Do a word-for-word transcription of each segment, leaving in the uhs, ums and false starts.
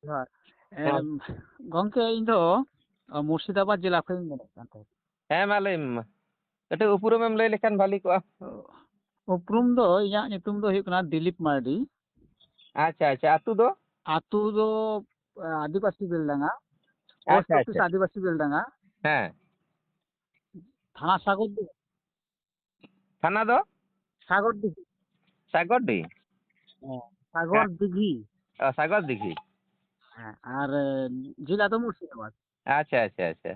ᱡᱚᱦᱟᱨ᱾ ᱦᱮᱸ᱾ ᱮᱢ, ᱜᱚᱢᱠᱮ, ᱤᱧ ᱫᱚ, ᱟ, ᱢᱩᱨᱥᱤᱫᱟᱵᱟᱫᱽ ᱡᱮᱞᱟ ᱠᱷᱚᱱᱤᱧ ᱢᱮᱱᱮᱫ ᱠᱟᱱ ᱛᱟᱦᱮᱸᱫ᱾ ᱦᱮᱸ, ᱢᱟ ᱞᱟᱹᱭ ᱢᱮ ᱢᱟ᱾ ᱠᱟᱹᱴᱤᱡ ᱩᱯᱨᱩᱢᱮᱢ ᱞᱟᱹᱭ ᱞᱮᱠᱷᱟᱱ ᱵᱷᱟᱞᱤ ᱠᱚᱜᱼᱟ᱾ ᱚ, ᱩᱯᱨᱩᱢ ᱫᱚ, ᱤᱧᱟᱹᱜ ᱧᱩᱛᱩᱢ ᱫᱚ ᱦᱩᱭᱩᱜ ᱠᱟᱱᱟ ᱫᱤᱞᱤᱯ ᱢᱟᱨᱰᱤ᱾ ᱟᱪᱪᱷᱟ, ᱟᱪᱪᱷᱟ᱾ ᱟᱹᱛᱩ ᱫᱚ? ᱟᱹᱛᱩ ᱫᱚ, ᱟ, ᱟᱹᱫᱤᱵᱟᱹᱥᱤ ᱵᱮᱞᱰᱟᱸᱜᱟ᱾ ᱯᱳᱥᱴ ᱟᱪᱪᱷᱟ, ᱚᱯᱷᱤᱥ ᱟᱪᱪᱷᱟ᱾ ᱟᱹᱫᱤᱵᱟᱹᱥᱤ ᱵᱮᱞᱰᱟᱸᱜᱟ᱾ ᱦᱮᱸ᱾ ᱛᱷᱟᱱᱟ ᱥᱟᱜᱚᱨ ᱫᱤ᱾ ᱛᱷᱟᱱᱟ ᱫᱚ? ᱥᱟᱜᱚᱨ ᱫᱤᱜᱷᱤ᱾ ᱥᱟᱜᱚᱨᱰᱤ? ᱦᱮᱸ, ᱥᱟᱜᱚᱨ ᱦᱮᱸ᱾ ᱫᱤᱜᱷᱤ᱾ ᱚ, ᱥᱟᱜᱚᱨ ᱫᱤᱜᱷᱤ᱾ ᱦᱮᱸ, ᱟᱨ, ᱮ, ᱡᱮᱞᱟ ᱫᱚ ᱢᱩᱨᱥᱤᱫᱟᱵᱟᱫᱽ᱾ ᱟᱪᱪᱷᱟ, ᱟᱪᱪᱷᱟ, ᱟᱪᱪᱷᱟ᱾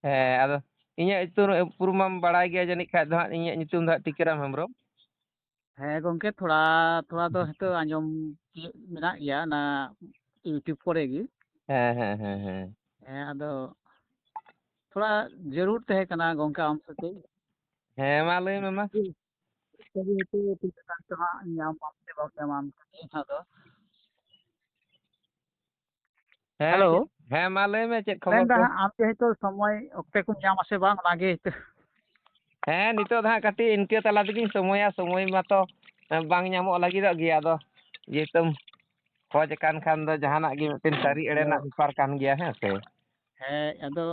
ᱦᱮᱸ, ᱟᱫᱚ ᱤᱧᱟᱹᱜ ᱧᱩᱛᱩᱢ ᱩᱯᱨᱩᱢ ᱢᱟᱢ ᱵᱟᱲᱟᱭ ᱜᱮᱭᱟ ᱡᱟᱹᱱᱤᱡ ᱠᱷᱟᱡ ᱫᱚ ᱦᱟᱸᱜ, ᱤᱧᱟᱹᱜ ᱧᱩᱛᱩᱢ ᱫᱚ ᱦᱟᱸᱜ ᱴᱤᱠᱟᱹᱨᱟᱢ ᱦᱮᱢᱵᱨᱚᱢ᱾ ᱦᱮᱸ ᱜᱚᱝᱠᱮ, ᱛᱷᱚᱲᱟ ᱛᱷᱚᱲᱟ ᱫᱚ ᱦᱮᱸ᱾ ᱦᱚᱭᱛᱳ ᱟᱸᱡᱚᱢ ᱛᱤᱭᱳᱜ ᱢᱮᱱᱟᱜ ᱜᱮᱭᱟ ᱚᱱᱟ YouTube ᱠᱚᱨᱮ ᱜᱮ᱾ ᱦᱮᱸ, ᱦᱮᱸ, ᱦᱮᱸ, ᱦᱮᱸ᱾ ᱦᱮᱸ, ᱟᱫᱚ ᱛᱷᱚᱲᱟ ᱡᱟᱹᱨᱩᱲ ᱛᱟᱦᱮᱸ ᱠᱟᱱᱟ ᱜᱚᱝᱠᱮ ᱟᱢ ᱥᱟᱛᱮ᱾ ᱦᱮᱸ, ᱢᱟ ᱞᱟᱹᱭ ᱢᱮ ᱢᱟ᱾ ᱛᱚᱵᱮ ᱦᱚᱭᱛᱳ ᱛᱤᱱᱟᱹᱜ ᱜᱟᱱ ᱪᱚ ᱦᱟᱸᱜ ᱧᱟᱢ ᱟᱢ ᱥᱮ ᱵᱟᱢ ᱧᱟᱢᱟ ᱟᱢ ᱴᱷᱤᱠ ᱜᱮ ᱦᱟᱸᱜ ᱫᱚ᱾ ᱦᱮᱸ, ᱦᱮᱞᱳ᱾ ᱪᱮᱫ, ᱦᱮᱸ, ᱢᱟ ᱞᱟᱹᱭ ᱢᱮ, ᱪᱮᱫ ᱠᱷᱚᱵᱚᱨ ᱢᱮᱱᱫᱟ ᱠᱚ? ᱦᱟᱸᱜ, ᱟᱢ ᱡᱮᱦᱮᱛᱩ ᱥᱚᱢᱚᱭ ᱚᱠᱛᱮ ᱠᱚᱢ ᱧᱟᱢᱟ ᱥᱮ ᱵᱟᱝ, ᱚᱱᱟᱜᱮ ᱦᱮᱸ, ᱱᱤᱛᱚᱜ ᱫᱚ ᱦᱟᱸᱜ ᱠᱟᱹᱴᱤᱡ ᱤᱱᱠᱟᱹ ᱛᱟᱞᱟ ᱛᱮᱜᱤᱧ ᱥᱚᱢᱚᱭᱟ, ᱥᱚᱢᱚᱭ ᱢᱟᱛᱚ ᱵᱟᱝ ᱧᱟᱢᱚᱜ ᱞᱟᱹᱜᱤᱫᱚᱜ ᱜᱮᱭᱟ᱾ ᱟᱫᱚ ᱡᱮᱦᱮᱛᱩᱢ ᱠᱷᱚᱡᱽ ᱟᱠᱟᱱ ᱠᱷᱟᱱ ᱫᱚ ᱡᱟᱦᱟᱱᱟᱜ ᱜᱮ ᱢᱤᱫᱴᱮᱱ ᱥᱟᱹᱨᱤ ᱮᱲᱮᱱᱟᱜ ᱟᱫᱚ ᱵᱮᱯᱟᱨ ᱠᱟᱱ ᱜᱮᱭᱟ, ᱦᱮᱸ ᱥᱮ? ᱦᱮᱸ, ᱟᱫᱚ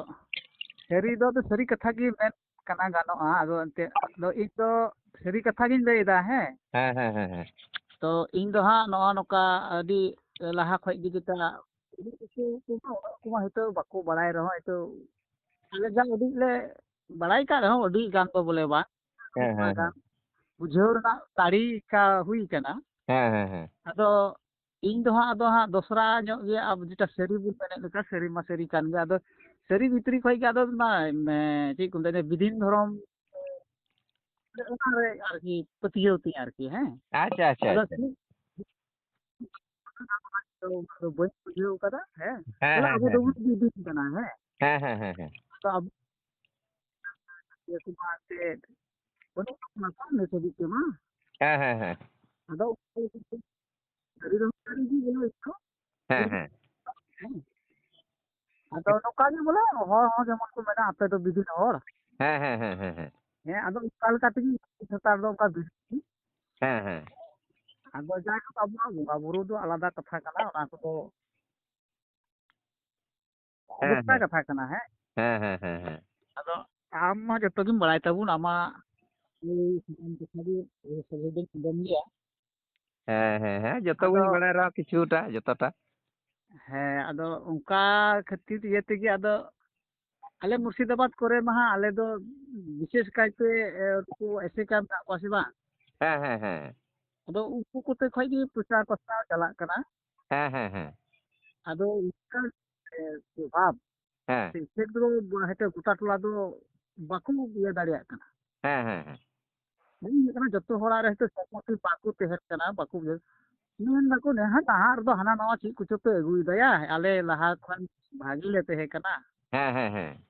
ᱥᱟᱹᱨᱤ ᱫᱚ, ᱟᱫᱚ ᱥᱟᱹᱨᱤ ᱠᱟᱛᱷᱟ ᱜᱮ ᱢᱮᱱ ᱠᱟᱱᱟ, ᱜᱟᱱᱚᱜᱼᱟ᱾ ᱟᱫᱚ ᱮᱱᱛᱮᱫ, ᱟᱫᱚ ᱤᱧ ᱫᱚ ᱥᱟᱹᱨᱤ ᱠᱟᱛᱷᱟ ᱜᱤᱧ ᱞᱟᱹᱭᱫᱟ, ᱦᱮᱸ᱾ ᱦᱮᱸ, ᱦᱮᱸ, ᱦᱮᱸ, ᱦᱮᱸ᱾ ᱛᱚ, ᱤᱧ ᱫᱚ ᱦᱟᱸᱜ ᱱᱚᱜᱼᱚ ᱱᱚᱝᱠᱟ ᱟᱹᱰᱤ ᱞᱟᱦᱟ ᱠᱷᱚᱡ ᱜᱮ ᱡᱮᱴᱟ ᱩᱱᱟᱹᱜ ᱠᱤᱪᱷᱩ ᱠᱚᱢᱟ, ᱩᱱᱟᱹᱜ ᱠᱚᱢᱟ ᱦᱚᱭᱛᱳ ᱵᱟᱠᱚ ᱵᱟᱲᱟᱭ ᱨᱮᱦᱚᱸ, ᱦᱚᱭᱛᱳ ᱟᱞᱮ ᱡᱟ ᱩᱰᱤᱡ ᱞᱮ ᱵᱟᱲᱟᱭ ᱠᱟᱜ ᱨᱮᱦᱚᱸ, ᱟᱹᱰᱤ ᱜᱟᱱ ᱫᱚ ᱵᱚᱞᱮ ᱵᱟᱝ, ᱦᱮᱸ, ᱛᱷᱚᱲᱟ ᱦᱮᱸ, ᱜᱟᱱ ᱦᱮᱸ᱾ ᱵᱩᱡᱷᱟᱹᱣ ᱨᱮᱱᱟᱜ ᱫᱟᱲᱮ ᱠᱟ ᱦᱩᱭ ᱠᱟᱱᱟ᱾ ᱦᱮᱸ, ᱦᱮᱸ, ᱦᱮᱸ᱾ ᱟᱫᱚ ᱤᱧ ᱫᱚ ᱦᱟᱸᱜ, ᱟᱫᱚ ᱦᱟᱸᱜ ᱫᱚᱥᱨᱟ ᱧᱚᱜ ᱜᱮ, ᱟᱵᱚ ᱡᱮᱴᱟ ᱥᱟᱹᱨᱤ ᱵᱚᱱ ᱢᱮᱱᱮᱫ ᱞᱮᱠᱟ, ᱥᱟᱹᱨᱤ ᱢᱟ ᱥᱟᱹᱨᱤ ᱠᱟᱱ ᱜᱮ᱾ ᱟᱫᱚ ᱥᱟᱹᱨᱤ ᱵᱷᱤᱛᱨᱤ ᱠᱷᱚᱡ ᱜᱮ ᱟᱫᱚ ᱚᱱᱟ, ᱮ, ᱪᱮᱫ ᱠᱚ ᱢᱮᱛᱟᱜᱼᱟ, ᱵᱤᱫᱷᱤᱱ ᱫᱷᱚᱨᱚᱢ, ᱚᱱᱟ ᱨᱮ ᱟᱨᱠᱤ ᱯᱟᱹᱛᱭᱟᱹᱣ ᱛᱤᱧ ᱟᱨᱠᱤ, ᱦᱮᱸ᱾ ᱟᱪᱪᱷᱟ, ᱟᱪᱪᱷᱟ, ᱟᱫᱚ ᱟᱪᱪᱷᱟ᱾ ᱪᱮᱫ ᱫᱚ ᱵᱟᱹᱧ ᱵᱩᱡᱷᱟᱹᱣ ᱠᱟᱫᱟ, ᱦᱮᱸ᱾ ᱦᱮᱸ, ᱵᱚᱞᱮ ᱦᱮᱸ, ᱟᱵᱚ ᱦᱮᱸ, ᱫᱚᱵᱚᱱ ᱦᱮᱸ᱾ ᱵᱤᱫᱷᱤᱱ ᱠᱟᱱᱟ, ᱦᱮᱸ᱾ ᱦᱮᱸ, ᱦᱮᱸ, ᱦᱮᱸ, ᱦᱮᱸ᱾ ᱟᱫᱚ ᱟᱵᱚ ᱤᱭᱟᱹ ᱠᱚᱢᱟ ᱮᱱᱛᱮᱫ ᱵᱟᱹᱱᱩᱜ ᱛᱟᱵᱚᱱᱟ ᱛᱚ ᱱᱤᱛ ᱦᱟᱹᱵᱤᱡ ᱛᱮᱢᱟ᱾ ᱦᱮᱸ, ᱦᱮᱸ, ᱦᱮᱸ᱾ ᱟᱫᱚ ᱥᱟᱹᱨᱤ ᱫᱚ ᱥᱟᱹᱨᱤ ᱜᱮ ᱵᱚᱞᱮ ᱤᱧ ᱫᱚ᱾ ᱦᱮᱸ, ᱦᱮᱸ᱾ ᱦᱮᱸ᱾ ᱟᱫᱚ ᱱᱚᱝᱠᱟ ᱜᱮ ᱵᱚᱞᱮ ᱦᱚᱲ ᱦᱚᱸ ᱡᱮᱢᱚᱱ ᱠᱚ ᱢᱮᱱᱟ, "ᱟᱯᱮ ᱫᱚ ᱵᱤᱫᱷᱤᱱ ᱦᱚᱲ᱾" ᱦᱮᱸ, ᱦᱮᱸ, ᱦᱮᱸ, ᱦᱮᱸ, ᱦᱮᱸ᱾ ᱦᱮᱸ, ᱟᱫᱚ ᱚᱱᱠᱟ ᱞᱮᱠᱟ ᱛᱮᱜᱮ ᱥᱟᱱᱛᱟᱲ ᱫᱚ ᱚᱱᱠᱟ ᱵᱤᱫᱷᱤᱱ᱾ ᱦᱮᱸ, ᱦᱮᱸ᱾ ᱟᱫᱚ ᱡᱟᱭᱦᱳᱠ, ᱟᱵᱚᱣᱟᱜ ᱵᱚᱸᱜᱟ ᱵᱩᱨᱩ ᱫᱚ ᱟᱞᱟᱫᱟ ᱠᱟᱛᱷᱟ ᱠᱟᱱᱟ, ᱚᱱᱟ ᱠᱚᱫᱚ ᱦᱮᱸ, ᱚᱵᱚᱥᱛᱟ ᱦᱮᱸ᱾ ᱠᱟᱛᱷᱟ ᱠᱟᱱᱟ, ᱦᱮᱸ᱾ ᱦᱮᱸ, ᱦᱮᱸ, ᱦᱮᱸ, ᱦᱮᱸ᱾ ᱟᱫᱚ ᱟᱢ ᱢᱟ ᱡᱚᱛᱚ ᱜᱮᱢ ᱵᱟᱲᱟᱭ ᱛᱟᱵᱚᱱ, ᱟᱢᱟᱜ ᱳᱭ ᱥᱟᱱᱟᱢ ᱠᱟᱛᱷᱟ ᱜᱮ ᱥᱚᱡᱷᱮ ᱫᱚᱧ ᱟᱸᱡᱚᱢ ᱜᱮᱭᱟ᱾ ᱦᱮᱸ, ᱦᱮᱸ, ᱦᱮᱸ, ᱡᱚᱛᱚ ᱟᱫᱚ ᱵᱟᱹᱧ ᱵᱟᱲᱟᱭ ᱨᱮᱦᱚᱸ ᱠᱤᱪᱷᱩᱴᱟ, ᱡᱚᱛᱚᱴᱟ᱾ ᱦᱮᱸ, ᱟᱫᱚ ᱚᱱᱠᱟ ᱠᱷᱟᱹᱛᱤᱨ ᱤᱭᱟᱹ ᱛᱮᱜᱮ ᱟᱫᱚ ᱟᱞᱮ ᱢᱩᱨᱥᱤᱫᱟᱵᱟᱫᱽ ᱠᱚᱨᱮ ᱢᱟ ᱦᱟᱸᱜ ᱟᱞᱮ ᱫᱚ ᱵᱤᱥᱮᱥ ᱠᱟᱭᱛᱮ, ᱮ, ᱩᱱᱠᱩ ᱮᱥᱮᱠᱟ ᱢᱮᱱᱟᱜ ᱠᱚᱣᱟ ᱥᱮ ᱵᱟᱝ? ᱦᱮᱸ, ᱦᱮᱸ, ᱦᱮᱸ᱾ ᱟᱫᱚ ᱩᱱᱠᱩ ᱠᱚᱛᱮ ᱠᱷᱚᱡ ᱜᱮ ᱯᱨᱚᱪᱟᱨ ᱯᱟᱥᱱᱟᱣ ᱪᱟᱞᱟᱜ ᱠᱟᱱᱟ᱾ ᱦᱮᱸ, ᱦᱮᱸ, ᱦᱮᱸ᱾ ᱟᱫᱚ ᱚᱱᱠᱟ, ᱮ, ᱯᱨᱚᱵᱷᱟᱵᱽ ᱦᱮᱸ᱾ ᱥᱮ effect ᱫᱚ ᱦᱚᱭᱛᱳ ᱜᱚᱴᱟ ᱴᱚᱞᱟ ᱫᱚ ᱵᱟᱠᱚ ᱤᱭᱟᱹ ᱫᱟᱲᱮᱭᱟᱜ ᱠᱟᱱᱟ᱾ ᱦᱮᱸ, ᱦᱮᱸ, ᱦᱮᱸ᱾ ᱢᱮᱱ ᱦᱩᱭᱩᱜ ᱠᱟᱱᱟ, ᱡᱚᱛᱚ ᱦᱚᱲᱟᱜ ᱨᱮ ᱦᱚᱭᱛᱳ ᱥᱚᱦᱢᱚᱛᱤ ᱵᱟᱠᱚ ᱛᱟᱦᱮᱱ ᱠᱟᱱᱟ, ᱵᱟᱠᱚ ᱤᱭᱟᱹ, ᱢᱮᱱ ᱫᱟᱠᱚ, "ᱱᱮᱦᱟᱜ ᱱᱟᱦᱟᱜ ᱨᱮᱫᱚ ᱦᱟᱱᱟ ᱱᱟᱣᱟ ᱪᱮᱫ ᱠᱚᱪᱚ ᱯᱮ ᱟᱹᱜᱩᱭᱮᱫᱟ ᱭᱟ, ᱟᱞᱮ ᱞᱟᱦᱟ ᱠᱷᱚᱱ ᱵᱷᱟᱜᱤ ᱞᱮ ᱛᱟᱦᱮᱸ ᱠᱟᱱᱟ᱾ ᱦᱮᱸ, ᱦᱮᱸ, ᱦᱮᱸ᱾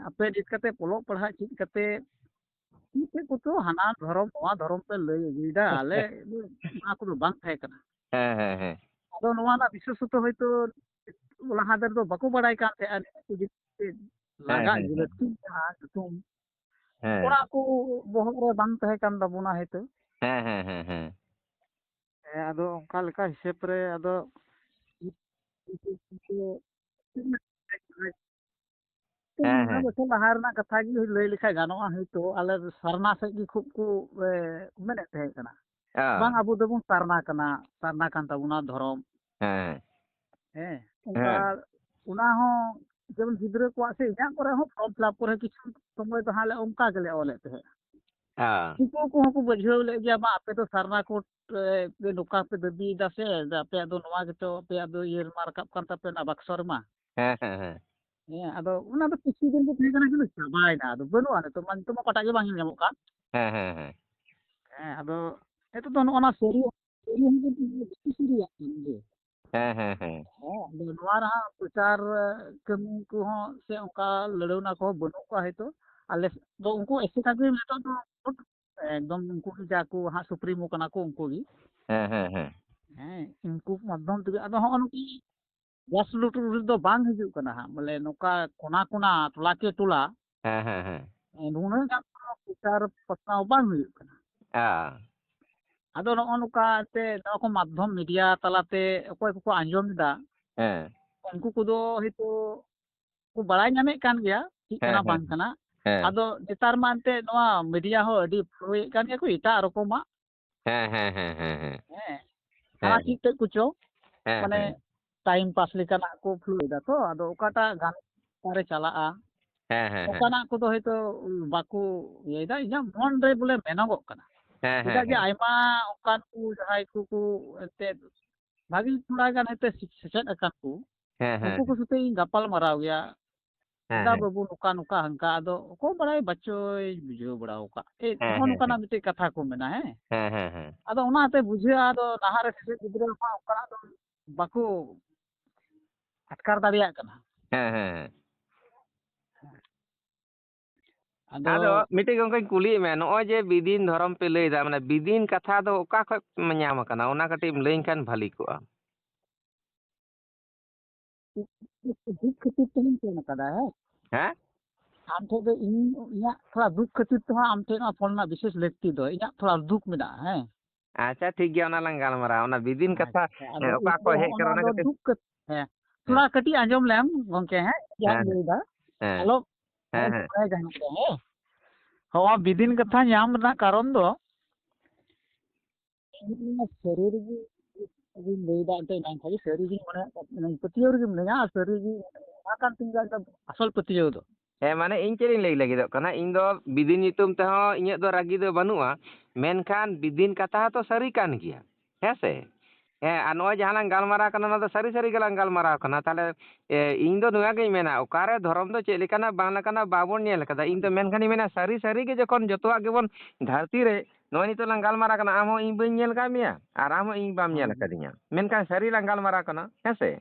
ᱟᱯᱮ ᱱᱤᱛ ᱠᱟᱛᱮ ᱚᱞᱚᱜ ᱯᱟᱲᱦᱟᱜ ᱪᱮᱫ ᱠᱟᱛᱮ ᱪᱮᱫ ᱪᱮᱫ ᱠᱚᱪᱚ ᱦᱟᱱᱟ ᱫᱷᱚᱨᱚᱢ ᱱᱚᱣᱟ ᱫᱷᱚᱨᱚᱢ ᱯᱮ ᱞᱟᱹᱭ ᱟᱹᱜᱩᱭᱮᱫᱟ, ᱟᱞᱮ ᱚᱱᱟ ᱠᱚᱫᱚ ᱵᱟᱝ ᱛᱟᱦᱮᱸ ᱠᱟᱱᱟ᱾" ᱦᱮᱸ, ᱦᱮᱸ, ᱦᱮᱸ᱾ ᱟᱫᱚ ᱱᱚᱣᱟ ᱨᱮᱱᱟᱜ ᱵᱤᱥᱮᱥᱚᱛᱚ ᱦᱚᱭᱛᱳ ᱞᱟᱦᱟ ᱫᱚ ᱵᱟᱠᱚ ᱵᱟᱲᱟᱭ ᱠᱟᱱ ᱛᱟᱦᱮᱸᱜᱼᱟ, ᱱᱤᱭᱟᱹ ᱠᱚ ᱡᱤᱱᱤᱥ ᱦᱮᱸ, ᱞᱟᱜᱟᱜ ᱦᱮᱸ, ᱜᱮ ᱦᱮᱸ᱾ ᱞᱟᱹᱠᱛᱤ ᱢᱮᱱᱟᱜᱼᱟ, ᱧᱩᱛᱩᱢ᱾ ᱦᱮᱸ, ᱦᱮᱸ᱾ ᱚᱱᱟ ᱠᱚ ᱵᱚᱦᱚᱜ ᱨᱮ ᱵᱟᱝ ᱛᱟᱦᱮᱸ ᱠᱟᱱ ᱛᱟᱵᱚᱱᱟ ᱦᱚᱭᱛᱳ᱾ ᱦᱮᱸ, ᱦᱮᱸ, ᱦᱮᱸ, ᱦᱮᱸ᱾ ᱦᱮᱸ, ᱟᱫᱚ ᱚᱱᱠᱟ ᱞᱮᱠᱟ ᱦᱤᱥᱟᱹᱵ ᱨᱮ ᱟᱫᱚ ᱦᱮᱸ, ᱢᱚᱬᱮ ᱦᱮᱸ᱾ ᱵᱚᱪᱷᱚᱨ ᱞᱟᱦᱟ ᱨᱮᱱᱟᱜ ᱠᱟᱛᱷᱟ ᱜᱮ ᱞᱟᱹᱭ ᱞᱮᱠᱷᱟᱡ ᱜᱟᱱᱚᱜᱼᱟ, ᱦᱚᱭᱛᱳ ᱟᱞᱮ ᱥᱟᱨᱱᱟ ᱥᱮᱫ ᱜᱮ ᱠᱷᱩᱵ ᱠᱚ, ᱮ, ᱢᱮᱱᱮᱫ ᱛᱟᱦᱮᱸ ᱠᱟᱱᱟ᱾ ᱦᱮᱸ᱾ ᱵᱟᱝ, ᱟᱵᱚ ᱫᱚᱵᱚᱱ ᱥᱟᱨᱱᱟ ᱠᱟᱱᱟ, ᱥᱟᱨᱱᱟ ᱠᱟᱱ ᱛᱟᱵᱚᱱᱟ ᱫᱷᱚᱨᱚᱢ᱾ ᱦᱮᱸ᱾ ᱦᱮᱸ, ᱚᱱᱠᱟ ᱦᱮᱸ᱾ ᱚᱱᱟ ᱦᱚᱸ ᱡᱮᱢᱚᱱ ᱜᱤᱫᱽᱨᱟᱹ ᱠᱚᱣᱟᱜ ᱥᱮ ᱤᱧᱟᱹᱜ ᱠᱚᱨᱮ ᱦᱚᱸ form fill up ᱠᱚᱨᱮ ᱠᱤᱪᱷᱩ ᱥᱚᱢᱚᱭ ᱫᱚ ᱦᱟᱸᱜ ᱞᱮ ᱚᱱᱠᱟ ᱜᱮᱞᱮ ᱚᱞᱮᱫ ᱛᱟᱦᱮᱸᱫ᱾ ᱦᱮᱸ᱾ ᱩᱱᱠᱩ ᱠᱚᱦᱚᱸ ᱠᱚ ᱵᱩᱡᱷᱟᱹᱣ ᱞᱮᱫ ᱜᱮᱭᱟ, ᱵᱟᱝ, ᱟᱯᱮ ᱫᱚ ᱥᱟᱨᱱᱟ code, ᱮ, ᱯᱮ ᱱᱚᱝᱠᱟ ᱯᱮ ᱫᱟᱹᱵᱤᱭᱮᱫᱟ ᱥᱮ, ᱟᱯᱮᱭᱟᱜ ᱫᱚ ᱱᱚᱣᱟ ᱜᱮᱛᱚ ᱟᱯᱮᱭᱟᱜ ᱫᱚ ᱤᱭᱟᱹ ᱨᱮᱢᱟ ᱨᱟᱠᱟᱵ ᱠᱟᱱ ᱛᱟᱯᱮ ᱚᱱᱟ ᱵᱟᱠᱥᱚ ᱨᱮᱢᱟ᱾ ᱦᱮᱸ, ᱦᱮᱸ, ᱦᱮᱸ᱾ ᱦᱮᱸ, ᱟᱫᱚ ᱚᱱᱟ ᱫᱚ ᱠᱤᱪᱷᱩ ᱫᱤᱱ ᱜᱮ ᱛᱟᱦᱮᱸ ᱠᱟᱱᱟ, ᱠᱤᱱᱛᱩ ᱪᱟᱵᱟᱭᱮᱱᱟ, ᱟᱫᱚ ᱵᱟᱹᱱᱩᱜᱼᱟ, ᱱᱤᱛᱚᱜ ᱢᱟ, ᱱᱤᱛᱚᱜ ᱢᱟ ᱚᱠᱟᱴᱟᱜ ᱜᱮ ᱵᱟᱝ ᱧᱮᱞ ᱧᱟᱢᱚᱜ ᱠᱟᱱ᱾ ᱦᱮᱸ, ᱦᱮᱸ, ᱦᱮᱸ᱾ ᱦᱮᱸ, ᱟᱫᱚ ᱱᱤᱛᱚᱜ ᱫᱚ ᱱᱚᱜᱼᱚ ᱱᱟ ᱥᱟᱹᱨᱤ, ᱥᱟᱹᱨᱤ ᱦᱚᱸ ᱠᱤᱱᱛᱩ ᱵᱮᱥᱤ ᱥᱟᱹᱨᱤᱭᱟᱜ ᱠᱟᱱ ᱜᱮ᱾ ᱦᱮᱸ, ᱦᱮᱸ, ᱦᱮᱸ᱾ ᱦᱮᱸ, ᱟᱫᱚ ᱱᱚᱣᱟ ᱨᱮᱦᱟᱸᱜ ᱯᱨᱚᱪᱟᱨ ᱠᱟᱹᱢᱤ ᱠᱚᱦᱚᱸ ᱥᱮ ᱚᱱᱠᱟ ᱞᱟᱹᱲᱟᱹᱣᱱᱟ ᱠᱚᱦᱚᱸ ᱵᱟᱹᱱᱩᱜ ᱠᱚᱣᱟ ᱦᱚᱭᱛᱳ᱾ ᱟᱞᱮ ᱫᱚ ᱩᱱᱠᱩ ᱮᱥᱮᱠᱟ ᱜᱮ ᱱᱤᱛᱚᱜ ᱫᱚ ᱮᱠᱫᱚᱢ ᱩᱱᱠᱩ ᱜᱮ ᱡᱟ ᱠᱚ ᱦᱟᱸᱜ supremo ᱠᱟᱱᱟ ᱠᱚ ᱩᱱᱠᱩ ᱜᱮ᱾ ᱦᱮᱸ, ᱦᱮᱸ, ᱦᱮᱸ᱾ ᱦᱮᱸ, ᱩᱱᱠᱩ ᱢᱟᱫᱽᱫᱷᱚᱢ ᱛᱮᱜᱮ᱾ ᱟᱫᱚ ᱦᱚᱸᱜᱼᱚ ᱱᱩᱠᱩ grassroot ᱫᱚ ᱵᱟᱝ ᱦᱤᱡᱩᱜ ᱠᱟᱱᱟ ᱦᱟᱸᱜ, ᱵᱚᱞᱮ ᱱᱚᱝᱠᱟ ᱠᱚᱱᱟ ᱠᱚᱱᱟ, ᱴᱚᱞᱟ ᱠᱮ ᱴᱚᱞᱟ, ᱦᱮᱸ, ᱦᱮᱸ, ᱦᱮᱸ᱾ ᱱᱩᱱᱟᱹᱜ ᱜᱟᱱ ᱫᱚ ᱯᱨᱚᱪᱟᱨ ᱯᱟᱥᱱᱟᱣ ᱵᱟᱝ ᱦᱩᱭᱩᱜ ᱠᱟᱱᱟ᱾ ᱦᱮᱸ᱾ ᱟᱫᱚ ᱱᱚᱜᱼᱚ ᱱᱚᱝᱠᱟ ᱮᱱᱛᱮ ᱱᱚᱣᱟ ᱠᱚ ᱢᱟᱫᱽᱫᱷᱚᱢ ᱢᱤᱰᱤᱭᱟ ᱛᱟᱞᱟᱛᱮ ᱚᱠᱚᱭ ᱠᱚᱠᱚ ᱟᱸᱡᱚᱢ ᱮᱫᱟ, ᱦᱮᱸ ᱩᱱᱠᱩ ᱠᱚᱫᱚ ᱦᱚᱭᱛᱳ ᱠᱚ ᱵᱟᱲᱟᱭ ᱧᱟᱢᱮᱫ ᱠᱟᱱ ᱜᱮᱭᱟ ᱪᱮᱫ ᱦᱮᱸ, ᱠᱟᱱᱟ ᱦᱮᱸ, ᱵᱟᱝ ᱠᱟᱱᱟ᱾ ᱦᱮᱸ ᱟᱫᱚ ᱱᱮᱛᱟᱨ ᱢᱟ ᱮᱱᱛᱮ ᱱᱚᱣᱟ ᱢᱤᱰᱤᱭᱟ ᱦᱚᱸ ᱟᱹᱰᱤ ᱯᱷᱳᱞᱳᱭᱮᱫ ᱠᱟᱱ ᱜᱮᱭᱟ ᱠᱚ ᱮᱴᱟᱜ ᱨᱚᱠᱚᱢᱟᱜ᱾ ᱦᱮᱸ ᱦᱮᱸ ᱦᱮᱸ ᱦᱮᱸ ᱦᱮᱸ ᱦᱮᱸ, ᱦᱟᱱᱟ ᱦᱮᱸ ᱪᱮᱫ ᱛᱮᱫ ᱠᱚᱪᱚ, ᱦᱮᱸ ᱢᱟᱱᱮ ᱦᱮᱸ ᱴᱟᱭᱤᱢ ᱯᱟᱥ ᱞᱮᱠᱟᱱᱟᱜ ᱠᱚ ᱯᱷᱳᱞᱳᱭᱮᱫᱟ ᱛᱚ, ᱟᱫᱚ ᱚᱠᱟᱴᱟᱜ ᱜᱟᱱ ᱚᱠᱟᱨᱮ ᱪᱟᱞᱟᱜᱼᱟ, ᱦᱮᱸ ᱦᱮᱸ ᱦᱮᱸ ᱚᱱᱠᱟᱱᱟᱜ ᱠᱚᱫᱚ ᱦᱚᱭᱛᱳ ᱵᱟᱠᱚ ᱤᱭᱟᱹᱭᱮᱫᱟ᱾ ᱤᱧᱟᱹᱜ ᱢᱚᱱ ᱨᱮ ᱵᱚᱞᱮ ᱢᱮᱱᱚᱜᱚᱜ ᱠᱟᱱᱟ᱾ ᱦᱮᱸ ᱦᱮᱸ ᱪᱮᱫᱟᱜ ᱡᱮ ᱦᱮᱸ ᱟᱭᱢᱟ ᱚᱱᱠᱟᱱ ᱠᱚ ᱡᱟᱦᱟᱸᱭ ᱠᱚᱠᱚ ᱮᱱᱛᱮᱫ ᱵᱷᱟᱜᱮ ᱛᱷᱚᱲᱟ ᱜᱟᱱ ᱦᱚᱭᱛᱳ ᱥᱮᱪᱮᱫ ᱟᱠᱟᱱ ᱠᱚ, ᱦᱮᱸ ᱦᱮᱸ ᱩᱱᱠᱩ ᱠᱚ ᱦᱮᱸ ᱥᱟᱛᱮ ᱤᱧ ᱜᱟᱯᱟᱞ ᱢᱟᱨᱟᱣ ᱜᱮᱭᱟ᱾ ᱦᱮᱸ ᱪᱮᱫᱟᱜ ᱦᱮᱸ ᱵᱟᱹᱵᱩ ᱱᱚᱝᱠᱟ ᱱᱚᱝᱠᱟ ᱦᱟᱱᱠᱟ, ᱟᱫᱚ ᱚᱠᱚᱭ ᱵᱟᱲᱟᱭ ᱵᱟᱪᱚᱭ ᱵᱩᱡᱷᱟᱹᱣ ᱵᱟᱲᱟ ᱟᱠᱟᱫ᱾ ᱮ, ᱦᱮᱸ ᱱᱚᱜᱼᱚ ᱦᱮᱸ ᱱᱚᱝᱠᱟᱱᱟᱜ ᱢᱤᱫᱴᱮᱡ ᱠᱟᱛᱷᱟ ᱠᱚ ᱢᱮᱱᱟ, ᱦᱮᱸ᱾ ᱦᱮᱸ ᱦᱮᱸ ᱦᱮᱸ ᱟᱫᱚ ᱚᱱᱟᱛᱮ ᱵᱩᱡᱷᱟᱹᱜᱼᱟ, ᱟᱫᱚ ᱱᱟᱦᱟᱜ ᱨᱮ ᱥᱮᱪᱮᱫ ᱜᱤᱫᱽᱨᱟᱹ ᱠᱚ ᱚᱱᱠᱟᱱᱟᱜ ᱫᱚ ᱵᱟᱠᱚ ᱟᱴᱠᱟᱨ ᱫᱟᱲᱮᱭᱟᱜ ᱠᱟᱱᱟ᱾ ᱦᱮᱸ ᱦᱮᱸ ᱦᱮᱸ᱾ ᱟᱫᱚ ᱟᱫᱚ ᱢᱤᱫᱴᱮᱡ ᱜᱚᱝᱠᱮᱧ ᱠᱩᱞᱤᱭᱮᱫ ᱢᱮᱭᱟ, ᱱᱚᱜᱼᱚᱭ ᱡᱮ ᱵᱤᱫᱤᱱ ᱫᱷᱚᱨᱚᱢ ᱯᱮ ᱞᱟᱹᱭᱫᱟ, ᱢᱟᱱᱮ ᱵᱤᱫᱤᱱ ᱠᱟᱛᱷᱟ ᱫᱚ ᱚᱠᱟ ᱠᱷᱚᱡ ᱧᱟᱢ ᱟᱠᱟᱱᱟ, ᱚᱱᱟ ᱠᱟᱹᱴᱤᱡ ᱮᱢ ᱞᱟᱹᱭᱟᱹᱧ ᱠᱷᱟᱱ ᱵᱷᱟᱞᱤ ᱠᱚᱜᱼᱟ᱾ ᱫᱩᱠ ᱠᱷᱟᱹᱛᱤᱨ ᱛᱮᱦᱚᱧ ᱯᱷᱳᱱ ᱟᱠᱟᱫᱟ, ᱦᱮᱸ᱾ ᱦᱮᱸ? ᱟᱢ ᱴᱷᱮᱱ ᱫᱚ ᱤᱧ, ᱤᱧᱟᱹᱜ ᱛᱷᱚᱲᱟ ᱫᱩᱠ ᱠᱷᱟᱹᱛᱤᱨ ᱛᱮᱦᱚᱸ ᱟᱢ ᱴᱷᱮᱱ ᱱᱚᱣᱟ ᱯᱷᱳᱱ ᱨᱮᱱᱟᱜ ᱵᱤᱥᱮᱥ ᱞᱟᱹᱠᱛᱤ ᱫᱚ, ᱤᱧᱟᱹᱜ ᱛᱷᱚᱲᱟ ᱫᱩᱠ ᱢᱮᱱᱟᱜᱼᱟ, ᱦᱮᱸ᱾ ᱟᱪᱪᱷᱟ, ᱴᱷᱤᱠ ᱜᱮᱭᱟ, ᱚᱱᱟ ᱞᱟᱝ ᱜᱟᱞᱢᱟᱨᱟᱣᱟ᱾ ᱚᱱᱟ ᱵᱤᱫᱤᱱ ᱠᱟᱛᱷᱟ, ᱟᱪᱪᱷᱟ, ᱟᱫᱚ ᱦᱮᱸ, ᱚᱠᱟ ᱤᱧ ᱫᱚ ᱠᱷᱚᱡ ᱦᱮᱡ ᱦᱚᱸᱜᱼᱚ ᱠᱟᱱᱟ, ᱱᱚᱣᱟ ᱚᱱᱟ ᱫᱚ ᱠᱟᱹᱴᱤᱡ᱾ ᱫᱩᱠ ᱠᱷᱟᱹᱛ-, ᱦᱮᱸ, ᱦᱮᱸ᱾ ᱛᱷᱚᱲᱟ ᱠᱟᱹᱴᱤᱡ ᱟᱸᱡᱚᱢ ᱞᱮᱢ ᱜᱚᱝᱠᱮ, ᱦᱮᱸ, ᱡᱟᱦᱟᱸᱧ ᱦᱮᱸ, ᱞᱟᱹᱭᱫᱟ᱾ ᱦᱮᱸ, ᱟᱞᱚ, ᱦᱮᱸ, ᱦᱮᱸ᱾ ᱦᱚᱸᱜᱼᱚ ᱵᱤᱫᱤᱱ ᱠᱟᱛᱷᱟ ᱧᱟᱢ ᱨᱮᱱᱟᱜ ᱠᱟᱨᱚᱱ ᱫᱚ, ᱤᱧ ᱱᱚᱣᱟ ᱥᱟᱹᱨᱤ ᱨᱮᱜᱮ ᱤᱧ ᱞᱟᱹᱭᱫᱟ, ᱮᱱᱛᱮ ᱮᱱᱟᱝ ᱠᱷᱚᱱ ᱜᱮ ᱥᱟᱹᱨᱤ ᱜᱤᱧ ᱢᱚᱱᱮᱭᱟ, ᱯᱟᱹᱛᱭᱟᱹᱣ ᱨᱮᱜᱮ ᱢᱤᱱᱟᱹᱧᱟ, ᱟᱨ ᱥᱟᱹᱨᱤ ᱜᱮ ᱚᱱᱟ ᱠᱟᱱ ᱛᱤᱧ ᱜᱮᱭᱟ ᱮᱠᱫᱚᱢ ᱟᱥᱚᱞ ᱯᱟᱹᱛᱭᱟᱹᱣ ᱫᱚ᱾ ᱦᱮᱸ, ᱢᱟᱱᱮ ᱤᱧ ᱪᱮᱫ ᱤᱧ ᱞᱟᱹᱭ ᱞᱟᱹᱜᱤᱫᱚᱜ ᱠᱟᱱᱟ, ᱤᱧ ᱫᱚ ᱵᱤᱫᱤᱱ ᱧᱩᱛᱩᱢ ᱛᱮᱦᱚᱸ ᱤᱧᱟᱹᱜ ᱫᱚ ᱨᱟᱹᱜᱤ ᱫᱚ ᱵᱟᱹᱱᱩᱜᱼᱟ, ᱢᱮᱱᱠᱷᱟᱱ ᱵᱤᱫᱤᱱ ᱠᱟᱛᱷᱟ ᱦᱚᱸᱛᱚ ᱥᱟᱹᱨᱤ ᱠᱟᱱ ᱜᱮᱭᱟ, ᱦᱮᱸ ᱥᱮ? ᱦᱮᱸ, ᱟᱨ ᱱᱚᱜᱼᱚᱭ ᱡᱟᱦᱟᱸ ᱞᱟᱝ ᱜᱟᱞᱢᱟᱨᱟᱣ ᱠᱟᱱᱟ, ᱚᱱᱟ ᱫᱚ ᱥᱟᱹᱨᱤ ᱥᱟᱹᱨᱤ ᱜᱮᱞᱟᱝ ᱜᱟᱞᱢᱟᱨᱟᱣ ᱠᱟᱱᱟ᱾ ᱛᱟᱦᱞᱮ, ᱮ, ᱤᱧ ᱫᱚ ᱱᱚᱣᱟ ᱜᱤᱧ ᱢᱮᱱᱟ, ᱚᱠᱟᱨᱮ ᱫᱷᱚᱨᱚᱢ ᱫᱚ ᱪᱮᱫ ᱞᱮᱠᱟᱱᱟ ᱵᱟᱝ ᱞᱮᱠᱟᱱᱟ ᱵᱟᱵᱚᱱ ᱧᱮᱞ ᱠᱟᱫᱟ᱾ ᱤᱧ ᱫᱚ ᱢᱮᱱᱠᱷᱟᱱᱤᱧ ᱢᱮᱱᱟ, ᱥᱟᱹᱨᱤ ᱥᱟᱹᱨᱤ ᱜᱮ ᱡᱚᱠᱷᱚᱱ ᱡᱚᱛᱚᱣᱟᱜ ᱜᱮᱵᱚᱱ ᱫᱷᱟᱹᱨᱛᱤ ᱨᱮ ᱱᱚᱜᱼᱚᱭ ᱱᱤᱛᱚᱜ ᱞᱟᱝ ᱜᱟᱞᱢᱟᱨᱟᱣ ᱠᱟᱱᱟ, ᱟᱢ ᱦᱚᱸ ᱤᱧ ᱵᱟᱹᱧ ᱧᱮᱞ ᱟᱠᱟᱫ ᱢᱮᱭᱟ ᱟᱨ ᱟᱢ ᱦᱚᱸ ᱤᱧ ᱵᱟᱢ ᱧᱮᱞ ᱦᱩᱸ᱾ ᱟᱠᱟᱫᱤᱧᱟ, ᱢᱮᱱᱠᱷᱟᱱ ᱥᱟᱹᱨᱤ ᱞᱟᱝ ᱜᱟᱞᱢᱟᱨᱟᱣ ᱠᱟᱱᱟ, ᱦᱮᱸ ᱥᱮ?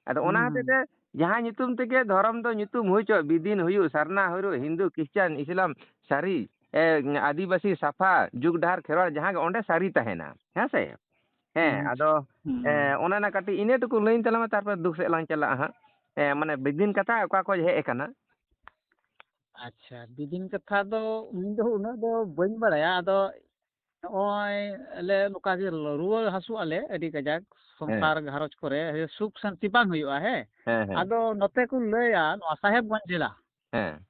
ᱟᱫᱚ ᱚᱱᱟ ᱦᱩᱸ, ᱦᱚᱛᱮᱡ ᱦᱩᱸ᱾ ᱛᱮ ᱡᱟᱦᱟᱸ ᱧᱩᱛᱩᱢ ᱛᱮᱜᱮ ᱫᱷᱚᱨᱚᱢ ᱫᱚ ᱧᱩᱛᱩᱢ ᱦᱩᱭ ᱦᱚᱪᱚᱜ, ᱵᱤᱫᱤᱱ ᱦᱩᱭᱩᱜ, ᱥᱟᱨᱱᱟ ᱦᱩᱭᱩᱜ, ᱦᱤᱱᱫᱩ, ᱠᱷᱨᱤᱥᱪᱟᱱ, ᱤᱥᱞᱟᱢ, ᱥᱟᱹᱨᱤ, ᱮ, ᱟᱹᱫᱤᱵᱟᱹᱥᱤ, ᱥᱟᱯᱷᱟ, ᱡᱩᱜᱽ, ᱰᱟᱦᱟᱨ, ᱠᱷᱮᱨᱣᱟᱲ, ᱡᱟᱦᱟᱸ ᱜᱮ, ᱚᱸᱰᱮ ᱥᱟᱹᱨᱤ ᱛᱟᱦᱮᱱᱟ, ᱦᱮᱸ ᱥᱮ? ᱦᱮᱸ, ᱦᱩᱸ᱾ ᱟᱫᱚ, ᱦᱩᱸ᱾ ᱮ, ᱚᱱᱮ ᱚᱱᱟ ᱠᱟᱹᱴᱤᱡ ᱤᱱᱟᱹ ᱴᱩᱠᱩ ᱞᱟᱹᱭᱟᱹᱧ ᱛᱟᱞᱟᱝ ᱢᱮ, ᱛᱟᱨᱯᱚᱨᱮ ᱫᱩᱠ ᱥᱮᱫ ᱞᱟᱝ ᱪᱟᱞᱟᱜᱼᱟ ᱦᱟᱸᱜ᱾ ᱮ, ᱢᱟᱱᱮ ᱵᱤᱫᱤᱱ ᱠᱟᱛᱷᱟ ᱚᱠᱟ ᱠᱷᱚᱡ ᱦᱮᱡ ᱟᱠᱟᱱᱟ? ᱟᱪᱪᱷᱟ, ᱵᱤᱫᱤᱱ ᱠᱟᱛᱷᱟ ᱫᱚ ᱤᱧ ᱫᱚ ᱩᱱᱟᱹᱜ ᱫᱚ ᱵᱟᱹᱧ ᱵᱟᱲᱟᱭᱟ, ᱟᱫᱚ ᱱᱚᱜᱼᱚᱭ ᱟᱞᱮ ᱱᱚᱝᱠᱟ ᱜᱮ ᱨᱩᱣᱟᱹ ᱦᱟᱹᱥᱩᱜ ᱟᱞᱮ ᱟᱹᱰᱤ ᱠᱟᱡᱟᱠ, ᱥᱚᱝᱥᱟᱨ ᱜᱷᱟᱨᱚᱸᱡᱽ ᱠᱚᱨᱮ ᱥᱩᱠ ᱥᱟᱱᱛᱤ ᱵᱟᱝ ᱦᱩᱭᱩᱜᱼᱟ, ᱦᱮᱸ᱾ ᱦᱮᱸ, ᱦᱮᱸ᱾ ᱟᱫᱚ ᱱᱚᱛᱮ ᱠᱚ ᱞᱟᱹᱭᱟ ᱱᱚᱣᱟ ᱥᱟᱦᱮᱵᱽᱜᱚᱸᱡᱽ ᱡᱮᱞᱟ, ᱦᱮᱸ᱾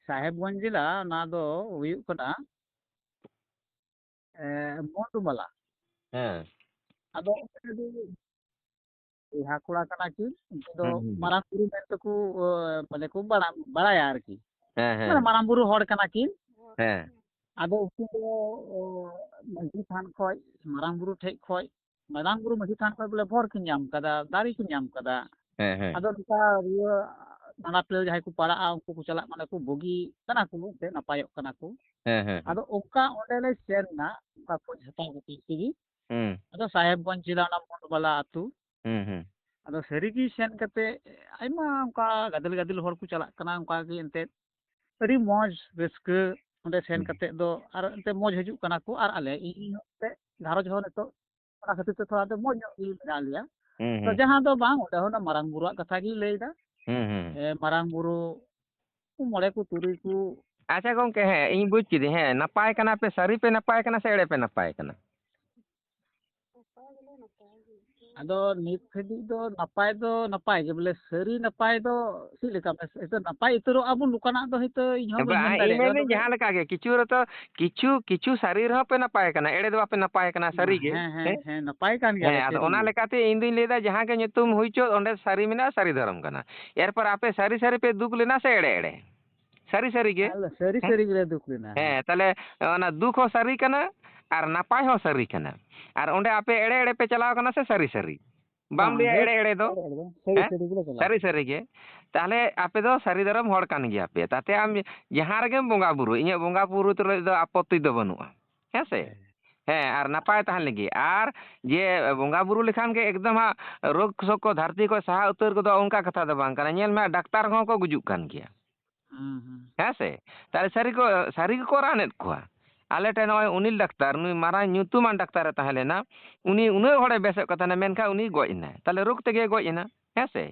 ᱥᱟᱦᱮᱵᱽᱜᱚᱸᱡᱽ ᱡᱮᱞᱟ ᱚᱱᱟ ᱫᱚ ᱦᱩᱭᱩᱜ ᱠᱟᱱᱟ, ᱮ, ᱢᱚᱫᱷᱩᱵᱟᱞᱟ᱾ ᱦᱮᱸ᱾ ᱟᱫᱚ ᱚᱸᱰᱮ ᱫᱚ ᱵᱚᱭᱦᱟ ᱠᱚᱲᱟ ᱠᱟᱱᱟ ᱠᱤᱱ, ᱩᱱᱠᱤᱱ ᱫᱚ ᱦᱩᱸ, ᱦᱩᱸ, ᱦᱩᱸ᱾ ᱢᱟᱨᱟᱝ ᱵᱩᱨᱩ ᱢᱮᱱᱛᱮ ᱠᱚ, ᱮ, ᱢᱟᱱᱮ ᱠᱚ ᱵᱟᱲᱟ-, ᱵᱟᱲᱟᱭᱟ ᱟᱨᱠᱤ᱾ ᱦᱮᱸ, ᱦᱮᱸ, ᱢᱟᱱᱮ ᱦᱮᱸ᱾ ᱢᱟᱨᱟᱝ ᱵᱩᱨᱩ ᱦᱚᱲ ᱠᱟᱱᱟ ᱠᱤᱱ᱾ ᱦᱮᱸ᱾ ᱟᱫᱚ ᱩᱱᱠᱤᱱ ᱫᱚ, ᱚ, ᱢᱟᱹᱡᱷᱤ ᱛᱷᱟᱱ ᱠᱷᱚᱡ, ᱢᱟᱨᱟᱝ ᱵᱩᱨᱩ ᱴᱷᱮᱡ ᱠᱷᱚᱡ, ᱢᱟᱨᱟᱝ ᱵᱩᱨᱩ ᱢᱟᱹᱡᱷᱤ ᱛᱷᱟᱱ ᱠᱷᱚᱡ ᱵᱚᱞᱮ ᱵᱷᱚᱨ ᱠᱤᱱ ᱧᱟᱢ ᱠᱟᱫᱟ, ᱫᱟᱲᱮ ᱠᱤᱱ ᱧᱟᱢ ᱠᱟᱫᱟ᱾ ᱦᱮᱸ, ᱦᱮᱸ᱾ ᱟᱫᱚ ᱱᱚᱝᱠᱟ ᱨᱩᱣᱟᱹ ᱱᱟᱲᱟ ᱯᱤᱲᱟᱹ ᱡᱟᱦᱟᱸᱭ ᱠᱚ ᱯᱟᱲᱟᱜᱼᱟ, ᱩᱱᱠᱩ ᱠᱚ ᱪᱟᱞᱟᱜ ᱢᱟᱱᱮ ᱠᱚ ᱵᱩᱜᱤ ᱠᱟᱱᱟ ᱠᱚ, ᱮᱱᱛᱮᱫ ᱱᱟᱯᱟᱭᱚᱜ ᱠᱟᱱᱟ ᱠᱚ᱾ ᱦᱮᱸ, ᱦᱮᱸ, ᱦᱮᱸ᱾ ᱟᱫᱚ ᱚᱱᱠᱟ ᱚᱸᱰᱮ ᱞᱮ ᱥᱮᱱ ᱮᱱᱟ, ᱚᱱᱠᱟ ᱠᱷᱚᱡ ᱦᱟᱛᱟᱣ ᱠᱟᱛᱮ ᱛᱮᱜᱮ᱾ ᱦᱩᱸ᱾ ᱟᱫᱚ ᱥᱟᱦᱮᱵᱽᱜᱚᱸᱡᱽ ᱡᱮᱞᱟ ᱚᱱᱟ ᱢᱚᱱᱰᱚᱵᱟᱞᱟ ᱟᱹᱛᱩ᱾ ᱦᱩᱸ, ᱦᱩᱸ᱾ ᱟᱫᱚ ᱥᱟᱹᱨᱤᱜᱮ ᱥᱮᱱ ᱠᱟᱛᱮ ᱟᱭᱢᱟ ᱚᱱᱠᱟ ᱜᱟᱫᱮᱞ ᱜᱟᱫᱮᱞ ᱦᱚᱲ ᱠᱚ ᱪᱟᱞᱟᱜ ᱠᱟᱱᱟ, ᱚᱱᱠᱟ ᱜᱮ ᱮᱱᱛᱮᱫ ᱟᱹᱰᱤ ᱢᱚᱡᱽ ᱨᱟᱹᱥᱠᱟᱹ ᱚᱸᱰᱮ ᱥᱮᱱ ᱦᱩᱸ᱾ ᱠᱟᱛᱮ ᱫᱚ, ᱟᱨ ᱮᱱᱛᱮᱫ ᱢᱚᱡᱽ ᱦᱤᱡᱩᱜ ᱠᱟᱱᱟ ᱠᱚ, ᱟᱨ ᱟᱞᱮ ᱤᱧ ᱦᱚᱸ ᱮᱱᱛᱮᱫ ᱜᱷᱟᱨᱚᱸᱡᱽ ᱦᱚᱸ ᱱᱤᱛᱚᱜ ᱚᱱᱟ ᱠᱷᱟᱹᱛᱤᱨ ᱛᱮ ᱛᱷᱚᱲᱟ ᱫᱚ ᱢᱚᱡᱽ ᱧᱚᱜ ᱜᱮ ᱢᱮᱱᱟᱜ ᱞᱮᱭᱟ᱾ ᱦᱩᱸ, ᱛᱚ ᱦᱩᱸ᱾ ᱡᱟᱦᱟᱸ ᱫᱚ ᱵᱟᱝ, ᱚᱸᱰᱮ ᱦᱚᱸ ᱚᱱᱟ ᱢᱟᱨᱟᱝ ᱵᱩᱨᱩᱣᱟᱜ ᱠᱟᱛᱷᱟ ᱜᱮᱧ ᱞᱟᱹᱭᱫᱟ᱾ ᱦᱩᱸ, ᱦᱩᱸ᱾ ᱮ, ᱢᱟᱨᱟᱝ ᱵᱩᱨᱩ ᱢᱚᱬᱮ ᱠᱚ ᱛᱩᱨᱩᱭ ᱠᱚ᱾ ᱟᱪᱪᱷᱟ ᱜᱚᱝᱠᱮ, ᱦᱮᱸ, ᱤᱧ ᱵᱩᱡᱽ ᱠᱤᱫᱟᱹᱧ᱾ ᱦᱮᱸ, ᱱᱟᱯᱟᱭ ᱠᱟᱱᱟ ᱯᱮ, ᱥᱟᱹᱨᱤ ᱯᱮ ᱱᱟᱯᱟᱭ ᱠᱟᱱᱟ ᱥᱮ ᱮᱲᱮ ᱯᱮ ᱱᱟᱯᱟᱭ ᱠᱟᱱᱟ? ᱟᱫᱚ ᱱᱤᱛ ᱫᱷᱟᱹᱵᱤᱡ ᱫᱚ ᱱᱟᱯᱟᱭ ᱫᱚ ᱱᱟᱯᱟᱭ ᱜᱮ, ᱵᱚᱞᱮ ᱥᱟᱹᱨᱤ ᱱᱟᱯᱟᱭ ᱫᱚ ᱪᱮᱫ ᱞᱮᱠᱟ ᱢᱮᱥ-, ᱱᱟᱯᱟᱭ ᱩᱛᱟᱹᱨᱚᱜ ᱟᱵᱚᱱ ᱱᱚᱝᱠᱟᱱᱟᱜ ᱫᱚ ᱦᱚᱭᱛᱳ ᱤᱧ ᱦᱚᱸ ᱵᱟᱹᱧ ᱵᱟᱝ, ᱢᱮᱱ ᱤᱧ ᱫᱟᱲᱮᱭᱟᱜᱼᱟ᱾ ᱢᱮᱱᱫᱟᱹᱧ ᱛᱚᱵᱮ ᱡᱟᱦᱟᱸ ᱞᱮᱠᱟ ᱜᱮ, ᱠᱤᱪᱷᱩ ᱨᱮᱛᱚ, ᱠᱤᱪᱷᱩ, ᱠᱤᱪᱷᱩ ᱥᱟᱹᱨᱤ ᱨᱮᱦᱚᱸ ᱯᱮ ᱱᱟᱯᱟᱭ ᱠᱟᱱᱟ, ᱮᱲᱮ ᱫᱚ ᱵᱟᱯᱮ ᱱᱟᱯᱟᱭ ᱠᱟᱱᱟ, ᱥᱟᱹᱨᱤ ᱜᱮ᱾ ᱦᱮᱸ, ᱦᱮᱸ, ᱦᱮᱸ? ᱦᱮᱸ, ᱱᱟᱯᱟᱭ ᱠᱟᱱ ᱜᱮᱭᱟᱞᱮ, ᱦᱮᱸ, ᱟᱫᱚ ᱥᱟᱹᱨᱤ ᱚᱱᱟ ᱜᱮ᱾ ᱞᱮᱠᱟᱛᱮ ᱤᱧ ᱫᱩᱧ ᱞᱟᱹᱭᱫᱟ, ᱡᱟᱦᱟᱸ ᱜᱮ ᱧᱩᱛᱩᱢ ᱦᱩᱭ ᱪᱚ, ᱚᱸᱰᱮ ᱥᱟᱹᱨᱤ ᱢᱮᱱᱟᱜᱼᱟ, ᱥᱟᱹᱨᱤ ᱫᱷᱚᱨᱚᱢ ᱠᱟᱱᱟ᱾ ᱮᱨᱯᱚᱨ ᱟᱯᱮ ᱥᱟᱹᱨᱤ ᱥᱟᱹᱨᱤ ᱯᱮ ᱫᱩᱠ ᱞᱮᱱᱟ ᱥᱮ ᱮᱲᱮ ᱮᱲᱮ? ᱥᱟᱹᱨᱤ ᱥᱟᱹᱨᱤ ᱜᱮ᱾ ᱟᱞᱮ ᱥᱟᱹᱨᱤ ᱦᱮᱸ? ᱥᱟᱹᱨᱤ ᱜᱮᱞᱮ ᱫᱩᱠ ᱞᱮᱱᱟ᱾ ᱦᱮᱸ, ᱛᱟᱦᱞᱮ ᱚᱱᱟ ᱫᱩᱠ ᱦᱚᱸ ᱥᱟᱹᱨᱤ ᱠᱟᱱᱟ ᱟᱨ ᱱᱟᱯᱟᱭ ᱦᱚᱸ ᱥᱟᱹᱨᱤ ᱠᱟᱱᱟ᱾ ᱟᱨ ᱚᱸᱰᱮ ᱟᱯᱮ ᱮᱲᱮ ᱮᱲᱮ ᱯᱮ ᱪᱟᱞᱟᱣ ᱠᱟᱱᱟ ᱥᱮ ᱥᱟᱹᱨᱤ ᱥᱟᱹᱨᱤ? ᱵᱟᱢ ᱵᱟᱝ, ᱞᱟᱹᱭᱟ ᱮᱲᱮ ᱮᱲᱮ ᱫᱚ? ᱮᱲᱮ ᱮᱲᱮ ᱫᱚ᱾ ᱥᱟᱹᱨᱤ ᱦᱮᱸ? ᱥᱟᱹᱨᱤ ᱜᱮᱞᱮ ᱪᱟᱞᱟᱜᱼᱟ᱾ ᱥᱟᱹᱨᱤ ᱥᱟᱹᱨᱤ ᱜᱮ᱾ ᱛᱟᱦᱞᱮ ᱟᱯᱮ ᱫᱚ ᱥᱟᱹᱨᱤ ᱫᱷᱚᱨᱚᱢ ᱦᱚᱲ ᱠᱟᱱ ᱜᱮᱭᱟ ᱯᱮ᱾ ᱛᱟᱛᱮ ᱟᱢ ᱡᱟᱦᱟᱸ ᱨᱮᱜᱮᱢ ᱵᱚᱸᱜᱟ ᱵᱩᱨᱩ, ᱤᱧᱟᱹᱜ ᱵᱚᱸᱜᱟ ᱵᱩᱨᱩ ᱨᱮᱫᱚ ᱟᱯᱚᱛᱛᱤ ᱫᱚ ᱵᱟᱹᱱᱩᱜᱼᱟ᱾ ᱦᱮᱸ ᱥᱮ? ᱦᱮᱸ᱾ ᱦᱮᱸ, ᱟᱨ ᱱᱟᱯᱟᱭ ᱛᱟᱦᱮᱱ ᱞᱟᱹᱜᱤᱫ᱾ ᱟᱨ ᱡᱮ ᱵᱚᱸᱜᱟ ᱵᱩᱨᱩ ᱞᱮᱠᱷᱟᱱ ᱜᱮ ᱮᱠᱫᱚᱢ ᱦᱟᱸᱜ ᱨᱳᱜᱽ ᱥᱳᱜᱽ ᱠᱚ ᱫᱷᱟᱹᱨᱛᱤ ᱠᱷᱚᱱ ᱥᱟᱦᱟ ᱩᱛᱟᱹᱨ ᱜᱚᱫᱚᱜᱼᱟ, ᱚᱱᱠᱟ ᱠᱟᱛᱷᱟ ᱫᱚ ᱵᱟᱝ ᱠᱟᱱᱟ᱾ ᱧᱮᱞ ᱢᱮ, ᱰᱟᱠᱛᱟᱨ ᱠᱚᱦᱚᱸ ᱠᱚ ᱜᱩᱡᱩᱜ ᱠᱟᱱ ᱜᱮᱭᱟ᱾ ᱦᱩᱸ, ᱦᱩᱸ᱾ ᱦᱮᱸ ᱥᱮ? ᱛᱟᱦᱞᱮ ᱥᱟᱹᱨᱤ ᱠᱚ, ᱥᱟᱹᱨᱤ ᱜᱮᱠᱚ ᱨᱟᱱᱮᱫ ᱠᱚᱣᱟ᱾ ᱟᱞᱮ ᱴᱷᱮᱱ ᱱᱚᱜᱼᱚᱭ ᱚᱱᱤᱞ ᱰᱟᱠᱛᱟᱨ, ᱱᱩᱭ ᱢᱟᱨᱟᱝ ᱧᱩᱛᱩᱢᱟᱱ ᱰᱟᱠᱛᱟᱨᱮ ᱛᱟᱦᱮᱸ ᱞᱮᱱᱟ, ᱩᱱᱤ ᱩᱱᱟᱹᱜ ᱦᱚᱲᱮ ᱵᱮᱥᱮᱫ ᱠᱚ ᱛᱟᱦᱮᱱᱟ, ᱢᱮᱱᱠᱷᱟᱱ ᱩᱱᱤ ᱜᱚᱡ ᱮᱱᱟᱭ᱾ ᱛᱟᱦᱞᱮ ᱨᱳᱜᱽ ᱛᱮᱜᱮ ᱜᱚᱡ ᱮᱱᱟ, ᱦᱮᱸ ᱥᱮ?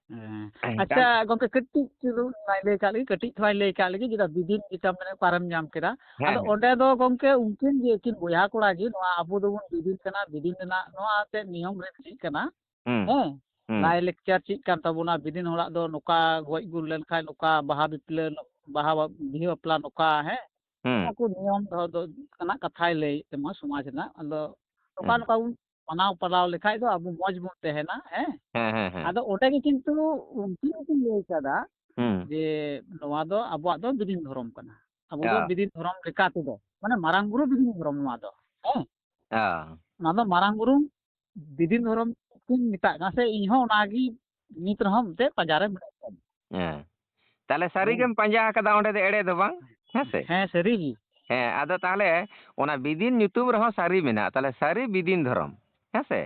ᱦᱮᱸ᱾ ᱟᱪᱪᱷᱟ ᱜᱚᱢᱠᱮ, ᱠᱟᱹᱴᱤᱡ ᱪᱩᱞᱩᱝ ᱞᱟᱹᱭ ᱠᱟᱜ ᱞᱮᱜᱮ, ᱠᱟᱹᱴᱤᱡ ᱛᱷᱚᱲᱟᱧ ᱞᱟᱹᱭ ᱠᱟᱜ ᱞᱮᱜᱮ, ᱡᱮᱴᱟ ᱵᱤᱫᱤᱱ ᱡᱮᱴᱟᱢ ᱢᱮᱱᱮᱫ ᱚᱠᱟᱨᱮᱢ ᱧᱟᱢ ᱠᱮᱫᱟ? ᱦᱮᱸ, ᱟᱫᱚ ᱦᱮᱸ᱾ ᱚᱸᱰᱮ ᱫᱚ ᱜᱚᱢᱠᱮ ᱩᱱᱠᱤᱱ ᱡᱮ ᱟᱹᱠᱤᱱ ᱵᱚᱭᱦᱟ ᱠᱚᱲᱟ ᱜᱮ, ᱱᱚᱣᱟ ᱟᱵᱚ ᱫᱚᱵᱚᱱ ᱵᱤᱫᱤᱱ ᱠᱟᱱᱟ, ᱵᱤᱫᱤᱱ ᱨᱮᱱᱟᱜ ᱱᱚᱣᱟ ᱛᱮ ᱱᱤᱭᱚᱢ ᱨᱮ ᱪᱮᱫ ᱠᱟᱱᱟ? ᱦᱩᱸ, ᱦᱮᱸ, ᱦᱩᱸ᱾ ᱞᱟᱭ ᱞᱮᱠᱪᱟᱨ ᱪᱮᱫ ᱠᱟᱱ ᱛᱟᱵᱚᱱᱟ, ᱵᱤᱫᱤᱱ ᱦᱚᱲᱟᱜ ᱫᱚ ᱱᱚᱝᱠᱟ ᱜᱚᱡ ᱜᱩᱨ ᱞᱮᱱᱠᱷᱟᱱ ᱱᱚᱝᱠᱟ, ᱵᱟᱦᱟ ᱵᱤᱯᱞᱟᱹ, ᱵᱟᱦᱟ ᱵᱟ-, ᱵᱤᱦᱟᱹ ᱵᱟᱯᱞᱟ ᱱᱚᱝᱠᱟ, ᱦᱮᱸ? ᱦᱩᱸ᱾ ᱱᱚᱣᱟ ᱠᱚ ᱱᱤᱭᱚᱢ ᱫᱚᱦᱚ ᱫᱚ ᱨᱮᱱᱟᱜ ᱠᱟᱛᱷᱟᱭ ᱞᱟᱹᱭᱮᱫ ᱛᱟᱢᱟ ᱥᱚᱢᱟᱡᱽ ᱨᱮᱱᱟᱜ᱾ ᱟᱫᱚ ᱱᱚᱝᱠᱟ ᱦᱩᱸ᱾ ᱱᱚᱝᱠᱟ ᱵᱚᱱ ᱢᱟᱱᱟᱣ ᱯᱟᱞᱟᱣ ᱞᱮᱠᱷᱟᱡ ᱫᱚ ᱟᱵᱚ ᱢᱚᱡᱽ ᱵᱚᱱ ᱛᱟᱦᱮᱱᱟ, ᱦᱮᱸ? ᱦᱮᱸ, ᱦᱮᱸ, ᱦᱮᱸ᱾ ᱟᱫᱚ ᱚᱸᱰᱮ ᱜᱮ ᱠᱤᱱᱛᱩ ᱩᱱᱠᱤᱱ ᱦᱚᱸᱠᱤᱱ ᱞᱟᱹᱭ ᱠᱟᱫᱟ ᱦᱩᱸ᱾ ᱡᱮ ᱱᱚᱣᱟ ᱫᱚ ᱟᱵᱚᱣᱟᱜ ᱫᱚ ᱵᱤᱫᱤᱱ ᱫᱷᱚᱨᱚᱢ ᱠᱟᱱᱟ᱾ ᱟᱵᱚ ᱫᱚ ᱚ᱾ ᱵᱤᱫᱤᱱ ᱫᱷᱚᱨᱚᱢ ᱞᱮᱠᱟ ᱛᱮᱫᱚ, ᱢᱟᱱᱮ ᱢᱟᱨᱟᱝ ᱵᱩᱨᱩ ᱵᱤᱫᱤᱱ ᱫᱷᱚᱨᱚᱢ ᱱᱚᱣᱟ ᱫᱚ, ᱦᱮᱸ? ᱚ᱾ ᱚᱱᱟ ᱫᱚ ᱢᱟᱨᱟᱝ ᱵᱩᱨᱩ ᱵᱤᱫᱤᱱ ᱫᱷᱚᱨᱚᱢ ᱠᱤᱱ ᱢᱮᱛᱟᱜ ᱠᱟᱱᱟ, ᱥᱮ ᱤᱧ ᱦᱚᱸ ᱚᱱᱟᱜᱮ ᱱᱤᱛ ᱨᱮᱦᱚᱸ ᱢᱤᱫᱴᱮᱡ ᱯᱟᱸᱡᱟ ᱨᱮ ᱢᱮᱱᱟᱜ ᱠᱟᱫᱤᱧᱟ᱾ ᱦᱮᱸ᱾ ᱛᱟᱦᱞᱮ ᱥᱟᱹᱨᱤ ᱦᱮᱸ᱾ ᱜᱮᱢ ᱯᱟᱸᱡᱟ ᱟᱠᱟᱫᱟ, ᱚᱸᱰᱮ ᱫᱚ ᱮᱲᱮ ᱫᱚ ᱵᱟᱝ, ᱦᱮᱸ ᱥᱮ? ᱦᱮᱸ, ᱥᱟᱹᱨᱤ ᱜᱮ᱾ ᱦᱮᱸ, ᱟᱫᱚ ᱛᱟᱦᱞᱮ ᱚᱱᱟ ᱵᱤᱫᱤᱱ ᱧᱩᱛᱩᱢ ᱨᱮᱦᱚᱸ ᱥᱟᱹᱨᱤ ᱢᱮᱱᱟᱜᱼᱟ, ᱛᱟᱦᱞᱮ ᱥᱟᱹᱨᱤ ᱵᱤᱫᱤᱱ ᱫᱷᱚᱨᱚᱢ, ᱦᱮᱸ ᱥᱮ?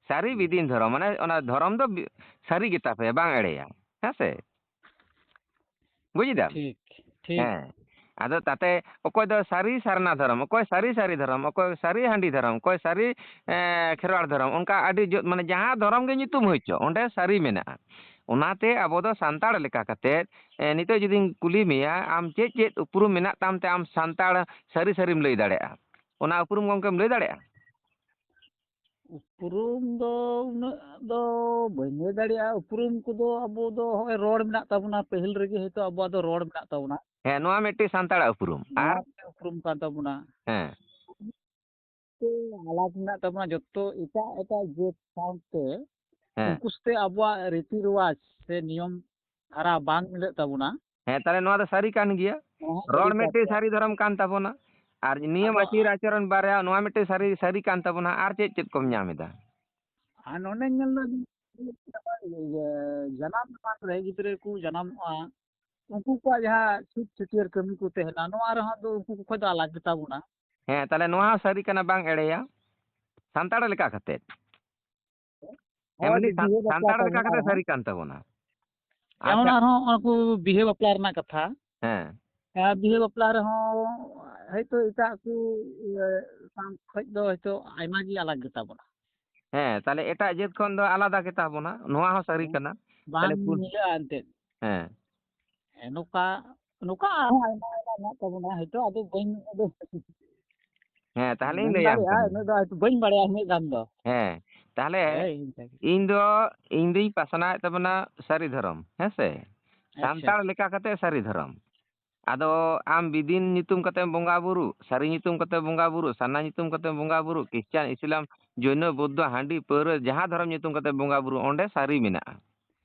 ᱥᱟᱹᱨᱤ ᱦᱩᱸ᱾ ᱵᱤᱫᱤᱱ ᱫᱷᱚᱨᱚᱢ, ᱢᱟᱱᱮ ᱚᱱᱟ ᱫᱷᱚᱨᱚᱢ ᱫᱚ ᱵᱤ-, ᱥᱟᱹᱨᱤ ᱜᱮᱛᱟ ᱯᱮᱭᱟ, ᱵᱟᱝ ᱮᱲᱮᱭᱟ, ᱦᱮᱸ ᱥᱮ? ᱵᱩᱡ ᱮᱫᱟᱢ? ᱴᱷᱤᱠ, ᱴᱷᱤᱠ᱾ ᱦᱮᱸ᱾ ᱟᱫᱚ ᱛᱟᱛᱮ ᱚᱠᱚᱭ ᱫᱚ ᱥᱟᱹᱨᱤ ᱥᱟᱨᱱᱟ ᱫᱷᱚᱨᱚᱢ, ᱚᱠᱚᱭ ᱥᱟᱹᱨᱤ ᱥᱟᱹᱨᱤ ᱫᱷᱚᱨᱚᱢ, ᱚᱠᱚᱭ ᱥᱟᱹᱨᱤ ᱦᱟᱺᱰᱤ ᱫᱷᱚᱨᱚᱢ, ᱚᱠᱚᱭ ᱥᱟᱹᱨᱤ, ᱮᱸ, ᱠᱷᱮᱨᱣᱟᱲ ᱫᱷᱚᱨᱚᱢ, ᱚᱱᱠᱟ ᱟᱹᱰᱤ ᱡᱩᱛ, ᱢᱟᱱᱮ ᱡᱟᱦᱟᱸ ᱫᱷᱚᱨᱚᱢ ᱜᱮ ᱧᱩᱛᱩᱢ ᱦᱩᱭ ᱦᱚᱪᱚ, ᱚᱸᱰᱮ ᱥᱟᱹᱨᱤ ᱢᱮᱱᱟᱜᱼᱟ᱾ ᱚᱱᱟᱛᱮ ᱟᱵᱚ ᱫᱚ ᱥᱟᱱᱛᱟᱲ ᱞᱮᱠᱟ ᱠᱟᱛᱮᱫ, ᱮᱸ, ᱱᱤᱛᱚᱜ ᱡᱩᱫᱤᱧ ᱠᱩᱞᱤ ᱢᱮᱭᱟ, ᱟᱢ ᱪᱮᱫ ᱪᱮᱫ ᱩᱯᱨᱩᱢ ᱢᱮᱱᱟᱜ ᱛᱟᱢ ᱛᱮ ᱟᱢ ᱥᱟᱱᱛᱟᱲ ᱥᱟᱹᱨᱤ ᱥᱟᱹᱨᱤᱢ ᱞᱟᱹᱭ ᱫᱟᱲᱮᱭᱟᱜᱼᱟ? ᱚᱱᱟ ᱩᱯᱨᱩᱢ ᱜᱚᱢᱠᱮᱢ ᱞᱟᱹᱭ ᱫᱟᱲᱮᱭᱟᱜᱼᱟ? ᱩᱯᱨᱩᱢ ᱫᱚ ᱩᱱᱟᱹᱜ ᱫᱚ ᱵᱟᱹᱧ ᱞᱟᱹᱭ ᱫᱟᱲᱮᱭᱟᱜᱼᱟ᱾ ᱩᱯᱨᱩᱢ ᱠᱚᱫᱚ ᱟᱵᱚ ᱫᱚ ᱦᱚᱸᱜᱼᱚᱭ ᱨᱚᱲ ᱢᱮᱱᱟᱜ ᱛᱟᱵᱚᱱᱟ, ᱯᱟᱹᱦᱤᱞ ᱨᱮᱜᱮ ᱦᱚᱭᱛᱳ ᱟᱵᱚᱣᱟᱜ ᱫᱚ ᱨᱚᱲ ᱢᱮᱱᱟᱜ ᱛᱟᱵᱚᱱᱟ᱾ ᱦᱮᱸ, ᱱᱚᱣᱟ ᱢᱤᱫᱴᱤᱡ ᱥᱟᱱᱛᱟᱲᱟᱜ ᱩᱯᱨᱩᱢ᱾ ᱱᱚᱣᱟ ᱟᱨ ᱢᱤᱫᱴᱮᱱ ᱩᱯᱨᱩᱢ ᱠᱟᱱ ᱛᱟᱵᱚᱱᱟ᱾ ᱦᱮᱸ᱾ ᱛᱮ ᱟᱞᱟᱜᱽ ᱢᱮᱱᱟᱜ ᱛᱟᱵᱚᱱᱟ ᱡᱚᱛᱚ ᱮᱴᱟᱜ ᱮᱴᱟᱜ ᱡᱟᱹᱛ ᱥᱟᱶᱛᱮ, ᱦᱮᱸ᱾ ᱩᱱᱠᱩ ᱥᱟᱛᱮ ᱟᱵᱚᱣᱟᱜ ᱨᱤᱛᱤ ᱨᱮᱣᱟᱡᱽ ᱥᱮ ᱱᱤᱭᱚᱢ ᱫᱷᱟᱨᱟ ᱵᱟᱝ ᱢᱤᱞᱟᱹᱜ ᱛᱟᱵᱚᱱᱟ᱾ ᱦᱮᱸ, ᱛᱟᱦᱞᱮ ᱱᱚᱣᱟ ᱫᱚ ᱥᱟᱹᱨᱤ ᱠᱟᱱ ᱜᱮᱭᱟ᱾ ᱱᱚᱣᱟ ᱦᱚᱸ ᱨᱚᱲ ᱥᱟᱹᱨᱤ ᱢᱤᱫᱴᱮᱡ ᱠᱟᱛᱷᱟ᱾ ᱥᱟᱹᱨᱤ ᱫᱷᱚᱨᱚᱢ ᱠᱟᱱ ᱛᱟᱵᱚᱱᱟ᱾ ᱟᱨ ᱱᱤᱭᱚᱢ ᱟᱫᱚ ᱟᱹᱪᱟᱹᱨ ᱟᱪᱚᱨᱚᱱ ᱵᱟᱨᱭᱟ, ᱱᱚᱣᱟ ᱢᱤᱫᱴᱮᱡ ᱥᱟᱹᱨᱤ, ᱥᱟᱹᱨᱤ ᱠᱟᱱ ᱛᱟᱵᱚᱱᱟ᱾ ᱟᱨ ᱪᱮᱫ ᱪᱮᱫ ᱠᱚᱢ ᱧᱟᱢ ᱮᱫᱟ? ᱟᱨ ᱱᱚᱰᱮ ᱧᱮᱞ ᱫᱚ ᱤᱭᱟᱹ, ᱡᱟᱱᱟᱢ ᱮᱢᱟᱱ ᱨᱮ ᱜᱤᱫᱽᱨᱟᱹ ᱠᱚ ᱡᱟᱱᱟᱢᱚᱜᱼᱟ, ᱩᱱᱠᱩ ᱠᱚᱣᱟᱜ ᱡᱟᱦᱟᱸ ᱪᱷᱩᱛ ᱪᱷᱟᱹᱴᱭᱟᱹᱨ ᱠᱟᱹᱢᱤ ᱠᱚ ᱛᱟᱦᱮᱱᱟ, ᱱᱚᱣᱟ ᱨᱮᱦᱚᱸ ᱫᱚ ᱩᱱᱠᱩ ᱠᱚ ᱠᱷᱚᱡ ᱫᱚ ᱟᱞᱟᱜᱽ ᱜᱮᱛᱟ ᱵᱚᱱᱟ᱾ ᱦᱮᱸ, ᱛᱟᱦᱞᱮ ᱱᱚᱣᱟ ᱦᱚᱸ ᱥᱟᱹᱨᱤ ᱠᱟᱱᱟ, ᱵᱟᱝ ᱮᱲᱮᱭᱟ, ᱥᱟᱱᱛᱟᱲ ᱞᱮᱠᱟ ᱠᱟᱛᱮ᱾ ᱦᱮᱸ, ᱦᱳᱭ, ᱢᱟᱱᱮ ᱥᱟ-, ᱵᱤᱦᱟᱹ ᱵᱟᱯᱞᱟ ᱥᱟᱱᱛᱟᱲ ᱠᱚ ᱞᱮᱠᱟ ᱢᱮᱱᱟᱜᱼᱟ ᱠᱟᱛᱮ ᱨᱮᱦᱚᱸ᱾ ᱥᱟᱹᱨᱤ ᱠᱟᱱ ᱛᱟᱵᱚᱱᱟ᱾ ᱡᱮᱢᱚᱱ ᱟᱪᱪᱷᱟ᱾ ᱟᱨᱦᱚᱸ ᱩᱱᱠᱩ ᱵᱤᱦᱟᱹ ᱵᱟᱯᱞᱟ ᱨᱮᱱᱟᱜ ᱠᱟᱛᱷᱟ᱾ ᱦᱮᱸ᱾ ᱦᱮᱸ, ᱵᱤᱦᱟᱹ ᱵᱟᱯᱞᱟ ᱨᱮᱦᱚᱸ ᱦᱚᱭᱛᱳ ᱮᱴᱟᱜ ᱠᱚ, ᱤᱭᱟᱹ, ᱥᱟᱶ ᱠᱷᱚᱡ ᱫᱚ ᱦᱚᱭᱛᱳ ᱟᱭᱢᱟ ᱜᱮ ᱟᱞᱟᱜᱽ ᱜᱮᱛᱟ ᱵᱚᱱᱟ᱾ ᱦᱮᱸ, ᱛᱟᱦᱞᱮ ᱮᱴᱟᱜ ᱡᱟᱹᱛ ᱠᱷᱚᱱ ᱫᱚ ᱟᱞᱟᱫᱟ ᱜᱮᱛᱟ ᱵᱚᱱᱟ, ᱱᱚᱣᱟ ᱦᱚᱸ ᱥᱟᱹᱨᱤ ᱦᱮᱸ᱾ ᱠᱟᱱᱟ᱾ ᱵᱟᱝ ᱛᱟᱦᱞᱮ ᱯᱩᱱ- ᱧᱤᱞᱟᱹᱜᱼᱟ ᱮᱱᱛᱮᱫ᱾ ᱦᱮᱸ᱾ ᱦᱮᱸ, ᱱᱚᱝᱠᱟ, ᱱᱚᱝᱠᱟ ᱟᱨᱦᱚᱸ ᱟᱭᱢᱟ ᱟᱭᱢᱟ ᱢᱮᱱᱟᱜ ᱛᱟᱵᱚᱱᱟ, ᱦᱚᱭᱛᱳ ᱟᱫᱚ ᱵᱟᱹᱧ, ᱟᱫᱚ ᱦᱮᱸ, ᱛᱟᱦᱞᱮᱧ ᱢᱮᱱ ᱞᱟᱹᱭᱟᱢ ᱫᱟᱲᱮᱭᱟᱜᱼᱟ, ᱠᱟᱱᱟ᱾ ᱩᱱᱟᱹᱜ ᱫᱚ ᱦᱚᱭᱛᱳ ᱵᱟᱹᱧ ᱵᱟᱲᱟᱭᱟ ᱩᱱᱟᱹᱜ ᱜᱟᱱ ᱫᱚ᱾ ᱦᱮᱸ, ᱛᱟᱦᱞᱮ ᱦᱳᱭ, ᱤᱱᱠᱟ ᱜᱮ᱾ ᱤᱧ ᱫᱚ, ᱤᱧ ᱫᱩᱧ ᱯᱟᱥᱱᱟᱣᱮᱫ ᱛᱟᱵᱚᱱᱟ ᱥᱟᱹᱨᱤ ᱫᱷᱚᱨᱚᱢ, ᱦᱮᱸ ᱥᱮ? ᱟᱪᱪᱷᱟ᱾ ᱥᱟᱱᱛᱟᱲ ᱞᱮᱠᱟ ᱠᱟᱛᱮ ᱥᱟᱹᱨᱤ ᱫᱷᱚᱨᱚᱢ᱾ ᱟᱫᱚ ᱟᱢ ᱵᱤᱫᱤᱱ ᱧᱩᱛᱩᱢ ᱠᱟᱛᱮ ᱵᱚᱸᱜᱟ ᱵᱩᱨᱩ, ᱥᱟᱹᱨᱤ ᱧᱩᱛᱩᱢ ᱠᱟᱛᱮ ᱵᱚᱸᱜᱟ ᱵᱩᱨᱩ, ᱥᱟᱨᱱᱟ ᱧᱩᱛᱩᱢ ᱠᱟᱛᱮ ᱵᱚᱸᱜᱟ ᱵᱩᱨᱩ, ᱠᱷᱨᱤᱥᱪᱟᱱ, ᱤᱥᱞᱟᱢ, ᱡᱚᱭᱱᱚ, ᱵᱳᱫᱽᱫᱷᱚ, ᱦᱟᱺᱰᱤ, ᱯᱟᱹᱣᱨᱟᱹ, ᱡᱟᱦᱟᱸ ᱫᱷᱚᱨᱚᱢ ᱧᱩᱛᱩᱢ ᱠᱟᱛᱮ ᱵᱚᱸᱜᱟ ᱵᱩᱨᱩ, ᱚᱸᱰᱮ ᱥᱟᱹᱨᱤ ᱢᱮᱱᱟᱜᱼᱟ᱾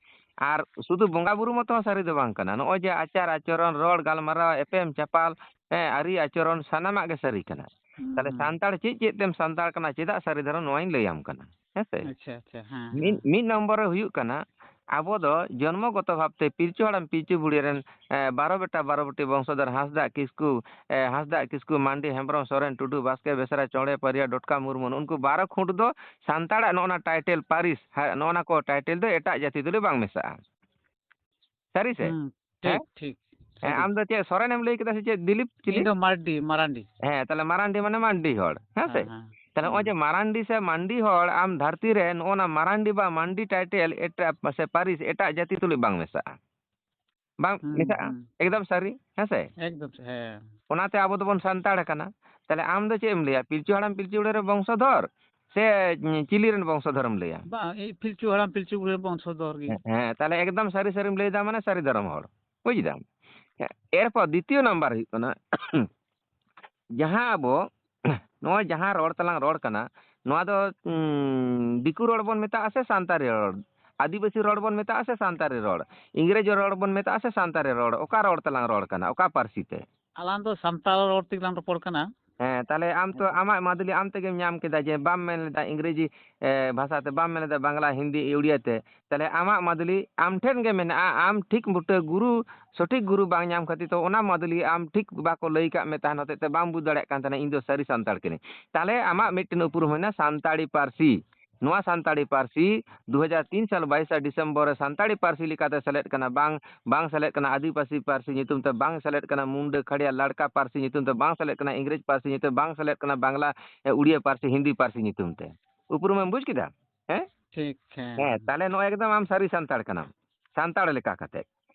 ᱟᱨ ᱥᱩᱫᱷᱩ ᱵᱚᱸᱜᱟ ᱵᱩᱨᱩ ᱢᱚᱛᱚ ᱦᱚᱸ ᱥᱟᱹᱨᱤ ᱫᱚ ᱵᱟᱝ ᱠᱟᱱᱟ, ᱱᱚᱜᱼᱚᱭ ᱡᱮ ᱟᱪᱟᱨ ᱟᱪᱚᱨᱚᱱ, ᱨᱚᱲ ᱜᱟᱞᱢᱟᱨᱟᱣ, ᱮᱯᱮᱢ ᱪᱟᱯᱟᱞ, ᱦᱮᱸ, ᱟᱹᱨᱤ ᱟᱪᱚᱨᱚᱱ, ᱥᱟᱱᱟᱢᱟᱜ ᱜᱮ ᱥᱟᱹᱨᱤ ᱠᱟᱱᱟ᱾ ᱦᱩᱸ, ᱛᱟᱦᱞᱮ ᱦᱩᱸ᱾ ᱥᱟᱱᱛᱟᱲ ᱪᱮᱫ ᱪᱮᱫ ᱛᱮᱢ ᱥᱟᱱᱛᱟᱲ ᱠᱟᱱᱟ, ᱪᱮᱫᱟᱜ ᱥᱟᱹᱨᱤ ᱫᱷᱚᱨᱚᱢ, ᱱᱚᱣᱟᱧ ᱞᱟᱹᱭᱟᱢ ᱠᱟᱱᱟ, ᱦᱮᱸ ᱥᱮ? ᱟᱪᱪᱷᱟ, ᱟᱪᱪᱷᱟ, ᱦᱮᱸ, ᱢᱤᱫ, ᱦᱮᱸ᱾ ᱢᱤᱫ ᱱᱚᱢᱵᱚᱨ ᱨᱮ ᱦᱩᱭᱩᱜ ᱠᱟᱱᱟ, ᱟᱵᱚ ᱫᱚ ᱡᱚᱱᱢᱚᱜᱚᱛᱚ ᱵᱷᱟᱵᱽᱛᱮ ᱯᱤᱞᱪᱩ ᱦᱟᱲᱟᱢ ᱯᱤᱞᱪᱩ ᱵᱩᱲᱦᱤ ᱨᱮᱱ, ᱮ, ᱵᱟᱨᱚ ᱵᱮᱴᱟ ᱵᱟᱨᱚ ᱵᱮᱴᱤ ᱵᱚᱝᱥᱚᱫᱷᱚᱨ, ᱦᱟᱸᱥᱫᱟ, ᱠᱤᱥᱠᱩ, ᱮ, ᱦᱟᱸᱥᱫᱟ, ᱠᱤᱥᱠᱩ, ᱢᱟᱱᱰᱤ, ᱦᱮᱢᱵᱨᱚᱢ, ᱥᱚᱨᱮᱱ, ᱴᱩᱰᱩ, ᱵᱟᱥᱠᱮ, ᱵᱮᱥᱨᱟ, ᱪᱚᱬᱮ, ᱯᱟᱹᱨᱤᱭᱟ, ᱰᱚᱴᱠᱟ, ᱢᱩᱨᱢᱩ, ᱱᱩᱜᱼᱩ ᱱᱩᱠᱩ ᱵᱟᱨᱚ ᱠᱷᱩᱸᱴ ᱫᱚ ᱥᱟᱱᱛᱟᱲᱟᱜ ᱱᱚᱜᱼᱚ ᱱᱟ title ᱯᱟᱹᱨᱤᱥ, ᱦᱟ-, ᱱᱚᱜᱼᱚ ᱱᱟ ᱠᱚ title ᱫᱚ ᱮᱴᱟᱜ ᱡᱟᱹᱛᱤ ᱛᱩᱞᱩᱡ ᱵᱟᱝ ᱢᱮᱥᱟᱜᱼᱟ᱾ ᱥᱟᱹᱨᱤ ᱥᱮ? ᱦᱩᱸ, ᱦᱮᱸ? ᱴᱷᱤᱠ, ᱴᱷᱤᱠ, ᱦᱮᱸ, ᱥᱟᱹᱨᱤ᱾ ᱟᱢ ᱫᱚ ᱪᱮᱫ ᱥᱚᱨᱮᱱ ᱮᱢ ᱞᱟᱹᱭ ᱠᱮᱫᱟ ᱥᱮ ᱪᱮᱫ? ᱫᱤᱞᱤᱯ ᱪᱤᱞᱤ? ᱤᱧ ᱫᱚ ᱢᱟᱨᱰᱤ, ᱢᱟᱨᱟᱱᱰᱤ᱾ ᱦᱮᱸ, ᱛᱟᱦᱞᱮ ᱢᱟᱨᱟᱱᱰᱤ ᱢᱟᱱᱮ ᱢᱟᱱᱰᱤ ᱦᱚᱲ, ᱦᱮᱸ ᱥᱮ? ᱦᱮᱸ, ᱦᱮᱸ᱾ ᱛᱟᱦᱞᱮ ᱱᱚᱜᱼᱚᱭ ᱡᱮ ᱦᱩᱸ᱾ ᱢᱟᱨᱟᱱᱰᱤ ᱥᱮ ᱢᱟᱱᱰᱤ ᱦᱚᱲ, ᱟᱢ ᱫᱷᱟᱹᱨᱛᱤ ᱨᱮ ᱱᱚᱜᱼᱚ ᱱᱟ ᱢᱟᱨᱟᱱᱰᱤ ᱵᱟ ᱢᱟᱱᱰᱤ title ᱮᱴᱟᱜ ᱥᱮ ᱯᱟᱹᱨᱤᱥ ᱮᱴᱟᱜ ᱡᱟᱹᱛᱤ ᱛᱩᱞᱩᱡ ᱵᱟᱝ ᱢᱮᱥᱟᱜᱼᱟ᱾ ᱵᱟᱝ ᱦᱩᱸ, ᱢᱮᱥᱟᱜᱼᱟ? ᱦᱩᱸ᱾ ᱮᱠᱫᱚᱢ ᱥᱟᱹᱨᱤ, ᱦᱮᱸ ᱥᱮ? ᱮᱠᱫᱚᱢ ᱥᱟᱹᱨᱤ, ᱦᱮᱸ᱾ ᱚᱱᱟᱛᱮ ᱟᱵᱚ ᱫᱚᱵᱚᱱ ᱥᱟᱱᱛᱟᱲ ᱟᱠᱟᱱᱟ᱾ ᱛᱟᱦᱞᱮ ᱟᱢ ᱫᱚ ᱪᱮᱫ ᱮᱢ ᱞᱟᱹᱭᱟ? ᱯᱤᱞᱪᱩ ᱦᱟᱲᱟᱢ ᱯᱤᱞᱪᱩ ᱵᱩᱲᱦᱤ ᱨᱮᱱ ᱵᱚᱝᱥᱚᱫᱷᱚᱨ ᱥᱮ ᱪᱤᱞᱤ ᱨᱮᱱ ᱵᱚᱝᱥᱚᱫᱷᱚᱨᱮᱢ ᱞᱟᱹᱭᱟ? ᱵᱟᱝ, ᱤᱧ ᱯᱤᱞᱪᱩ ᱦᱟᱲᱟᱢ ᱯᱤᱞᱪᱩ ᱵᱩᱲᱦᱤ ᱨᱮᱱ ᱵᱚᱝᱥᱚᱫᱷᱚᱨ ᱜᱮ᱾ ᱦᱮᱸ, ᱦᱮᱸ, ᱛᱟᱦᱞᱮ ᱮᱠᱫᱚᱢ ᱥᱟᱹᱨᱤ ᱥᱟᱹᱨᱤᱢ ᱞᱟᱹᱭᱫᱟ, ᱢᱟᱱᱮ ᱥᱟᱹᱨᱤ ᱫᱷᱚᱨᱚᱢ ᱦᱚᱲ᱾ ᱵᱩᱡᱽ ᱫᱟᱢ? ᱦᱮᱸ, ᱮᱨᱯᱚᱨ ᱫᱤᱛᱤᱭᱚ ᱱᱟᱢᱵᱟᱨ ᱦᱩᱭᱩᱜ ᱠᱟᱱᱟ, ᱡᱟᱦᱟᱸ ᱟᱵᱚ ᱱᱚᱜᱼᱚᱭ ᱡᱟᱦᱟᱸ ᱨᱚᱲ ᱛᱟᱞᱟᱝ ᱨᱚᱲ ᱠᱟᱱᱟ, ᱱᱚᱣᱟ ᱫᱚ, ᱩᱸ, ᱫᱤᱠᱩ ᱨᱚᱲ ᱵᱚᱱ ᱢᱮᱛᱟᱜᱼᱟ ᱥᱮ ᱥᱟᱱᱛᱟᱲᱤ ᱨᱚᱲ? ᱟᱹᱫᱤᱵᱟᱹᱥᱤ ᱨᱚᱲ ᱵᱚᱱ ᱢᱮᱛᱟᱜᱼᱟ ᱥᱮ ᱥᱟᱱᱛᱟᱲᱤ ᱨᱚᱲ? ᱤᱝᱨᱮᱡᱤ ᱨᱚᱲ ᱵᱚᱱ ᱢᱮᱛᱟᱜᱼᱟ ᱥᱮ ᱥᱟᱱᱛᱟᱲᱤ ᱨᱚᱲ? ᱚᱠᱟ ᱨᱚᱲ ᱛᱟᱞᱟᱝ ᱨᱚᱲ ᱠᱟᱱᱟ? ᱚᱠᱟ ᱯᱟᱹᱨᱥᱤ ᱛᱮ? ᱟᱞᱟᱝ ᱫᱚ ᱥᱟᱱᱛᱟᱲ ᱨᱚᱲ ᱛᱮᱜᱮ ᱞᱟᱝ ᱨᱚᱯᱚᱲ ᱠᱟᱱᱟ᱾ ᱦᱮᱸ, ᱛᱟᱦᱞᱮ ᱟᱢ ᱛᱚ ᱟᱢᱟᱜ ᱢᱟᱫᱩᱞᱤ ᱟᱢ ᱛᱮᱜᱮᱢ ᱧᱟᱢ ᱠᱮᱫᱟ ᱡᱮ ᱵᱟᱢ ᱢᱮᱱ ᱞᱮᱫᱟ ᱤᱝᱨᱮᱡᱤ, ᱮ, ᱵᱷᱟᱥᱟ ᱛᱮ, ᱵᱟᱢ ᱢᱮᱱ ᱞᱮᱫᱟ ᱵᱟᱝᱞᱟ, ᱦᱤᱱᱫᱤ, ᱩᱲᱤᱭᱟ ᱛᱮ᱾ ᱛᱟᱦᱞᱮ ᱟᱢᱟᱜ ᱢᱟᱫᱩᱞᱤ ᱟᱢ ᱴᱷᱮᱱ ᱜᱮ ᱢᱮᱱᱟᱜᱼᱟ, ᱟᱢ ᱴᱷᱤᱠ ᱵᱩᱴᱟᱹ ᱜᱩᱨᱩ, ᱥᱚᱴᱷᱤᱠ ᱜᱩᱨᱩ ᱵᱟᱝ ᱧᱟᱢ ᱠᱷᱟᱹᱛᱤᱨ ᱛᱮ ᱚᱱᱟ ᱢᱟᱫᱩᱞᱤ ᱟᱢ ᱴᱷᱤᱠ ᱵᱟᱠᱚ ᱞᱟᱹᱭ ᱠᱟᱜ ᱢᱮ ᱛᱟᱦᱮᱱ ᱦᱚᱛᱮᱡ ᱛᱮ ᱵᱟᱢ ᱵᱩᱡᱽ ᱫᱟᱲᱮᱭᱟᱜ ᱠᱟᱱ ᱛᱟᱦᱮᱱᱟ ᱤᱧ ᱫᱚ ᱥᱟᱹᱨᱤ ᱥᱟᱱᱛᱟᱲ ᱠᱟᱹᱱᱟᱹᱧ᱾ ᱛᱟᱦᱞᱮ ᱟᱢᱟᱜ ᱢᱤᱫᱴᱮᱱ ᱩᱯᱨᱩᱢ ᱦᱩᱭᱱᱟ ᱥᱟᱱᱛᱟᱲᱤ ᱯᱟᱹᱨᱥᱤ᱾ ᱱᱚᱣᱟ ᱥᱟᱱᱛᱟᱲᱤ ᱯᱟᱹᱨᱥᱤ ᱫᱩ ᱦᱟᱡᱟᱨ ᱛᱤᱱ ᱥᱟᱞ ᱵᱟᱭᱤᱥᱟ ᱰᱤᱥᱮᱢᱵᱚᱨ ᱨᱮ ᱥᱟᱱᱛᱟᱲᱤ ᱯᱟᱹᱨᱥᱤ ᱞᱮᱠᱟᱛᱮ ᱥᱮᱞᱮᱫ ᱠᱟᱱᱟ, ᱵᱟᱝ, ᱵᱟᱝ ᱥᱮᱞᱮᱫ ᱠᱟᱱᱟ ᱟᱹᱫᱤᱵᱟᱹᱥᱤ ᱯᱟᱹᱨᱥᱤ ᱧᱩᱛᱩᱢ ᱛᱮ, ᱵᱟᱝ ᱥᱮᱞᱮᱫ ᱠᱟᱱᱟ ᱢᱩᱱᱰᱟᱹ, ᱠᱷᱟᱲᱤᱭᱟ, ᱞᱟᱲᱠᱟ ᱯᱟᱹᱨᱥᱤ ᱧᱩᱛᱩᱢ ᱛᱮ, ᱵᱟᱝ ᱥᱮᱞᱮᱫ ᱠᱟᱱᱟ ᱤᱝᱨᱮᱡᱽ ᱯᱟᱹᱨᱥᱤ ᱧᱩᱛᱩᱢ ᱛᱮ, ᱵᱟᱝ ᱥᱮᱞᱮᱫ ᱠᱟᱱᱟ ᱵᱟᱝᱞᱟ, ᱮ, ᱩᱲᱤᱭᱟ ᱯᱟᱹᱨᱥᱤ, ᱦᱤᱱᱫᱤ ᱯᱟᱹᱨᱥᱤ ᱧᱩᱛᱩᱢ ᱛᱮ᱾ ᱩᱯᱨᱩᱢᱮᱢ ᱵᱩᱡᱽ ᱠᱮᱫᱟ? ᱦᱮᱸ? ᱴᱷᱤᱠ, ᱦᱮᱸ᱾ ᱦᱮᱸ, ᱛᱟᱦᱞᱮ ᱱᱚᱜᱼᱚᱭ ᱮᱠᱫᱚᱢ ᱟᱢ ᱥᱟᱹᱨᱤ ᱥᱟᱱᱛᱟᱲ ᱠᱟᱱᱟᱢ, ᱥᱟᱱᱛᱟᱲ ᱞᱮᱠᱟ ᱠᱟᱛᱮ᱾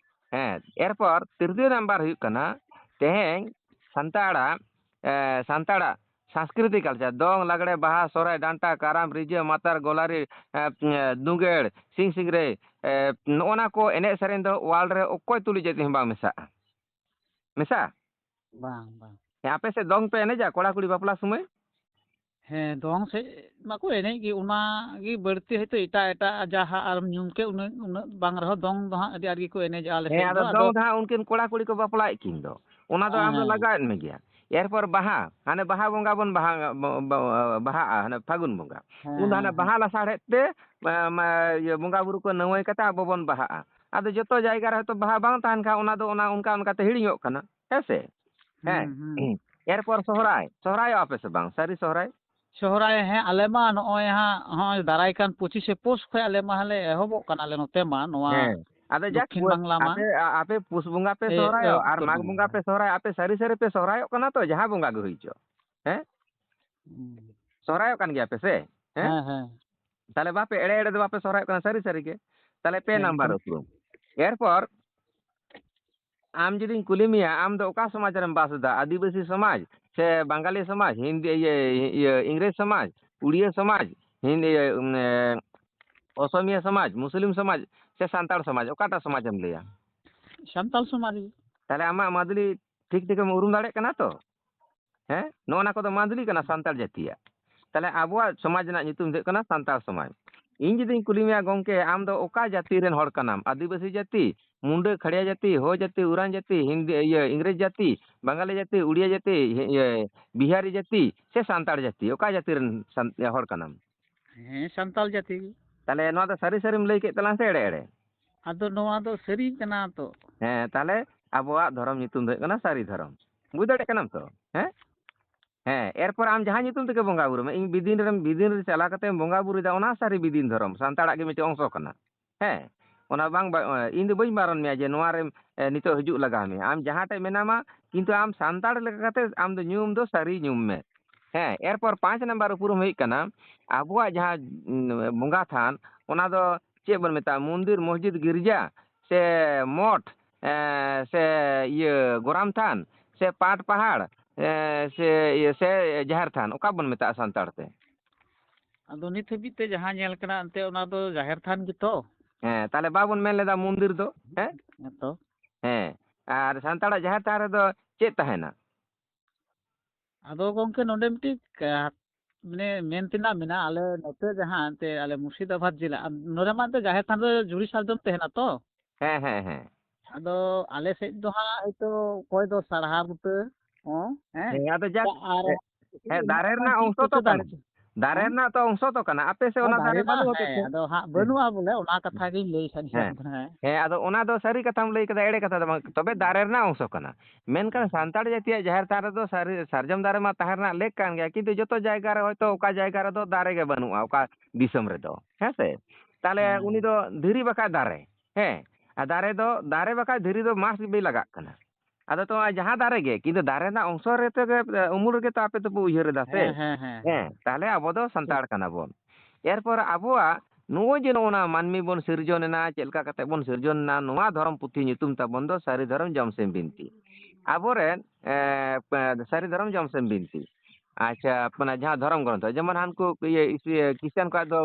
ᱦᱮᱸ, ᱮᱨᱯᱚᱨ ᱛᱤᱨᱛᱤᱭᱚ ᱱᱟᱢᱵᱟᱨ ᱦᱩᱭᱩᱜ ᱠᱟᱱᱟ, ᱛᱮᱦᱮᱧ ᱥᱟᱱᱛᱟᱲᱟᱜ, ᱮ, ᱥᱟᱱᱛᱟᱲᱟᱜ ᱥᱟᱝᱥᱠᱨᱤᱛᱤᱠ culture, ᱫᱚᱝ, ᱞᱟᱜᱽᱲᱮ, ᱵᱟᱦᱟ, ᱥᱚᱦᱨᱟᱭ, ᱰᱟᱱᱴᱟ, ᱠᱟᱨᱟᱢ, ᱨᱤᱡᱷᱟᱹ, ᱢᱟᱛᱟᱨ, ᱜᱚᱞᱟᱨᱤ, ᱮ, ᱮ, ᱫᱩᱸᱜᱟᱹᱲ, ᱥᱤᱝ ᱥᱤᱝᱨᱟᱹᱭ, ᱮ, ᱱᱚᱜᱼᱚ ᱱᱟ ᱠᱚ ᱮᱱᱮᱡ ᱥᱮᱨᱮᱧ ᱫᱚ world ᱨᱮ ᱚᱠᱚᱭ ᱛᱩᱞᱩᱡ ᱡᱟᱹᱛᱤ ᱦᱚᱸ ᱵᱟᱝ ᱢᱮᱥᱟᱜᱼᱟ᱾ ᱢᱮᱥᱟ? ᱵᱟᱝ, ᱵᱟᱝ᱾ ᱦᱮᱸ, ᱟᱯᱮ ᱥᱮᱫ ᱫᱚᱝ ᱯᱮ ᱮᱱᱮᱡᱟ ᱠᱚᱲᱟ ᱠᱩᱲᱤ ᱵᱟᱯᱞᱟ ᱥᱚᱢᱚᱭ? ᱦᱮᱸ, ᱫᱚᱝ ᱥᱮᱫ ᱢᱟᱠᱚ ᱮᱱᱮᱡ ᱜᱮ, ᱚᱱᱟ ᱜᱮ ᱵᱟᱹᱲᱛᱤ ᱦᱚᱭᱛᱳ ᱮᱴᱟᱜ ᱮᱴᱟᱜ ᱡᱟᱦᱟᱸ ᱟᱨ ᱧᱩᱢ ᱠᱮᱫ, ᱩᱱᱟᱹᱜ, ᱩᱱᱟᱹᱜ ᱵᱟᱝ ᱨᱮᱦᱚᱸ ᱫᱚᱝ ᱫᱚ ᱦᱟᱸᱜ ᱟᱹᱰᱤ ᱟᱸᱴ ᱜᱮᱠᱚ ᱮᱱᱮᱡᱟ ᱟᱞᱮ ᱦᱮᱸ, ᱥᱮᱫ ᱟᱫᱚ ᱫᱚ᱾ ᱟᱫᱚ ᱫᱚᱝ ᱫᱚ ᱦᱟᱸᱜ ᱩᱱᱠᱤᱱ ᱠᱚᱲᱟ ᱠᱩᱲᱤ ᱠᱚ ᱵᱟᱯᱞᱟᱭᱮᱫ ᱠᱤᱱ ᱫᱚ, ᱚᱱᱟ ᱫᱚ ᱟᱢ ᱫᱚ ᱦᱮᱸ᱾ ᱞᱟᱜᱟᱣᱮᱫ ᱢᱮ ᱜᱮᱭᱟ᱾ ᱮᱨᱯᱚᱨ ᱵᱟᱦᱟ, ᱦᱟᱱᱮ ᱵᱟᱦᱟ ᱵᱚᱸᱜᱟ ᱵᱚᱱ ᱵᱟᱦᱟ, ᱵᱚ-, ᱵᱚ-, ᱵᱟᱦᱟᱜᱼᱟ, ᱦᱟᱱᱮ ᱯᱷᱟᱹᱜᱩᱱ ᱵᱚᱸᱜᱟ᱾ ᱩᱱ ᱫᱚ ᱦᱮᱸ, ᱦᱟᱱᱮ ᱦᱮᱸ᱾ ᱵᱟᱦᱟ ᱞᱟᱥᱟᱲᱦᱮᱫ ᱛᱮ, ᱢᱟ-, ᱢᱟ-, ᱤᱭᱟᱹ, ᱵᱚᱸᱜᱟ ᱵᱩᱨᱩ ᱠᱚ ᱱᱟᱹᱣᱟᱹᱭ ᱠᱟᱛᱮ ᱟᱵᱚ ᱵᱚᱱ ᱵᱟᱦᱟᱜᱼᱟ᱾ ᱟᱫᱚ ᱡᱚᱛᱚ ᱡᱟᱭᱜᱟ ᱨᱮ ᱦᱚᱭᱛᱳ ᱵᱟᱦᱟ ᱵᱟᱝ ᱛᱟᱦᱮᱱ ᱠᱷᱟᱱ, ᱚᱱᱟ ᱫᱚ ᱚᱱᱟ ᱚᱱᱠᱟ ᱚᱱᱠᱟᱛᱮ ᱦᱤᱲᱤᱧᱚᱜ ᱠᱟᱱᱟ, ᱦᱮᱸ ᱥᱮ? ᱦᱮᱸ᱾ ᱦᱩᱸ, ᱦᱩᱸ᱾ ᱮᱨᱯᱚᱨ ᱥᱚᱦᱨᱟᱭ, ᱥᱚᱦᱨᱟᱭᱚᱜᱼᱟ ᱯᱮ ᱥᱮ ᱵᱟᱝ? ᱥᱟᱹᱨᱤ ᱥᱚᱦᱨᱟᱭ? ᱥᱚᱦᱨᱟᱭ, ᱦᱮᱸ, ᱟᱞᱮ ᱢᱟ ᱱᱚᱜᱼᱚᱭ ᱦᱟᱸᱜ, ᱦᱚᱸᱜᱼᱚᱭ ᱫᱟᱨᱟᱭ ᱠᱟᱱ ᱯᱚᱸᱪᱤᱥᱮ ᱯᱳᱥ ᱠᱷᱚᱡ ᱟᱞᱮ ᱢᱟ ᱦᱟᱸᱜ ᱞᱮ ᱮᱦᱚᱵᱚᱜ ᱠᱟᱱᱟ, ᱟᱞᱮ ᱱᱚᱛᱮ ᱢᱟ, ᱱᱚᱣᱟ ᱦᱮᱸ᱾ ᱟᱫᱚ ᱡᱟᱠ, ᱫᱚᱠᱠᱷᱤᱱ ᱯᱩ-, ᱵᱟᱝᱞᱟ ᱢᱟ᱾ ᱟᱯᱮ, ᱟ-, ᱟᱯᱮ ᱯᱩᱥ ᱵᱚᱸᱜᱟ ᱯᱮ ᱮ, ᱮ, ᱥᱚᱦᱨᱟᱭᱚᱜ, ᱟᱨ ᱩᱛᱛᱚᱨ ᱢᱟᱜᱽ ᱵᱟᱝᱞᱟ᱾ ᱵᱚᱸᱜᱟ ᱯᱮ ᱥᱚᱦᱨᱟᱭ, ᱟᱯᱮ ᱥᱟᱹᱨᱤ ᱥᱟᱹᱨᱤ ᱯᱮ ᱥᱚᱦᱨᱟᱭᱚᱜ ᱠᱟᱱᱟ ᱛᱚ, ᱡᱟᱦᱟᱸ ᱵᱚᱸᱜᱟ ᱜᱮ ᱦᱩᱭ ᱦᱚᱪᱚ᱾ ᱦᱮᱸ? ᱦᱩᱸ᱾ ᱥᱚᱦᱨᱟᱭᱚᱜ ᱠᱟᱱ ᱜᱮᱭᱟ ᱯᱮ ᱥᱮ? ᱦᱮᱸ? ᱦᱮᱸ, ᱦᱮᱸ᱾ ᱛᱟᱦᱞᱮ ᱵᱟᱯᱮ ᱮᱲᱮ ᱮᱲᱮ ᱫᱚ ᱵᱟᱯᱮ ᱥᱚᱦᱨᱟᱭᱚᱜ ᱠᱟᱱᱟ, ᱥᱟᱹᱨᱤ ᱥᱟᱹᱨᱤ ᱜᱮ᱾ ᱛᱟᱦᱞᱮ ᱯᱮ ᱦᱮᱸ, ᱱᱟᱢᱵᱟᱨ ᱦᱮᱸ᱾ ᱩᱯᱨᱩᱢ᱾ ᱮᱨᱯᱚᱨ ᱟᱢ ᱡᱩᱫᱤᱧ ᱠᱩᱞᱤ ᱢᱮᱭᱟ, ᱟᱢ ᱫᱚ ᱚᱠᱟ ᱥᱚᱢᱟᱡᱽ ᱨᱮᱢ ᱵᱟᱥ ᱮᱫᱟ? ᱟᱹᱫᱤᱵᱟᱹᱥᱤ ᱥᱚᱢᱟᱡᱽ ᱥᱮ ᱵᱟᱝᱜᱟᱞᱤ ᱥᱚᱢᱟᱡᱽ, ᱦᱤᱱᱫᱤ, ᱤᱭᱟᱹ, ᱤᱭᱟᱹ, ᱤᱝᱨᱮᱡᱽ ᱥᱚᱢᱟᱡᱽ, ᱩᱲᱤᱭᱟᱹ ᱥᱚᱢᱟᱡᱽ, ᱦᱤᱱᱫᱤ, ᱤᱭᱟᱹ, ᱩᱢ, ᱮ, ᱚᱥᱚᱢᱤᱭᱟᱹ ᱥᱚᱢᱟᱡᱽ, ᱢᱩᱥᱞᱤᱢ ᱥᱚᱢᱟᱡᱽ ᱥᱮ ᱥᱟᱱᱛᱟᱲ ᱥᱚᱢᱟᱡᱽ, ᱚᱠᱟᱴᱟᱜ ᱥᱚᱢᱟᱡᱽ ᱮᱢ ᱞᱟᱹᱭᱟ? ᱥᱟᱱᱛᱟᱲ ᱥᱚᱢᱟᱡᱽ ᱜᱮ᱾ ᱛᱟᱦᱞᱮ ᱟᱢᱟᱜ ᱢᱟᱫᱽᱞᱤ ᱴᱷᱤᱠ ᱴᱷᱤᱠᱮᱢ ᱩᱨᱩᱢ ᱫᱟᱲᱮᱭᱟᱜ ᱠᱟᱱᱟ ᱛᱚ? ᱦᱮᱸ? ᱱᱚᱜᱼᱚ ᱱᱟ ᱠᱚᱫᱚ ᱢᱟᱫᱽᱞᱤ ᱠᱟᱱᱟ ᱥᱟᱱᱛᱟᱲ ᱡᱟᱹᱛᱤᱭᱟᱜ᱾ ᱛᱟᱦᱞᱮ ᱟᱵᱚᱣᱟᱜ ᱥᱚᱢᱟᱡᱽ ᱨᱮᱱᱟᱜ ᱧᱩᱛᱩᱢ ᱫᱚ ᱦᱩᱭᱩᱜ ᱠᱟᱱᱟ ᱥᱟᱱᱛᱟᱲ ᱥᱚᱢᱟᱡᱽ᱾ ᱤᱧ ᱡᱩᱫᱤᱧ ᱠᱩᱞᱤ ᱢᱮᱭᱟ, "ᱜᱚᱢᱠᱮ, ᱟᱢ ᱫᱚ ᱚᱠᱟ ᱡᱟᱹᱛᱤ ᱨᱮᱱ ᱦᱚᱲ ᱠᱟᱱᱟᱢ? ᱟᱹᱫᱤᱵᱟᱹᱥᱤ ᱡᱟᱹᱛᱤ, ᱢᱩᱱᱰᱟᱹ, ᱠᱷᱟᱲᱭᱟ ᱡᱟᱹᱛᱤ, ᱦᱳ ᱡᱟᱹᱛᱤ, ᱩᱨᱟᱱ ᱡᱟᱹᱛᱤ, ᱦᱤᱱᱫᱤ, ᱤᱭᱟᱹ, ᱤᱝᱨᱮᱡᱽ ᱡᱟᱹᱛᱤ, ᱵᱟᱝᱜᱟᱞᱤ ᱡᱟᱹᱛᱤ, ᱩᱲᱤᱭᱟ ᱡᱟᱹᱛᱤ, ᱤᱭᱟᱹ, ᱵᱤᱦᱟᱨᱤ ᱡᱟᱹᱛᱤ ᱥᱮ ᱥᱟᱱᱛᱟᱲ ᱡᱟᱹᱛᱤ? ᱚᱠᱟ ᱡᱟᱹᱛᱤ ᱨᱮᱱ ᱥᱟᱱ-, ᱦᱚᱲ ᱠᱟᱱᱟᱢ?" ᱦᱮᱸ, ᱥᱟᱱᱛᱟᱲ ᱡᱟᱹᱛᱤ ᱜᱮ᱾ ᱛᱟᱦᱞᱮ ᱱᱚᱣᱟ ᱫᱚ ᱥᱟᱹᱨᱤ ᱥᱟᱹᱨᱤᱢ ᱞᱟᱹᱭ ᱠᱮᱫ ᱛᱟᱞᱟᱝ ᱥᱮ ᱮᱲᱮ ᱮᱲᱮ? ᱟᱫᱚ ᱱᱚᱣᱟ ᱫᱚ ᱥᱟᱹᱨᱤ ᱠᱟᱱᱟ ᱛᱚ᱾ ᱦᱮᱸ, ᱛᱟᱦᱞᱮ ᱟᱵᱚᱣᱟᱜ ᱫᱷᱚᱨᱚᱢ ᱧᱩᱛᱩᱢ ᱫᱚ ᱦᱩᱭᱩᱜ ᱠᱟᱱᱟ ᱥᱟᱹᱨᱤ ᱫᱷᱚᱨᱚᱢ᱾ ᱵᱩᱡᱽ ᱫᱟᱲᱮᱭᱟᱜ ᱠᱟᱱᱟᱢ ᱛᱚ? ᱦᱮᱸ? ᱦᱮᱸ, ᱮᱨᱯᱚᱨ ᱟᱢ ᱡᱟᱦᱟᱸ ᱧᱩᱛᱩᱢ ᱛᱮᱜᱮ ᱵᱚᱸᱜᱟ ᱵᱩᱨᱩ ᱢᱮ, ᱤᱧ ᱵᱤᱫᱤᱱ ᱨᱮᱢ, ᱵᱤᱫᱤᱱ ᱨᱮ ᱪᱟᱞᱟᱣ ᱠᱟᱛᱮᱢ ᱵᱚᱸᱜᱟ ᱵᱩᱨᱩᱭᱮᱫᱟ, ᱚᱱᱟ ᱥᱟᱹᱨᱤ ᱵᱤᱫᱤᱱ ᱫᱷᱚᱨᱚᱢ, ᱥᱟᱱᱛᱟᱲᱟᱜ ᱜᱮ ᱢᱤᱫᱴᱮᱱ ᱚᱝᱥᱚ ᱠᱟᱱᱟ᱾ ᱦᱮᱸ, ᱚᱱᱟ ᱵᱟᱝ ᱵᱟ-, ᱤᱧ ᱫᱚ ᱵᱟᱹᱧ ᱵᱟᱨᱚᱱ ᱢᱮᱭᱟ ᱡᱮ ᱱᱚᱣᱟ ᱨᱮᱢ, ᱮ, ᱱᱤᱛᱚᱜ ᱦᱤᱡᱩᱜ ᱞᱟᱜᱟᱣ ᱢᱮᱭᱟ᱾ ᱟᱢ ᱡᱟᱦᱟᱸ ᱴᱷᱮᱡ ᱢᱮᱱᱟᱢᱟ, ᱠᱤᱱᱛᱩ ᱟᱢ ᱥᱟᱱᱛᱟᱲ ᱞᱮᱠᱟ ᱠᱟᱛᱮ ᱟᱢ ᱫᱚ ᱧᱩᱢ ᱫᱚ ᱥᱟᱹᱨᱤ ᱧᱩᱢ ᱢᱮ᱾ ᱦᱮᱸ, ᱮᱨᱯᱚᱨ ᱯᱟᱸᱪ ᱱᱟᱢᱵᱟᱨ ᱩᱯᱨᱩᱢ ᱦᱩᱭᱩᱜ ᱠᱟᱱᱟ ᱟᱵᱚᱣᱟᱜ ᱡᱟᱦᱟᱸ, ᱩᱸ, ᱵᱚᱸᱜᱟ ᱛᱷᱟᱱ, ᱚᱱᱟ ᱫᱚ ᱪᱮᱫ ᱵᱚᱱ ᱢᱮᱛᱟᱜᱼᱟ? ᱢᱚᱱᱫᱤᱨ, ᱢᱚᱥᱡᱤᱫ, ᱜᱤᱨᱡᱟ, ᱥᱮ ᱢᱚᱴᱷ, ᱮᱸ, ᱥᱮ ᱤᱭᱟᱹ ᱜᱚᱨᱟᱢ ᱛᱷᱟᱱ, ᱥᱮ ᱯᱟᱴ ᱯᱟᱦᱟᱲ, ᱮᱸ, ᱥᱮ ᱤᱭᱟᱹ, ᱥᱮ ᱡᱟᱦᱮᱨ ᱛᱷᱟᱱ, ᱚᱠᱟ ᱵᱚᱱ ᱢᱮᱛᱟᱜᱼᱟ ᱥᱟᱱᱛᱟᱲ ᱛᱮ? ᱟᱫᱚ ᱱᱤᱛ ᱦᱟᱹᱵᱤᱡ ᱛᱮ ᱡᱟᱦᱟᱸ ᱧᱮᱞ ᱠᱟᱱᱟ, ᱮᱱᱛᱮ ᱚᱱᱟ ᱫᱚ ᱡᱟᱦᱮᱨ ᱛᱷᱟᱱ ᱜᱮᱛᱚ᱾ ᱦᱮᱸ, ᱛᱟᱦᱞᱮ ᱵᱟᱵᱚᱱ ᱢᱮᱱ ᱞᱮᱫᱟ ᱢᱚᱱᱫᱤᱨ ᱫᱚ? ᱦᱮᱸ? ᱦᱮᱸ ᱛᱚ᱾ ᱦᱮᱸ, ᱟᱨ ᱥᱟᱱᱛᱟᱲᱟᱜ ᱡᱟᱦᱮᱨ ᱛᱷᱟᱱ ᱨᱮᱫᱚ ᱪᱮᱫ ᱛᱟᱦᱮᱱᱟ? ᱟᱫᱚ ᱜᱚᱝᱠᱮ, ᱱᱚᱰᱮ ᱢᱤᱫᱴᱤᱡ ᱠᱟ-, ᱢᱟᱱᱮ ᱢᱮᱱ ᱛᱮᱱᱟᱜ ᱢᱮᱱᱟᱜᱼᱟ, ᱟᱞᱮ ᱱᱚᱛᱮ ᱡᱟᱦᱟᱸ ᱮᱱᱛᱮ ᱟᱞᱮ ᱢᱩᱨᱥᱤᱫᱟᱵᱟᱫᱽ ᱡᱮᱞᱟ, ᱟᱨ ᱱᱚᱰᱮ ᱢᱟ ᱮᱱᱛᱮ ᱡᱟᱦᱮᱨ ᱛᱷᱟᱱ ᱨᱮ ᱡᱩᱨᱤ ᱥᱟᱨᱡᱚᱢ ᱛᱟᱦᱮᱱᱟ ᱛᱚ᱾ ᱦᱮᱸ, ᱦᱮᱸ, ᱦᱮᱸ᱾ ᱟᱫᱚ ᱟᱞᱮ ᱥᱮᱫ ᱫᱚ ᱦᱟᱸᱜ ᱦᱚᱭᱛᱳ ᱚᱠᱚᱭ ᱫᱚ ᱥᱟᱨᱦᱟ ᱵᱩᱴᱟᱹ ᱦᱚᱸ, ᱦᱮᱸ? ᱦᱮᱸ, ᱟᱫᱚ ᱡᱟᱠ, ᱟᱨ ᱦᱮᱸ, ᱦᱮᱸ, ᱫᱟᱨᱮ ᱨᱮᱱᱟᱜ ᱚᱝᱥᱚ ᱛᱚ ᱠᱟᱱᱟ᱾ ᱫᱟᱨᱮ ᱦᱮᱸ? ᱨᱮᱱᱟᱜ ᱛᱚ ᱚᱝᱥᱚ ᱛᱚ ᱠᱟᱱᱟ᱾ ᱟᱯᱮ ᱥᱮᱫ ᱦᱚᱸ ᱚᱱᱟ ᱫᱟᱨᱮ ᱫᱟᱨᱮ ᱢᱟ ᱵᱟᱹᱱᱩᱜᱼᱟ ᱛᱚ ᱦᱮᱸ, ᱥᱮ? ᱟᱫᱚ ᱦᱟᱸᱜ ᱦᱮᱸ᱾ ᱵᱟᱹᱱᱩᱜᱼᱟ ᱵᱚᱞᱮ, ᱚᱱᱟ ᱠᱟᱛᱷᱟ ᱜᱤᱧ ᱞᱟᱹᱭ ᱥᱟᱰᱮᱭᱟᱢ ᱦᱮᱸ᱾ ᱠᱟᱱᱟ, ᱦᱮᱸ᱾ ᱦᱮᱸ, ᱟᱫᱚ ᱚᱱᱟ ᱫᱚ ᱥᱟᱹᱨᱤ ᱠᱟᱛᱷᱟᱢ ᱞᱟᱹᱭ ᱠᱮᱫᱟ, ᱮᱲᱮ ᱠᱟᱛᱷᱟ ᱫᱚ ᱵᱟᱝ᱾ ᱛᱚᱵᱮ ᱫᱟᱨᱮ ᱨᱮᱱᱟᱜ ᱚᱝᱥᱚ ᱠᱟᱱᱟ᱾ ᱢᱮᱱᱠᱷᱟᱱ ᱦᱮᱸ᱾ ᱥᱟᱱᱛᱟᱲ ᱡᱟᱹᱛᱤᱭᱟᱜ ᱡᱟᱦᱮᱨ ᱛᱷᱟᱱ ᱨᱮᱫᱚ ᱥᱟᱹᱨᱤ, ᱥᱟᱨᱡᱚᱢ ᱫᱟᱨᱮ ᱢᱟ ᱛᱟᱦᱮᱸ ᱨᱮᱱᱟᱜ ᱞᱮᱠ ᱠᱟᱱ ᱜᱮᱭᱟ, ᱠᱤᱱᱛᱩ ᱡᱚᱛᱚ ᱡᱟᱭᱜᱟ ᱨᱮ ᱦᱚᱭᱛᱳ ᱚᱠᱟ ᱡᱟᱭᱜᱟ ᱨᱮᱫᱚ ᱫᱟᱨᱮ ᱜᱮ ᱵᱟᱹᱱᱩᱜᱼᱟ, ᱚᱠᱟ ᱫᱤᱥᱚᱢ ᱨᱮᱫᱚ, ᱦᱮᱸ ᱥᱮ? ᱛᱟᱦᱞᱮ ᱦᱮᱸ᱾ ᱩᱱᱤ ᱫᱚ ᱫᱷᱤᱨᱤ ᱵᱟᱠᱷᱟᱡ ᱫᱟᱨᱮ, ᱦᱮᱸ? ᱟᱨ ᱫᱟᱨᱮ ᱫᱚ, ᱫᱟᱨᱮ ᱵᱟᱠᱷᱟᱡ ᱫᱷᱤᱨᱤ ᱫᱚ must be ᱞᱟᱜᱟᱜ ᱠᱟᱱᱟ᱾ ᱟᱫᱚ ᱛᱚ ᱡᱟᱦᱟᱸ ᱫᱟᱨᱮ ᱜᱮ, ᱠᱤᱱᱛᱩ ᱫᱟᱨᱮ ᱨᱮᱱᱟᱜ ᱚᱝᱥᱚ ᱨᱮ ᱛᱮᱜᱮ, ᱮ, ᱩᱢᱩᱞ ᱨᱮᱜᱮ ᱛᱚ ᱟᱯᱮ ᱫᱚᱯᱮ ᱩᱭᱦᱟᱹᱨ ᱮᱫᱟ ᱥᱮ? ᱦᱮᱸ, ᱦᱮᱸ, ᱦᱮᱸ, ᱦᱮᱸ᱾ ᱦᱮᱸ, ᱛᱟᱦᱞᱮ ᱟᱵᱚ ᱫᱚ ᱴᱷᱤᱠ᱾ ᱥᱟᱱᱛᱟᱲ ᱠᱟᱱᱟ ᱵᱚᱱ᱾ ᱮᱨᱯᱚᱨ ᱟᱵᱚᱣᱟᱜ ᱱᱚᱜᱼᱚᱭ ᱡᱮ ᱱᱚᱜᱼᱚ ᱱᱟ ᱢᱟᱹᱱᱢᱤ ᱵᱚᱱ ᱥᱤᱨᱡᱚᱱ ᱮᱱᱟ, ᱪᱮᱫ ᱞᱮᱠᱟ ᱠᱟᱛᱮ ᱵᱚᱱ ᱥᱤᱨᱡᱚᱱ ᱮᱱᱟ, ᱱᱚᱣᱟ ᱫᱷᱚᱨᱚᱢ ᱯᱩᱛᱷᱤ ᱧᱩᱛᱩᱢ ᱛᱟᱵᱚᱱ ᱫᱚ ᱥᱟᱹᱨᱤ ᱫᱷᱚᱨᱚᱢ ᱡᱚᱢ ᱥᱤᱢ ᱵᱤᱱᱛᱤ᱾ ᱟᱵᱚᱨᱮᱱ, ᱮ, ᱯᱮ-, ᱥᱟᱹᱨᱤ ᱫᱷᱚᱨᱚᱢ ᱡᱚᱢ ᱥᱤᱢ ᱵᱤᱱᱛᱤ᱾ ᱟᱪᱪᱷᱟ, ᱢᱟᱱᱮ ᱡᱟᱦᱟᱸ ᱫᱷᱚᱨᱚᱢ ᱜᱨᱚᱱᱛᱷᱚ, ᱡᱮᱢᱚᱱ ᱦᱟᱱᱠᱩ ᱤᱭᱟᱹ, ᱤᱥ-, ᱤᱭᱟᱹ, ᱠᱷᱨᱤᱥᱴᱟᱱ ᱠᱚᱣᱟᱜ ᱫᱚ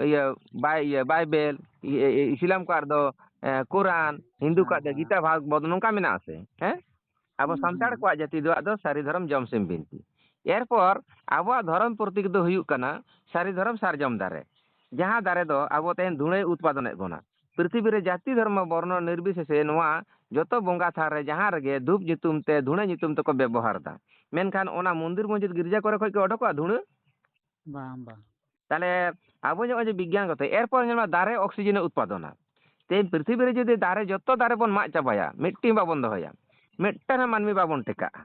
ᱤᱭᱟᱹ, ᱵᱟᱭ-, ᱤᱭᱟᱹ, ᱵᱟᱭᱵᱮᱞ, ᱤᱭᱟᱹ, ᱤᱭᱟᱹ, ᱤᱥᱞᱟᱢ ᱠᱚᱣᱟᱜ ᱫᱚ, ᱮ, ᱠᱳᱨᱟᱱ, ᱦᱤᱱᱫᱩ ᱦᱮᱸ, ᱠᱚᱣᱟᱜ ᱫᱚ ᱦᱮᱸ᱾ ᱜᱤᱛᱟ ᱵᱷᱟᱜᱽᱵᱚᱛ, ᱱᱚᱝᱠᱟ ᱢᱮᱱᱟᱜᱼᱟ ᱥᱮ? ᱦᱮᱸ? ᱟᱵᱚ ᱦᱩᱸ, ᱥᱟᱱᱛᱟᱲ ᱦᱩᱸ᱾ ᱠᱚᱣᱟᱜ ᱡᱟᱹᱛᱤ ᱫᱚ ᱟᱫᱚ ᱥᱟᱹᱨᱤ ᱫᱷᱚᱨᱚᱢ ᱡᱚᱢ ᱥᱤᱢ ᱵᱤᱱᱛᱤ᱾ ᱮᱨᱯᱚᱨ ᱟᱵᱚᱣᱟᱜ ᱫᱷᱚᱨᱚᱢ ᱯᱨᱚᱛᱤᱠ ᱫᱚ ᱦᱩᱭᱩᱜ ᱠᱟᱱᱟ ᱥᱟᱹᱨᱤ ᱫᱷᱚᱨᱚᱢ ᱥᱟᱨᱡᱚᱢ ᱫᱟᱨᱮ, ᱡᱟᱦᱟᱸ ᱫᱟᱨᱮ ᱫᱚ ᱟᱵᱚ ᱛᱮᱦᱮᱧ ᱫᱷᱩᱬᱟᱹᱭ ᱩᱛᱯᱟᱫᱚᱱᱮᱫ ᱵᱚᱱᱟ᱾ ᱯᱨᱤᱛᱷᱤᱵᱤ ᱨᱮ ᱡᱟᱹᱛᱤ ᱫᱷᱚᱨᱢᱚ ᱵᱚᱨᱱᱚ ᱱᱤᱨᱵᱤᱥᱮᱥᱮ ᱱᱚᱣᱟ ᱡᱚᱛᱚ ᱵᱚᱸᱜᱟ ᱛᱷᱟᱱ ᱨᱮ ᱡᱟᱦᱟᱸ ᱨᱮᱜᱮ ᱫᱷᱩᱯ ᱧᱩᱛᱩᱢ ᱛᱮ, ᱫᱷᱩᱬᱟᱹ ᱧᱩᱛᱩᱢ ᱛᱮᱠᱚ ᱵᱮᱵᱚᱦᱟᱨ ᱮᱫᱟ᱾ ᱢᱮᱱᱠᱷᱟᱱ ᱚᱱᱟ ᱢᱚᱱᱫᱤᱨ ᱢᱚᱥᱡᱤᱫ ᱜᱤᱨᱡᱟᱹ ᱠᱚᱨᱮ ᱠᱷᱚᱡ ᱠᱤ ᱚᱰᱚᱠᱚᱜᱼᱟ ᱫᱷᱩᱬᱟᱹ? ᱵᱟᱝ, ᱵᱟᱝ᱾ ᱛᱟᱦᱞᱮ ᱟᱵᱚ ᱱᱚᱜᱼᱚᱭ ᱡᱮ ᱵᱤᱜᱽᱜᱟᱱ ᱠᱟᱛᱮ, ᱮᱨᱯᱚᱨ ᱧᱮᱞ ᱢᱮ ᱫᱟᱨᱮ oxygen ᱮ ᱩᱛᱯᱟᱫᱚᱱᱟ᱾ ᱛᱮᱦᱮᱧ ᱯᱨᱤᱛᱷᱤᱵᱤ ᱨᱮ ᱡᱩᱫᱤ ᱫᱟᱨᱮ ᱡᱚᱛᱚ ᱫᱟᱨᱮ ᱵᱚᱱ ᱢᱟᱜ ᱪᱟᱵᱟᱭᱟ, ᱢᱤᱫᱴᱤᱱ ᱵᱟᱵᱚᱱ ᱫᱚᱦᱚᱭᱟ, ᱢᱤᱫᱴᱟᱝ ᱦᱚᱸ ᱢᱟᱹᱱᱢᱤ ᱵᱟᱵᱚᱱ ᱴᱮᱠᱟᱜᱼᱟ᱾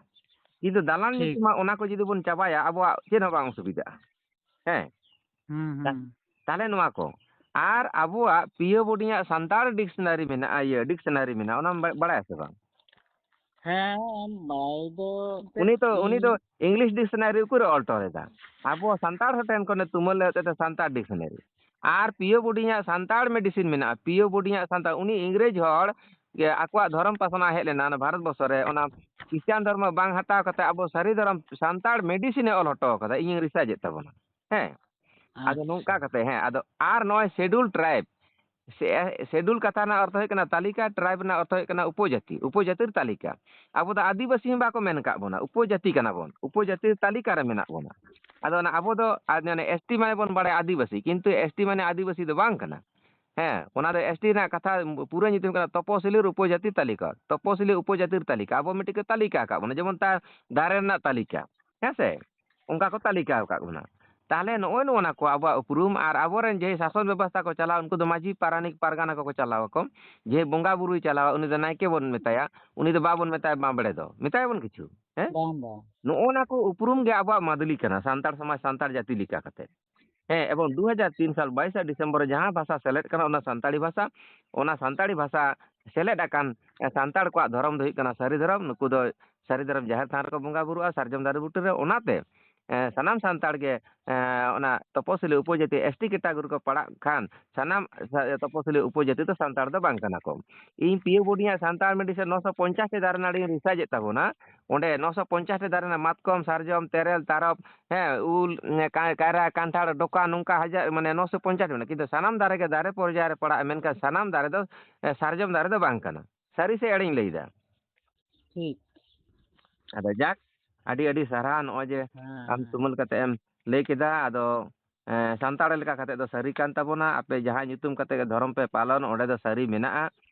ᱠᱤᱱᱛᱩ ᱫᱟᱞᱟᱱ ᱴᱷᱤᱠ᱾ ᱧᱩᱛᱩᱢᱟᱜ ᱚᱱᱟ ᱠᱚ ᱡᱩᱫᱤ ᱵᱚᱱ ᱪᱟᱵᱟᱭᱟ, ᱟᱵᱚᱣᱟᱜ ᱪᱮᱫ ᱦᱚᱸ ᱵᱟᱝ ᱚᱥᱩᱵᱤᱫᱷᱟᱜᱼᱟ᱾ ᱦᱮᱸ? ᱦᱩᱸ, ᱛᱟ-, ᱦᱩᱸ᱾ ᱛᱟᱦᱞᱮ ᱱᱚᱣᱟ ᱠᱚ᱾ ᱟᱨ ᱟᱵᱚᱣᱟᱜ ᱯᱤᱭᱳ ᱵᱳᱰᱤᱭᱟᱜ ᱥᱟᱱᱛᱟᱲ dictionary ᱢᱮᱱᱟᱜᱼᱟ, ᱤᱭᱟᱹ, dictionary ᱢᱮᱱᱟᱜᱼᱟ, ᱚᱱᱟᱢ ᱵᱟ-, ᱵᱟᱲᱟᱭᱟ ᱥᱮ ᱵᱟᱝ? ᱦᱮᱸ, ᱵᱟᱲᱟᱭ ᱫᱚ ᱮᱱᱛᱮᱫ ᱩᱱᱤ ᱫᱚ ᱩᱱᱤ ᱫᱚ ᱤᱧ- English dictionary ᱩᱠᱩᱨᱮ ᱚᱞ ᱦᱚᱴᱚ ᱞᱮᱫᱟ? ᱟᱵᱚ ᱥᱟᱱᱛᱟᱲ ᱦᱚᱲ ᱴᱷᱮᱱ ᱠᱷᱚᱱᱮ ᱛᱩᱢᱟᱹᱞ ᱞᱮᱫ ᱛᱮ ᱥᱟᱱᱛᱟᱲ dictionary᱾ ᱟᱨ ᱯᱤᱭᱳ ᱵᱳᱰᱤᱝ ᱟᱜ ᱥᱟᱱᱛᱟᱲ medicine ᱢᱮᱱᱟᱜᱼᱟ᱾ ᱯᱤᱭᱳ ᱵᱳᱰᱤᱝ ᱟᱜ ᱥᱟᱱᱛᱟᱲ, ᱩᱱᱤ ᱤᱝᱨᱮᱡᱽ ᱦᱚᱲ ᱜᱮ ᱟᱠᱚᱣᱟᱜ ᱫᱷᱚᱨᱚᱢ ᱯᱟᱥᱱᱟᱣ ᱦᱮᱡ ᱞᱮᱱᱟ ᱚᱱᱟ ᱵᱷᱟᱨᱚᱛ ᱵᱚᱨᱥᱚ ᱨᱮ, ᱚᱱᱟ ᱠᱷᱨᱤᱥᱴᱟᱱ ᱫᱷᱚᱨᱢᱚ ᱵᱟᱝ ᱦᱟᱛᱟᱣ ᱠᱟᱛᱮ ᱟᱵᱚ ᱥᱟᱹᱨᱤ ᱫᱷᱚᱨᱚᱢ ᱥᱟᱱᱛᱟᱲ medicine ᱮ ᱚᱞ ᱦᱚᱴᱚ ᱠᱟᱫᱟ, ᱤᱧᱤᱧ research ᱮᱫ ᱛᱟᱵᱚᱱᱟ᱾ ᱦᱮᱸ, ᱟᱫᱚ ᱱᱚᱝᱠᱟ ᱠᱟᱛᱮ, ᱦᱮᱸ, ᱟᱫᱚ ᱟᱨ ᱱᱚᱜᱼᱚᱭ schedule tribe, ᱥᱮ schedule ᱠᱟᱛᱷᱟ ᱨᱮᱱᱟᱜ ᱚᱨᱛᱷᱚ ᱦᱩᱭᱩᱜ ᱠᱟᱱᱟ ᱛᱟᱹᱞᱤᱠᱟ, tribe ᱨᱮᱱᱟᱜ ᱚᱨᱛᱷᱚ ᱦᱩᱭᱩᱜ ᱠᱟᱱᱟ ᱩᱯᱚᱡᱟᱹᱛᱤ, ᱩᱯᱚᱡᱟᱹᱛᱤᱨ ᱛᱟᱹᱞᱤᱠᱟ᱾ ᱟᱵᱚ ᱫᱚ ᱟᱹᱫᱤᱵᱟᱹᱥᱤ ᱦᱚᱸ ᱵᱟᱠᱚ ᱢᱮᱱ ᱟᱠᱟᱫ ᱵᱚᱱᱟ, ᱩᱯᱚᱡᱟᱹᱛᱤ ᱠᱟᱱᱟ ᱵᱚᱱ, ᱩᱯᱚᱡᱟᱹᱛᱤᱨ ᱛᱟᱹᱞᱤᱠᱟ ᱨᱮ ᱢᱮᱱᱟᱜ ᱵᱚᱱᱟ᱾ ᱟᱫᱚ ᱚᱱᱟ ᱟᱵᱚ ᱫᱚ ᱟᱨ ᱢᱟᱱᱮ S T ᱢᱟᱱᱮ ᱵᱚᱱ ᱵᱟᱲᱟᱭᱟ ᱟᱹᱫᱤᱵᱟᱹᱥᱤ, ᱠᱤᱱᱛᱩ S T ᱢᱟᱱᱮ ᱟᱹᱫᱤᱵᱟᱹᱥᱤ ᱫᱚ ᱵᱟᱝ ᱠᱟᱱᱟ᱾ ᱦᱮᱸ, ᱚᱱᱟ ᱫᱚ S T ᱨᱮᱱᱟᱜ ᱠᱟᱛᱷᱟ ᱯᱩᱨᱟᱹ ᱧᱩᱛᱩᱢ ᱠᱟᱱᱟ ᱛᱚᱯᱚᱥᱤᱞᱤᱨ ᱩᱯᱚᱡᱟᱹᱛᱤ ᱛᱟᱹᱞᱤᱠᱟ, ᱛᱚᱯᱚᱥᱤᱞᱤ ᱩᱯᱚᱡᱟᱹᱛᱤᱨ ᱛᱟᱹᱞᱤᱠᱟ᱾ ᱟᱵᱚ ᱢᱤᱫᱴᱤᱡ ᱠᱚ ᱛᱟᱹᱞᱤᱠᱟ ᱟᱠᱟᱫ ᱵᱚᱱᱟ, ᱡᱮᱢᱚᱱ ᱛᱟᱨ ᱫᱟᱨᱮ ᱨᱮᱱᱟᱜ ᱛᱟᱹᱞᱤᱠᱟ, ᱦᱮᱸ ᱥᱮ, ᱚᱱᱠᱟ ᱠᱚ ᱛᱟᱹᱞᱤᱠᱟ ᱟᱠᱟᱫ ᱵᱚᱱᱟ᱾ ᱛᱟᱦᱚᱞᱮ ᱱᱚᱜᱼᱚᱭ ᱱᱚᱜᱼᱚ ᱱᱟ ᱠᱚ ᱟᱵᱚᱣᱟᱜ ᱩᱯᱨᱩᱢ, ᱟᱨ ᱟᱵᱚᱨᱮᱱ ᱡᱮ ᱥᱟᱥᱚᱱ ᱵᱮᱵᱚᱥᱛᱷᱟ ᱠᱚ ᱪᱟᱞᱟᱣ, ᱩᱱᱠᱩ ᱫᱚ ᱢᱟᱹᱡᱷᱤ ᱯᱟᱨᱟᱱᱤᱠ ᱯᱟᱨᱜᱟᱱᱟ ᱠᱚᱠᱚ ᱪᱟᱞᱟᱣ ᱟᱠᱚ᱾ ᱡᱮ ᱵᱚᱸᱜᱟ ᱵᱩᱨᱩᱭ ᱪᱟᱞᱟᱣᱟ, ᱩᱱᱤ ᱫᱚ ᱱᱟᱭᱠᱮ ᱵᱚᱱ ᱢᱮᱛᱟᱭᱟ, ᱩᱱᱤ ᱫᱚ ᱵᱟᱵᱚᱱ ᱢᱮᱛᱟᱭᱟ ᱵᱟᱸᱵᱲᱮ ᱫᱚ, ᱢᱮᱛᱟᱭᱟᱵᱚᱱ ᱠᱤᱪᱷᱩ? ᱦᱮᱸ, ᱵᱟᱝ, ᱵᱟᱝ᱾ ᱱᱚᱜᱼᱚ ᱱᱟ ᱠᱚ ᱩᱯᱨᱩᱢ ᱜᱮ ᱟᱵᱚᱣᱟᱜ ᱢᱟᱫᱩᱞᱤ ᱠᱟᱱᱟ, ᱥᱟᱱᱛᱟᱲ ᱥᱚᱢᱟᱡᱽ, ᱥᱟᱱᱛᱟᱲ ᱡᱟᱹᱛᱤ ᱞᱮᱠᱟ ᱠᱟᱛᱮ᱾ ᱦᱮᱸ, ᱮᱵᱚᱝ ᱫᱩ ᱦᱟᱡᱟᱨ ᱛᱤᱱ ᱥᱟᱞ ᱵᱟᱭᱤᱥᱟ ᱰᱤᱥᱮᱢᱵᱚᱨ ᱨᱮ ᱡᱟᱦᱟᱸ ᱵᱷᱟᱥᱟ ᱥᱮᱞᱮᱫ ᱠᱟᱱᱟ, ᱚᱱᱟ ᱥᱟᱱᱛᱟᱲᱤ ᱵᱷᱟᱥᱟ, ᱚᱱᱟ ᱥᱟᱱᱛᱟᱲᱤ ᱵᱷᱟᱥᱟ ᱥᱮᱞᱮᱫ ᱟᱠᱟᱱ, ᱮ, ᱥᱟᱱᱛᱟᱲ ᱠᱚᱣᱟᱜ ᱫᱷᱚᱨᱚᱢ ᱫᱚ ᱦᱩᱭᱩᱜ ᱠᱟᱱᱟ ᱥᱟᱹᱨᱤ ᱫᱷᱚᱨᱚᱢ᱾ ᱱᱩᱠᱩ ᱫᱚ ᱥᱟᱹᱨᱤ ᱫᱷᱚᱨᱚᱢ ᱡᱟᱦᱮᱨ ᱛᱷᱟᱱ ᱨᱮᱠᱚ ᱵᱚᱸᱜᱟ ᱵᱩᱨᱩᱜᱼᱟ, ᱥᱟᱨᱡᱚᱢ ᱫᱟᱨᱮ ᱵᱩᱴᱟᱹ ᱨᱮ᱾ ᱚᱱᱟᱛᱮ, ᱮ, ᱥᱟᱱᱟᱢ ᱥᱟᱱᱛᱟᱲ ᱜᱮ, ᱮ, ᱚᱱᱟ ᱛᱚᱯᱚᱥᱤᱞᱤ ᱩᱯᱚᱡᱟᱹᱛᱤ, S T category ᱠᱚ ᱯᱟᱲᱟᱜ ᱠᱷᱟᱱ, ᱥᱟᱱᱟᱢ ᱥᱟ-, ᱛᱚᱯᱚᱥᱤᱞᱤ ᱩᱯᱚᱡᱟᱹᱛᱤ ᱫᱚ ᱥᱟᱱᱛᱟᱲ ᱫᱚ ᱵᱟᱝ ᱠᱟᱱᱟ ᱠᱚ᱾ ᱤᱧ ᱯᱤᱭᱳ ᱵᱳᱰᱤᱝ ᱟᱜ ᱥᱟᱱᱛᱟᱲ medicine ᱱᱚᱥᱚ ᱯᱚᱧᱪᱟᱥ ᱴᱤ ᱫᱟᱨᱮ ᱱᱟᱹᱲᱤᱧ research ᱮᱫ ᱛᱟᱵᱚᱱᱟ᱾ ᱚᱸᱰᱮ ᱱᱚᱥᱚ ᱯᱚᱧᱪᱟᱥ ᱴᱤ ᱫᱟᱨᱮ ᱨᱮᱱᱟᱜ ᱢᱟᱛᱠᱚᱢ, ᱥᱟᱨᱡᱚᱢ, ᱛᱮᱨᱮᱞ, ᱛᱟᱨᱚᱵ, ᱦᱮᱸ, ᱩᱞ, ᱮ, ᱠᱟ-, ᱠᱟᱭᱨᱟ, ᱠᱟᱱᱴᱷᱟᱲ, ᱰᱚᱠᱟ, ᱱᱚᱝᱠᱟ ᱦᱟᱡᱟᱨ, ᱢᱟᱱᱮ, ᱱᱚᱥᱚ ᱯᱚᱧᱪᱟᱥ ᱢᱮᱱᱟᱜᱼᱟ, ᱠᱤᱱᱛᱩ ᱥᱟᱱᱟᱢ ᱫᱟᱨᱮ ᱜᱮ ᱫᱟᱨᱮ ᱯᱚᱨᱡᱟᱭ ᱨᱮ ᱯᱟᱲᱟᱜᱼᱟ, ᱢᱮᱱᱠᱷᱟᱱ ᱥᱟᱱᱟᱢ ᱫᱟᱨᱮ ᱫᱚ, ᱮ, ᱥᱟᱨᱡᱚᱢ ᱫᱟᱨᱮ ᱫᱚ ᱵᱟᱝ ᱠᱟᱱᱟ᱾ ᱥᱟᱹᱨᱤ ᱥᱮ ᱮᱲᱮᱧ ᱞᱟᱹᱭᱫᱟ? ᱴᱷᱤᱠ᱾ ᱟᱫᱚ ᱡᱟᱠ, ᱟᱹᱰᱤ ᱟᱹᱰᱤ ᱥᱟᱨᱦᱟᱣ, ᱱᱚᱜᱼᱚᱭ ᱡᱮ ᱦᱮᱸ, ᱟᱢ ᱦᱮᱸ᱾ ᱛᱩᱢᱟᱹᱞ ᱠᱟᱛᱮ ᱮᱢ ᱞᱟᱹᱭ ᱠᱮᱫᱟ᱾ ᱟᱫᱚ, ᱮ, ᱥᱟᱱᱛᱟᱲ ᱞᱮᱠᱟ ᱠᱟᱛᱮ ᱫᱚ ᱥᱟᱹᱨᱤ ᱠᱟᱱ ᱛᱟᱵᱚᱱᱟ, ᱟᱯᱮ ᱡᱟᱦᱟᱸ ᱧᱩᱛᱩᱢ ᱠᱟᱛᱮ ᱜᱮ ᱫᱷᱚᱨᱚᱢ ᱯᱮ ᱯᱟᱞᱚᱱ, ᱚᱸᱰᱮ ᱫᱚ ᱥᱟᱹᱨᱤ ᱢᱮᱱᱟᱜᱼᱟ᱾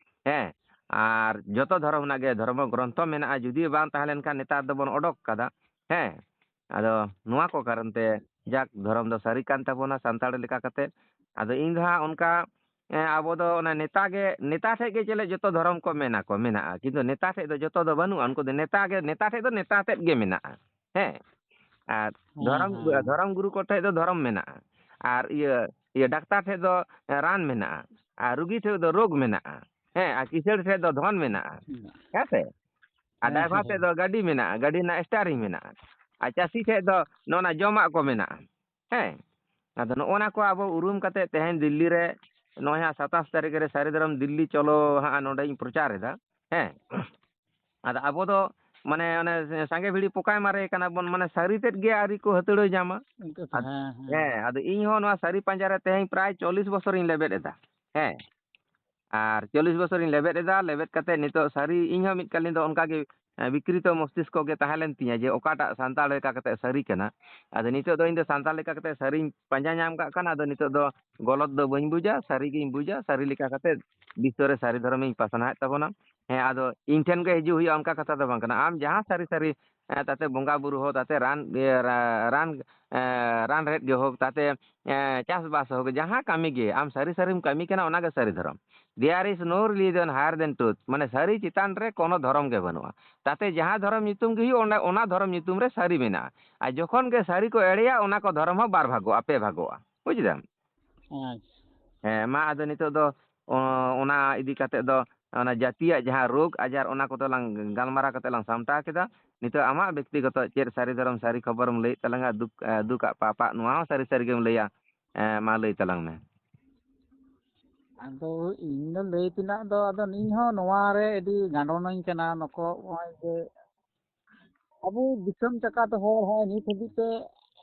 ᱦᱮᱸ, ᱟᱨ ᱡᱚᱛᱚ ᱫᱷᱚᱨᱚᱢ ᱨᱮᱱᱟᱜ ᱜᱮ ᱫᱷᱚᱨᱢᱚ ᱜᱨᱚᱱᱛᱷᱚ ᱢᱮᱱᱟᱜᱼᱟ, ᱡᱩᱫᱤ ᱵᱟᱝ ᱛᱟᱦᱮᱸ ᱞᱮᱱᱠᱷᱟᱱ ᱱᱮᱛᱟᱨ ᱫᱚᱵᱚᱱ ᱚᱰᱚᱠ ᱠᱟᱫᱟ᱾ ᱦᱮᱸ, ᱟᱫᱚ ᱱᱚᱣᱟ ᱠᱚ ᱠᱟᱨᱚᱱ ᱛᱮ ᱡᱟᱠ, ᱫᱷᱚᱨᱚᱢ ᱫᱚ ᱥᱟᱹᱨᱤ ᱠᱟᱱ ᱛᱟᱵᱚᱱᱟ ᱥᱟᱱᱛᱟᱲ ᱞᱮᱠᱟ ᱠᱟᱛᱮ᱾ ᱟᱫᱚ ᱤᱧ ᱫᱚ ᱦᱟᱸᱜ ᱚᱱᱠᱟ, ᱮ, ᱟᱵᱚ ᱫᱚ ᱚᱱᱟ ᱱᱮᱛᱟ ᱜᱮ, ᱱᱮᱛᱟ ᱴᱷᱮᱡ ᱜᱮ ᱪᱮᱞᱮ ᱡᱚᱛᱚ ᱫᱷᱚᱨᱚᱢ ᱠᱚ ᱢᱮᱱᱟ ᱠᱚ ᱢᱮᱱᱟᱜᱼᱟ, ᱠᱤᱱᱛᱩ ᱱᱮᱛᱟ ᱴᱷᱮᱡ ᱫᱚ ᱡᱚᱛᱚ ᱫᱚ ᱵᱟᱹᱱᱩᱜᱼᱟ᱾ ᱩᱱᱠᱩ ᱫᱚ ᱱᱮᱛᱟ ᱜᱮ, ᱱᱮᱛᱟ ᱴᱷᱮᱡ ᱫᱚ ᱱᱮᱛᱟ ᱛᱮᱫ ᱜᱮ ᱢᱮᱱᱟᱜᱼᱟ᱾ ᱦᱮᱸ, ᱟᱨ ᱦᱮᱸ, ᱫᱷᱚᱨᱚᱢ, ᱦᱮᱸ᱾ ᱫᱷᱚᱨᱚᱢ ᱜᱩᱨᱩ ᱠᱚ ᱴᱷᱮᱡ ᱫᱚ ᱫᱷᱚᱨᱚᱢ ᱢᱮᱱᱟᱜᱼᱟ, ᱟᱨ ᱤᱭᱟᱹ, ᱤᱭᱟᱹ ᱰᱟᱠᱛᱟᱨ ᱴᱷᱮᱡ ᱫᱚ ᱨᱟᱱ ᱢᱮᱱᱟᱜᱼᱟ, ᱟᱨ ᱨᱩᱜᱤ ᱴᱷᱮᱡ ᱫᱚ ᱨᱳᱜᱽ ᱢᱮᱱᱟᱜᱼᱟ᱾ ᱦᱮᱸ, ᱟᱨ ᱠᱤᱥᱟᱹᱬ ᱴᱷᱮᱡ ᱫᱚ ᱫᱷᱚᱱ ᱢᱮᱱᱟᱜᱼᱟ᱾ ᱦᱮᱸ ᱥᱮ? ᱟᱨ ᱦᱮᱸ, ᱰᱟᱭᱵᱷᱟᱨ ᱦᱮᱸ, ᱴᱷᱮᱡ ᱦᱮᱸ᱾ ᱫᱚ ᱜᱟᱹᱰᱤ ᱢᱮᱱᱟᱜᱼᱟ, ᱜᱟᱹᱰᱤ ᱨᱮᱱᱟᱜ ᱥᱴᱟᱨᱤᱝ ᱢᱮᱱᱟᱜᱼᱟ᱾ ᱟᱨ ᱪᱟᱹᱥᱤ ᱴᱷᱮᱡ ᱫᱚ ᱱᱚᱜᱼᱚ ᱱᱟ ᱡᱚᱢᱟᱜ ᱠᱚ ᱢᱮᱱᱟᱜᱼᱟ᱾ ᱦᱮᱸ, ᱟᱫᱚ ᱱᱚᱜᱼᱚ ᱱᱟ ᱠᱚ ᱟᱵᱚ ᱩᱨᱩᱢ ᱠᱟᱛᱮ ᱛᱮᱦᱮᱧ ᱫᱤᱞᱞᱤ ᱨᱮ ᱱᱚᱜᱼᱚᱭ ᱦᱟᱸᱜ ᱥᱟᱛᱟᱥ ᱛᱟᱹᱨᱤᱠᱷ ᱨᱮ ᱥᱟᱹᱨᱤ ᱫᱷᱚᱨᱚᱢ ᱫᱤᱞᱞᱤ ᱪᱚᱞᱚ ᱦᱟᱸᱜ ᱱᱚᱸᱰᱮᱧ ᱯᱨᱚᱪᱟᱨ ᱮᱫᱟ᱾ ᱦᱮᱸ, ᱟᱫᱚ ᱟᱵᱚ ᱫᱚ ᱢᱟᱱᱮ ᱚᱱᱮ ᱥᱟᱸᱜᱮ ᱵᱷᱤᱲᱤ ᱯᱚᱠᱟᱭ ᱢᱟᱨᱮ ᱠᱟᱱᱟ ᱵᱚᱱ, ᱢᱟᱱᱮ ᱥᱟᱹᱨᱤ ᱛᱮᱫ ᱜᱮ ᱟᱹᱣᱨᱤ ᱠᱚ ᱦᱟᱹᱛᱟᱹᱲᱟᱹ ᱧᱟᱢᱟ᱾ ᱠᱟᱛᱷᱟ, ᱟᱫ-, ᱦᱮᱸ, ᱦᱮᱸ᱾ ᱦᱮᱸ, ᱟᱫᱚ ᱤᱧ ᱦᱚᱸ ᱱᱚᱣᱟ ᱥᱟᱹᱨᱤ ᱯᱟᱸᱡᱟ ᱨᱮ ᱛᱮᱦᱮᱧ ᱯᱨᱟᱭ ᱪᱚᱞᱞᱤᱥ ᱵᱚᱪᱷᱚᱨᱤᱧ ᱞᱮᱵᱮᱫ ᱮᱫᱟ᱾ ᱦᱮᱸ, ᱟᱨ ᱪᱚᱞᱞᱤᱥ ᱵᱚᱪᱷᱚᱨᱤᱧ ᱞᱮᱵᱮᱫ ᱮᱫᱟ᱾ ᱞᱮᱵᱮᱫ ᱠᱟᱛᱮ ᱱᱤᱛᱚᱜ ᱥᱟᱹᱨᱤ, ᱤᱧ ᱦᱚᱸ ᱢᱤᱫ ᱠᱟᱞᱤᱱ ᱫᱚ ᱚᱱᱠᱟ ᱜᱮ, ᱮ, ᱵᱤᱠᱨᱤᱛᱚ ᱢᱚᱥᱛᱤᱥᱠᱚ ᱜᱮ ᱛᱟᱦᱮᱸ ᱞᱮᱱ ᱛᱤᱧᱟ ᱡᱮ ᱚᱠᱟᱴᱟᱜ ᱥᱟᱱᱛᱟᱲ ᱞᱮᱠᱟ ᱠᱟᱛᱮ ᱥᱟᱹᱨᱤ ᱠᱟᱱᱟ᱾ ᱟᱫᱚ ᱱᱤᱛᱚᱜ ᱫᱚ ᱤᱧ ᱫᱚ ᱥᱟᱱᱛᱟᱲ ᱞᱮᱠᱟ ᱠᱟᱛᱮ ᱥᱟᱹᱨᱤᱧ ᱯᱟᱸᱡᱟ ᱧᱟᱢ ᱠᱟᱜ ᱠᱟᱱᱟ᱾ ᱟᱫᱚ ᱱᱤᱛᱚᱜ ᱫᱚ ᱜᱚᱞᱚᱛ ᱫᱚ ᱵᱟᱹᱧ ᱵᱩᱡᱟ, ᱥᱟᱹᱨᱤ ᱜᱤᱧ ᱵᱩᱡᱟ, ᱥᱟᱹᱨᱤ ᱞᱮᱠᱟ ᱠᱟᱛᱮ ᱵᱤᱥᱥᱚ ᱨᱮ ᱥᱟᱹᱨᱤ ᱫᱷᱚᱨᱚᱢᱤᱧ ᱯᱟᱥᱱᱟᱣᱮᱫ ᱛᱟᱵᱚᱱᱟ᱾ ᱦᱮᱸ, ᱟᱫᱚ ᱤᱧ ᱴᱷᱮᱱ ᱜᱮ ᱦᱤᱡᱩᱜ ᱦᱩᱭᱩᱜᱼᱟ, ᱚᱱᱠᱟ ᱠᱟᱛᱷᱟ ᱫᱚ ᱵᱟᱝ ᱠᱟᱱᱟ᱾ ᱟᱢ ᱡᱟᱦᱟᱸ ᱥᱟᱹᱨᱤ ᱥᱟᱹᱨᱤ, ᱮ, ᱛᱟᱛᱮ ᱵᱚᱸᱜᱟ ᱵᱩᱨᱩ ᱦᱚᱸ, ᱛᱟᱛᱮ ᱨᱟᱱ, ᱤᱭᱟᱹ, ᱨᱟ-, ᱨᱟᱱ, ᱮ, ᱨᱟᱱ ᱨᱮᱦᱮᱫ ᱜᱮ ᱦᱳᱠ, ᱛᱟᱛᱮ, ᱮ, ᱪᱟᱥᱵᱟᱥ ᱦᱳᱠ, ᱡᱟᱦᱟᱸ ᱠᱟᱹᱢᱤ ᱜᱮ ᱟᱢ ᱥᱟᱹᱨᱤ ᱥᱟᱹᱨᱤᱢ ᱠᱟᱹᱢᱤ ᱠᱟᱱᱟ, ᱚᱱᱟ ᱜᱮ ᱥᱟᱹᱨᱤ ᱫᱷᱚᱨᱚᱢ᱾ There is no religion higher than truth, ᱢᱟᱱᱮ ᱥᱟᱹᱨᱤ ᱪᱮᱛᱟᱱ ᱨᱮ ᱠᱳᱱᱳ ᱫᱷᱚᱨᱚᱢ ᱜᱮ ᱵᱟᱹᱱᱩᱜᱼᱟ᱾ ᱛᱟᱛᱮ ᱡᱟᱦᱟᱸ ᱫᱷᱚᱨᱚᱢ ᱧᱩᱛᱩᱢ ᱜᱮ ᱦᱩᱭᱩᱜ, ᱚᱱᱟ, ᱚᱱᱟ ᱫᱷᱚᱨᱚᱢ ᱧᱩᱛᱩᱢ ᱨᱮ ᱥᱟᱹᱨᱤ ᱢᱮᱱᱟᱜᱼᱟ᱾ ᱟᱨ ᱡᱚᱠᱷᱚᱱ ᱜᱮ ᱥᱟᱹᱨᱤ ᱠᱚ ᱮᱲᱮᱭᱟ, ᱚᱱᱟ ᱠᱚ ᱫᱷᱚᱨᱚᱢ ᱦᱚᱸ ᱵᱟᱨ ᱵᱷᱟᱜᱚᱜᱼᱟ, ᱯᱮ ᱵᱷᱟᱜᱚᱜᱼᱟ᱾ ᱵᱩᱡᱽ ᱫᱟᱢ? ᱟᱪᱪᱷᱟ᱾ ᱦᱮᱸ, ᱢᱟ ᱟᱫᱚ ᱱᱤᱛᱚᱜ ᱫᱚ, ᱚ, ᱚᱱᱟ ᱤᱫᱤ ᱠᱟᱛᱮ ᱫᱚ, ᱚᱱᱟ ᱡᱟᱹᱛᱤᱭᱟᱜ ᱡᱟᱦᱟᱸ ᱨᱳᱜᱽ ᱟᱡᱟᱨ, ᱚᱱᱟ ᱠᱚᱫᱚ ᱞᱟᱝ ᱜᱟᱞᱢᱟᱨᱟᱣ ᱠᱟᱛᱮ ᱞᱟᱝ ᱥᱟᱢᱴᱟᱣ ᱠᱮᱫᱟ᱾ ᱱᱤᱛᱚᱜ ᱟᱢᱟᱜ ᱵᱮᱠᱛᱤᱜᱚᱛᱚ ᱪᱮᱫ ᱥᱟᱹᱨᱤ ᱫᱷᱚᱨᱚᱢ ᱥᱟᱹᱨᱤ ᱠᱷᱚᱵᱚᱨᱮᱢ ᱞᱟᱹᱭᱮᱫ ᱛᱟᱞᱟᱝᱟ? ᱫᱩᱠ, ᱮ, ᱫᱩᱠᱟᱜ ᱯᱟᱯᱟᱜ ᱱᱚᱣᱟ ᱦᱚᱸ ᱥᱟᱹᱨᱤ ᱥᱟᱹᱨᱤ ᱜᱮᱢ ᱞᱟᱹᱭᱟ᱾ ᱮ, ᱢᱟ ᱞᱟᱹᱭ ᱛᱟᱞᱟᱝ ᱢᱮ᱾ ᱟᱫᱚ ᱤᱧ ᱫᱚ ᱞᱟᱹᱭ ᱛᱮᱱᱟᱜ ᱫᱚ, ᱟᱫᱚ ᱤᱧ ᱦᱚᱸ ᱱᱚᱣᱟ ᱨᱮ ᱟᱹᱰᱤ ᱜᱟᱸᱰᱚᱱᱟᱹᱧ ᱠᱟᱱᱟ᱾ ᱱᱚᱠᱚ ᱱᱚᱜᱼᱚᱭ ᱡᱮ ᱟᱵᱚ ᱫᱤᱥᱚᱢ ᱪᱟᱠᱟᱛᱮ ᱦᱚᱲ ᱦᱚᱸ ᱱᱤᱛ ᱦᱟᱹᱵᱤᱡ ᱛᱮ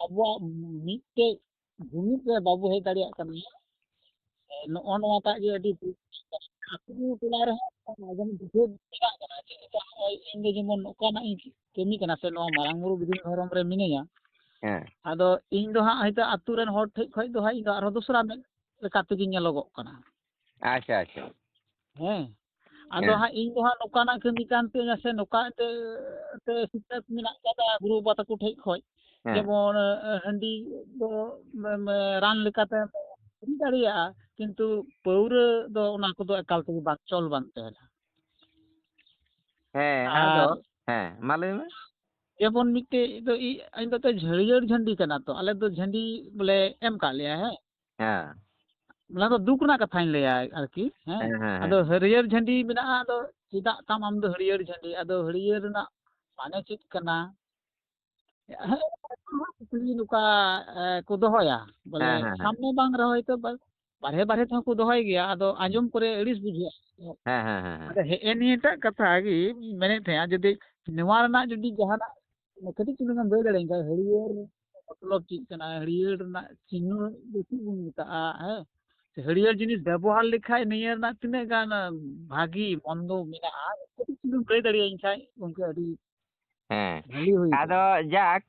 ᱟᱵᱚᱣᱟᱜ ᱢᱤᱫᱴᱮᱡ ᱡᱩᱢᱤᱫ ᱨᱮ ᱵᱟᱵᱚ ᱦᱮᱡ ᱫᱟᱲᱮᱭᱟᱜ ᱠᱟᱱᱟ᱾ ᱱᱚᱜᱼᱚ ᱱᱚᱣᱟᱴᱟᱜ ᱜᱮ ᱟᱹᱰᱤ ᱫᱩᱠ ᱨᱮᱱᱟᱜ ᱠᱟᱛᱷᱟ᱾ ᱟᱹᱛᱩ ᱴᱚᱞᱟ ᱨᱮᱦᱚᱸ ᱟᱸᱡᱚᱢ ᱵᱩᱡᱷᱟᱹᱣ ᱢᱮᱱᱟᱜ ᱠᱟᱱᱟ᱾ ᱪᱮᱫ ᱞᱮᱠᱟ ᱱᱚᱜᱼᱚᱭ ᱤᱧ ᱫᱚ ᱡᱮᱢᱚᱱ ᱱᱚᱝᱠᱟᱱᱟᱜ ᱤᱧ ᱠᱟᱹᱢᱤ ᱠᱟᱱᱟ ᱥᱮ ᱱᱚᱣᱟ ᱢᱟᱨᱟᱝ ᱵᱩᱨᱩ ᱵᱤᱫᱷᱤ ᱫᱷᱚᱨᱚᱢ ᱨᱮ ᱢᱤᱱᱟᱹᱧᱟ᱾ ᱦᱮᱸ᱾ ᱟᱫᱚ ᱤᱧ ᱫᱚ ᱦᱟᱸᱜ ᱦᱚᱭᱛᱳ ᱟᱹᱛᱩ ᱨᱮᱱ ᱦᱚᱲ ᱴᱷᱮᱡ ᱠᱷᱚᱡ ᱫᱚ ᱦᱟᱸᱜ ᱤᱧ ᱫᱚ ᱟᱨᱦᱚᱸ ᱫᱚᱥᱨᱟ ᱢᱮᱫ ᱞᱮᱠᱟ ᱛᱮᱜᱤᱧ ᱧᱮᱞᱚᱜᱚᱜ ᱠᱟᱱᱟ᱾ ᱟᱪᱪᱷᱟ, ᱟᱪᱪᱷᱟ᱾ ᱦᱮᱸ᱾ ᱟᱫᱚ ᱦᱮᱸ᱾ ᱦᱟᱸᱜ ᱤᱧ ᱫᱚ ᱦᱟᱸᱜ ᱱᱚᱝᱠᱟᱱᱟᱜ ᱠᱟᱹᱢᱤ ᱠᱟᱱ ᱛᱤᱧᱟᱹ ᱥᱮ ᱱᱚᱝᱠᱟ ᱮᱱᱛᱮ, ᱮᱱᱛᱮ ᱥᱤᱠᱷᱱᱟᱹᱛ ᱢᱮᱱᱟᱜ ᱠᱟᱫᱟ ᱜᱩᱨᱩ ᱵᱟᱵᱟ ᱛᱟᱠᱚ ᱴᱷᱮᱡ ᱠᱷᱚᱡ᱾ ᱦᱮᱸ᱾ ᱡᱮᱢᱚᱱ, ᱮ, ᱦᱟᱺᱰᱤ ᱫᱚ, ᱮ, ᱮ, ᱨᱟᱱ ᱞᱮᱠᱟᱛᱮ ᱦᱩᱭ ᱫᱟᱲᱮᱭᱟᱜᱼᱟ, ᱠᱤᱱᱛᱩ ᱯᱟᱹᱣᱨᱟᱹ ᱫᱚ ᱚᱱᱟ ᱠᱚᱫᱚ ᱮᱠᱟᱞ ᱛᱮᱜᱮ ᱵᱟᱝ, ᱪᱚᱞ ᱵᱟᱝ ᱛᱟᱦᱮᱱᱟ᱾ ᱦᱮᱸ, ᱟᱫᱚ, ᱟᱨ ᱦᱮᱸ, ᱢᱟ ᱞᱟᱹᱭ ᱢᱮ᱾ ᱡᱮᱢᱚᱱ ᱢᱤᱫᱴᱮᱡ ᱫᱚ ᱤ-, ᱤᱧ ᱫᱚ ᱛᱚ ᱡᱷᱟᱹᱲᱭᱟᱹᱨ ᱡᱷᱟᱹᱱᱰᱤ ᱠᱟᱱᱟ ᱛᱚ, ᱟᱞᱮ ᱫᱚ ᱡᱷᱟᱹᱱᱰᱤ ᱵᱚᱞᱮ ᱮᱢ ᱠᱟᱜ ᱞᱮᱭᱟ, ᱦᱮᱸ᱾ ᱦᱮᱸ᱾ ᱚᱱᱟ ᱫᱚ ᱫᱩᱠ ᱨᱮᱱᱟᱜ ᱠᱟᱛᱷᱟᱧ ᱞᱟᱹᱭᱟ ᱟᱨᱠᱤ, ᱦᱮᱸ᱾ ᱦᱮᱸ, ᱦᱮᱸ, ᱟᱫᱚ ᱦᱮᱸ᱾ ᱦᱟᱹᱨᱭᱟᱹᱲ ᱡᱷᱟᱹᱱᱰᱤ ᱢᱮᱱᱟᱜᱼᱟ, ᱟᱫᱚ ᱪᱮᱫᱟᱜ ᱛᱟᱢ ᱟᱢ ᱫᱚ ᱦᱟᱹᱨᱭᱟᱹᱲ ᱡᱷᱟᱹᱱᱰᱤ? ᱟᱫᱚ ᱦᱟᱹᱨᱭᱟᱹᱲ ᱨᱮᱱᱟᱜ ᱢᱟᱱᱮ ᱪᱮᱫ ᱠᱟᱱᱟ? ᱦᱮᱸ, ᱠᱩᱠᱞᱤ ᱱᱚᱝᱠᱟ, ᱮ, ᱠᱚ ᱫᱚᱦᱚᱭᱟ, ᱵᱚᱞᱮ, ᱦᱮᱸ, ᱦᱮᱸ, ᱦᱮᱸ᱾ ᱥᱟᱢᱱᱮ ᱵᱟᱝ ᱨᱮᱦᱚᱸ ᱦᱚᱭᱛᱳ ᱵᱟ-, ᱵᱟᱨᱦᱮ ᱵᱟᱨᱦᱮ ᱛᱮᱦᱚᱸ ᱠᱚ ᱫᱚᱦᱚᱭ ᱜᱮᱭᱟ, ᱟᱫᱚ ᱟᱸᱡᱚᱢ ᱠᱚᱨᱮ ᱟᱹᱲᱤᱥ ᱵᱩᱡᱷᱟᱹᱜᱼᱟ᱾ ᱦᱮᱸ, ᱦᱮᱸ, ᱦᱮᱸ, ᱦᱮᱸ᱾ ᱟᱫᱚ ᱦᱮᱸᱜᱼᱮ ᱱᱤᱭᱟᱹᱴᱟᱜ ᱠᱟᱛᱷᱟ ᱜᱮ ᱢᱮᱱᱮᱫ ᱛᱟᱦᱮᱸᱜᱼᱟ, ᱡᱩᱫᱤ ᱱᱚᱣᱟ ᱨᱮᱱᱟᱜ ᱡᱩᱫᱤ ᱡᱟᱦᱟᱱᱟᱜ ᱠᱟᱹᱴᱤᱡ ᱪᱩᱞᱩᱝ ᱮᱢ ᱞᱟᱹᱭ ᱫᱟᱲᱮᱭᱟᱹᱧ ᱠᱷᱟᱱ, ᱦᱟᱹᱨᱭᱟᱹᱲ ᱢᱚᱛᱞᱚᱵ ᱪᱮᱫ ᱠᱟᱱᱟ, ᱦᱟᱹᱨᱭᱟᱹᱲ ᱨᱮᱱᱟᱜ ᱪᱤᱱᱦᱟᱹ ᱫᱚ ᱪᱮᱫ ᱵᱚᱱ ᱢᱮᱛᱟᱜᱼᱟ, ᱦᱮᱸ? ᱥᱮ ᱦᱟᱹᱨᱭᱟᱹᱲ ᱡᱤᱱᱤᱥ ᱵᱮᱵᱚᱦᱟᱨ ᱞᱮᱠᱷᱟᱡ ᱱᱤᱭᱟᱹ ᱨᱮᱱᱟᱜ ᱛᱤᱱᱟᱹᱜ ᱜᱟᱱ ᱵᱷᱟᱹᱜᱤ ᱢᱚᱱᱫᱚ ᱢᱮᱱᱟᱜᱼᱟ, ᱠᱟᱹᱴᱤᱡ ᱪᱩᱞᱩᱝ ᱞᱟᱹᱭ ᱫᱟᱲᱮᱭᱟᱹᱧ ᱠᱷᱟᱡ ᱜᱚᱢᱠᱮ ᱟᱹᱰᱤ ᱦᱮᱸ᱾ ᱵᱷᱟᱹᱞᱤ ᱦᱩᱭ ᱟᱫᱚ ᱠᱚᱜᱼᱟ᱾ ᱡᱟᱠ,